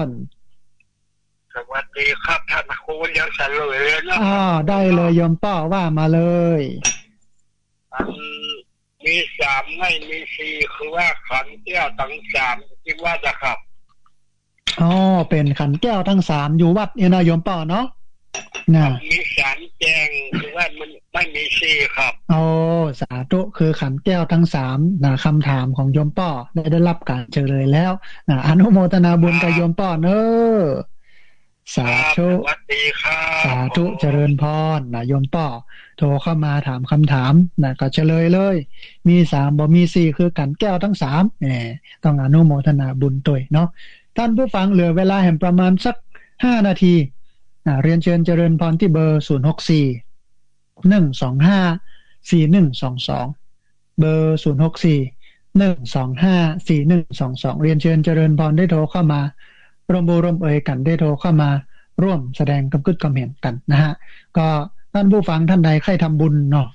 ร สวัสดีครับ ท่านครู ยังเสลยเลยนะ อ้อ ได้เลยโยมป้อ ว่ามาเลย อันมีสามไม่มีสี่ คือว่าขันแก้วตังสาม จริงว่าจะครับ อ๋อ เป๋นขันแก้วตังสามอยู่วัดเนี่ยเนาะโยมป้อเนาะ นะ มีสามแจ้ง คือว่ามันไม่มีสี่ครับ โอ้ สาธุ คือขันแก้วตังสามนะ คำถามของโยมป้อได้ ได้ฮับก๋านเฉลยแล้วนะ อนุโมทนาบุญกับโยมป้อเนอะ สาธุ สวัสดีครับ สาธุ เจริญพรนะ โยมป้อ โทรเข้ามาถามคำถามนะ ก็เฉลยเลย มีสามบ่มีสี่ คือขันแก้วตังสาม แหม ต้องอนุโมทนาบุญตวยเนาะ ท่านผู้ฟังเหลือเวลาแหมประมาณสักห้านาที อ่า เรียนเชิญเจริญพรตี้เบอร์ ศูนย์หกสี่ หนึ่งสองห้า สี่หนึ่งสองสอง เบอร์ ศูนย์หกสี่ หนึ่งสองห้า สี่หนึ่งสองสอง เรียนเชิญเจริญพรได้โทรเข้ามา ร่วมอู้ร่วมเอยกั๋น ได้โทรเข้ามาร่วมแสดงกำกึ๊ดกำเห็นกั๋นนะฮะ ก็ท่านผู้ฟังท่านใดใค่ทำบุญเนาะ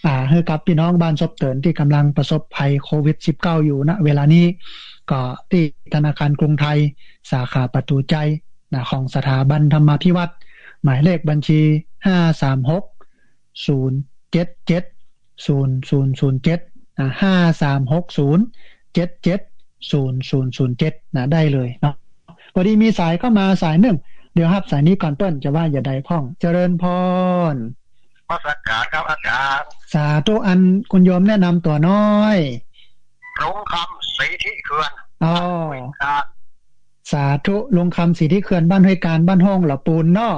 อ่า หื้อกับปี้น้องบ้านซบเติ๋นตี้ก่ำลังประสบภัยโควิดสิบเก้าอยู่ ณ เวลานี้ ก็ตี้ธนาคารกรุงไทย สาขาประตู๋ใจนะ ของสถาบันธรรมาภิวัฒน์ หมายเลขบัญชี ห้าสามหก ศูนย์เจ็ดเจ็ด ศูนย์ศูนย์ศูนย์เจ็ด นะ ห้าสามหกศูนย์เจ็ดเจ็ด ศูนย์ศูนย์ศูนย์เจ็ด นะ ได้เลยเนาะ พอดีมีสายเข้ามาสายนึ่ง เดี๋ยวฮับสายนี้ก่อนเปิ้น จะว่าอย่างใดพ่อง เจริญพร นมัสก๋านครับอาจ๋ารย์ สาธุ อันคุณโยมแนะนำตั๋วน้อย ลุงคำ สิทธิเขื่อน อ๋อ ครับ สาธุ ลุงคำ สิทธิเขื่อน บ้านห้วยกาญ บ้านโฮ่งหล่อปูนเนาะ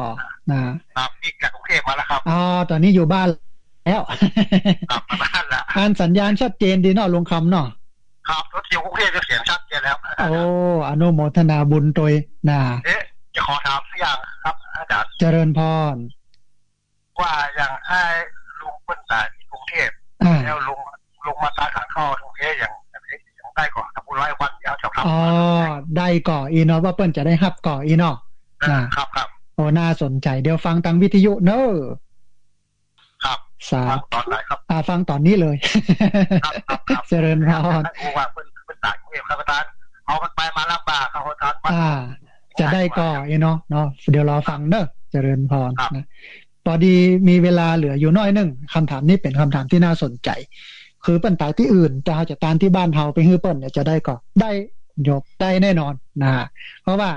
นะ ครับ นี่จากกรุงเทพฯมาแล้วครับ อ๋อ ต๋อนนี้อยู่บ้านแล้ว กลับมาบ้านละ อันสัญญาณชัดเจนดีเนาะ ลุงคำเนาะ ครับ รถเที่ยวกรุงเทพฯจะเสียงชัดเจนแล้ว โอ้ อนุโมทนาบุญตวยนะ เอ๊ะ จะขอถามสักอย่างครับอาจ๋ารย์ เจริญพร ว่าอย่างไอ้ลุง ปิ้นต๋ายตี้กรุงเทพฯ อ่า แล้วลง ลงมาต๋ายหลังเข้าโอเค อย่าง อย่างนี้ อย่างได้ก่อ ถ้าบุญร้อยวันเดี๋ยวจะทำ อ๋อ ได้ก่ออี้เนาะ ว่าเปิ้นจะได้ฮับก่ออี้เนาะ อ่า นะครับ ครับ โอ้ น่าสนใจ๋ เดี๋ยวฟังตางวิทยุเนาะ ครับ สาธุ ฟังต๋อนไหนครับ อ่า ฟังต๋อนนี้เลย ครับ ครับ ครับ เจริญพร ท่านผู้ว่าเปิ้น เปิ้นต๋ายกรุงเทพฯ ครับอาจารย์ เอามันไปมาลำบากครับอาจารย์ อ่า จะได้ก่ออี้เนาะ เนาะ เดี๋ยวรอฟังเนาะ เจริญพร ครับ นะ ปอดีมีเวลาเหลืออยู่น้อยนึ่ง กำถามนี้เป๋นกำถามตี้น่าสนใจ๋ คือเปิ้นต๋ายตี้อื่น แต่เฮาจะตานตี้บ้านเฮาไปหื้อเปิ้นเนี่ย จะได้ก่อ ได้โยม ได้แน่นอนนะ เพราะว่า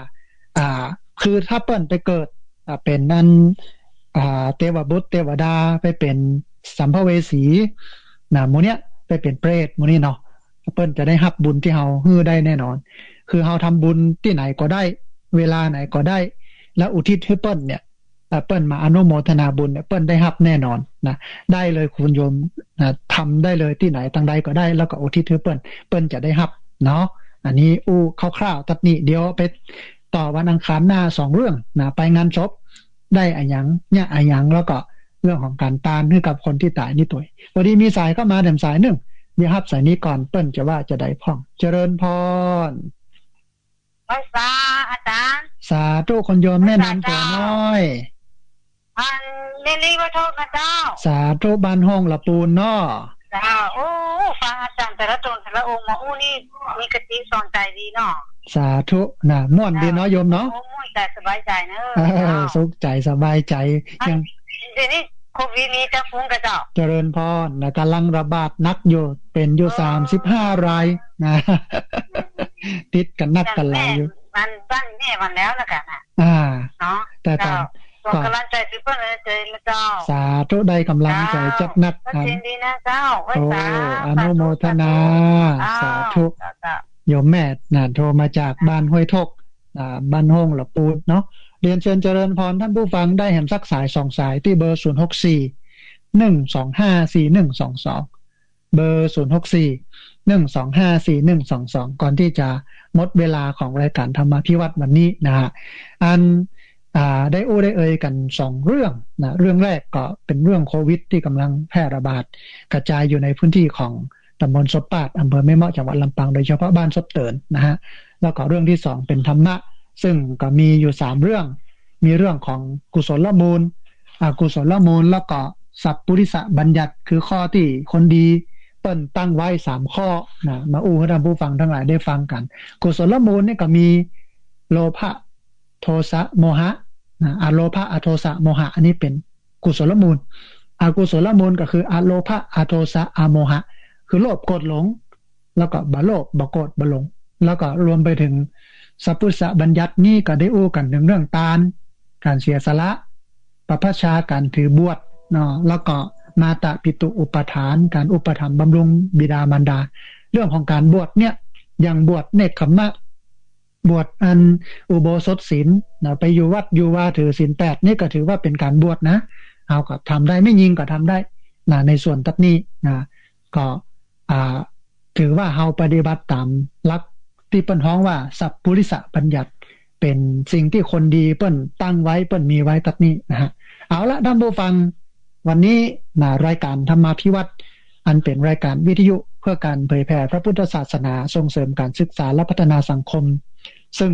อ่า คือถ้าเปิ้นไปเกิด อ่า เป๋นอัน อ่า เตวบุตร เตวดา ไปเป๋นสัมภเวสี นะ หมู่เนี้ย ไปเป๋นเปรต หมู่นี้เนาะ เปิ้นจะได้ฮับบุญตี้เฮาหื้อได้แน่นอน คือเฮาทำบุญตี้ไหนก็ได้ เวลาไหนก็ได้ แล้วอุทิศหื้อเปิ้นเนี่ย เอ่อ เปิ้นมาอนุโมทนาบุญเนี่ย เปิ้นได้ฮับแน่นอนนะ ได้เลยคุณโยมนะ ทำได้เลยตี้ไหนตังใดก็ได้ แล้วก็อุทิศหื้อเปิ้น เปิ้นจะได้ฮับเนาะ อันนี้อู้คร่าวๆ ตั๊ดนี้ เดี๋ยวไปต่อวันอังคารหน้าสองเรื่องนะ ไปงานศพ ได้อะหยัง เยียะอะหยัง แล้วก็เรื่องของก๋านตานหื้อกับคนตี้ต๋ายนี่ตวย ปอดีมีสายเข้ามาแถมสายนึ่ง เดี๋ยวฮับสายนี้ก่อน เปิ้นจะว่าจะใดพ่อง เจริญพร ไหว้สาอาจารย์ สาธุ คุณโยม ไหว้สา แนะนำตั๋วน้อย เจ้า อัน เมลีวัตถุนะเจ้า สาธุ บ้านห้องละปูนเนาะ เจ้า โอ้ ฟังอาจารย์แต่ละต๋นแต่ละองค์มาอู้นี่ มีคติสอนใจ๋ดีเนาะ สาธุนะ ม่วนดีเนาะ เจ้า โยมเนาะ โอ้ ม่วนใจ๋ สบายใจ๋เนาะ เออ เจ้า สุขใจ๋ สบายใจ๋ อัน ยัง เดี๋ยวนี้โควิดนี่จะฟุ้งกะเจ้า เจริญพรนะ ก่ำลังระบาดหนักอยู่ เป๋นอยู่ เออ สามสิบห้ารายนะ ติดกั๋นนักกั๋นหลายอยู่ มันตั้งแน่มันแล้วนะกะนะ อ่า เนาะ แต่ต๋อน เจ้า ส่ง ก็ ก๋ำลังใจ๋หื้อเปิ้นเลยเจ้า สาธุ ได้ก๋ำลังใจ๋ เจ้า จัดหนัก ชัดเจนดีนะเจ้า ไหว้สา โอ้ อนุโมทนา สาธุ สาธุ เจ้า เจ้า โยมแม่นะ โทรมาจากบ้านห้วยทก อ่า บ้านห้องละปูนเนาะ เรียนเชิญเจริญพรท่านผู้ฟัง ได้แหมสักสายสองสายตี้เบอร์ ศูนย์หกสี่ หนึ่งสองห้า สี่หนึ่งสองสอง เบอร์ ศูนย์หกสี่ หนึ่งสองห้า สี่หนึ่งสองสอง ก่อนตี้จะหมดเวลาของรายการธรรมาภิวัตน์วันนี้นะฮะ อัน อ่า ได้อู้ได้เอ่ยกั๋นสองเรื่องนะ เรื่องแรกก็เป๋นเรื่องโควิดตี้ก๋ำลังแพร่ระบาดกระจายอยู่ในพื้นที่ของต๋ำบลศพปาด อำเภอแม่เมาะ จังหวัดลำปาง โดยเฉพาะบ้านศพเตินนะฮะ แล้วก็เรื่องตี้สองเป๋นธรรมะ ซึ่งก็มีอยู่สามเรื่อง มีเรื่องของกุศลมูล อกุศลมูล แล้วก็สัพพุริสบัญญัติ คือข้อตี้คนดีเปิ้นตั้งไว้สามข้อนะ มาอู้หื้อท่านผู้ฟังตังหลายได้ฟังกั๋น กุศลมูลนี่ก็มีโลภะ โทสะ โมหะนะ อโลภะ อโทสะ โมหะ อันนี้เป๋นกุศลมูล อกุศลมูลก็คืออโลภะ อโทสะ อโมหะ คือโลภ โกรธ หลง แล้วก็บ่โลภ บ่โกรธ บ่หลง แล้วก็รวมไปเถิงสัพพุริสบัญญัตินี้ก็ได้อู้กั๋นเถิงเรื่องตาน ก๋านเสียสละ ปัพพชา ก๋านถือบวชเนาะ แล้วก็มาตะปิตุอุปาทาน ก๋านอุปถัมภ์บำรุงบิดามารดา เรื่องของก๋านบวชเนี่ย อย่างบวชเณกขัมมะ บวชอันอุโบสถศีลเนาะ ไปอยู่วัดอยู่วาถือศีลแปดนี่ก็ถือว่าเป๋นก๋านบวชนะ เฮาก็ทำได้ แม่ญิงก็ทำได้นะ ในส่วนตั๊ดนี้นะ ก็ อ่า ถือว่าเฮาปฏิบัติต๋ามหลักตี้เปิ้นฮ้องว่าสัพพุริสบัญญัติ เป๋นสิ่งตี้คนดีเปิ้นตั้งไว้ เปิ้นมีไว้ตั๊ดนี้นะฮะ เอาละท่านผู้ฟัง วันนี้นะ รายการธรรมาภิวัตน์ อันเป๋นรายการวิทยุเพื่อการเผยแผ่พระพุทธศาสนา ส่งเสริมการศึกษาและพัฒนาสังคม ซึ่ง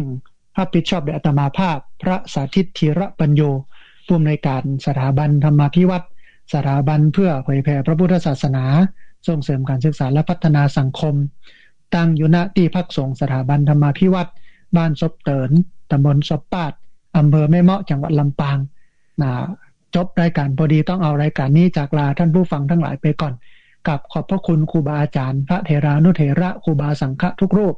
รับผิดชอบโดยอาตมาภาพ พระสาธิต ธีระปัญโญ ผู้อำนวยการสถาบันธรรมาภิวัตน์ สถาบันเพื่อเผยแผ่พระพุทธศาสนา ส่งเสริมการศึกษาและพัฒนาสังคม ตั้งอยู่ ณ ตี้พักสงฆ์สถาบันธรรมาภิวัตน์ บ้านศพเติน ตำบลศพปาด อำเภอแม่เมาะ จังหวัดลำปาง นะ จบรายการพอดีต้องเอารายการนี้จากลาท่านผู้ฟังทั้งหลายไปก่อน กราบขอบพระคุณครูบาอาจารย์ พระเถรานุเถระ ครูบาสังฆะทุกรูป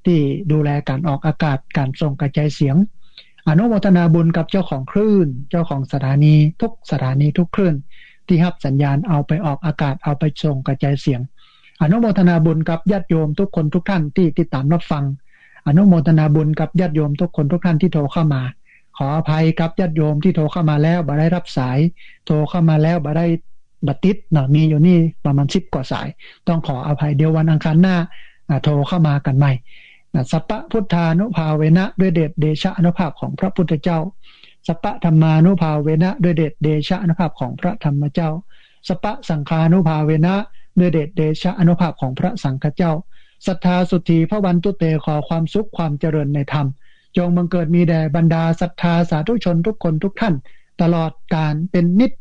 ตี้ดูแลการออกอากาศ การส่งกระจายเสียง อนุโมทนาบุญกับเจ้าของคลื่น เจ้าของสถานีทุกสถานีทุกคลื่น ตี้ฮับสัญญาณเอาไปออกอากาศ เอาไปส่งกระจายเสียง อนุโมทนาบุญกับญาติโยมทุกคนทุกท่านตี้ติดต๋ามรับฟัง อนุโมทนาบุญกับญาติโยมทุกคนทุกท่านตี้โทรเข้ามา ขออภัยกับญาติโยมตี้โทรเข้ามาแล้วบ่ได้รับสาย โทรเข้ามาแล้วบ่ได้ บ่ติดเนาะ มีอยู่นี่ประมาณสิบกว่าสาย ต้องขออภัย เดี๋ยววันอังคารหน้า อ่า โทรเข้ามากั๋นใหม่นะ สัพพะพุทธานุภาเวนะ ด้วยเดชเดชะอานุภาพของพระพุทธเจ้า สัพพะธัมมานุภาเวนะ ด้วยเดชเดชะอานุภาพของพระธรรมเจ้า สัพพะสังฆานุภาเวนะ ด้วยเดชเดชะอานุภาพของพระสังฆเจ้า สัทธาสุธีภวันตุเต ขอความสุขความเจริญในธรรม จงบังเกิดมีแด่บรรดาสัทธาสาธุชนทุกคนทุกท่าน ตลอดกาลเป็นนิจ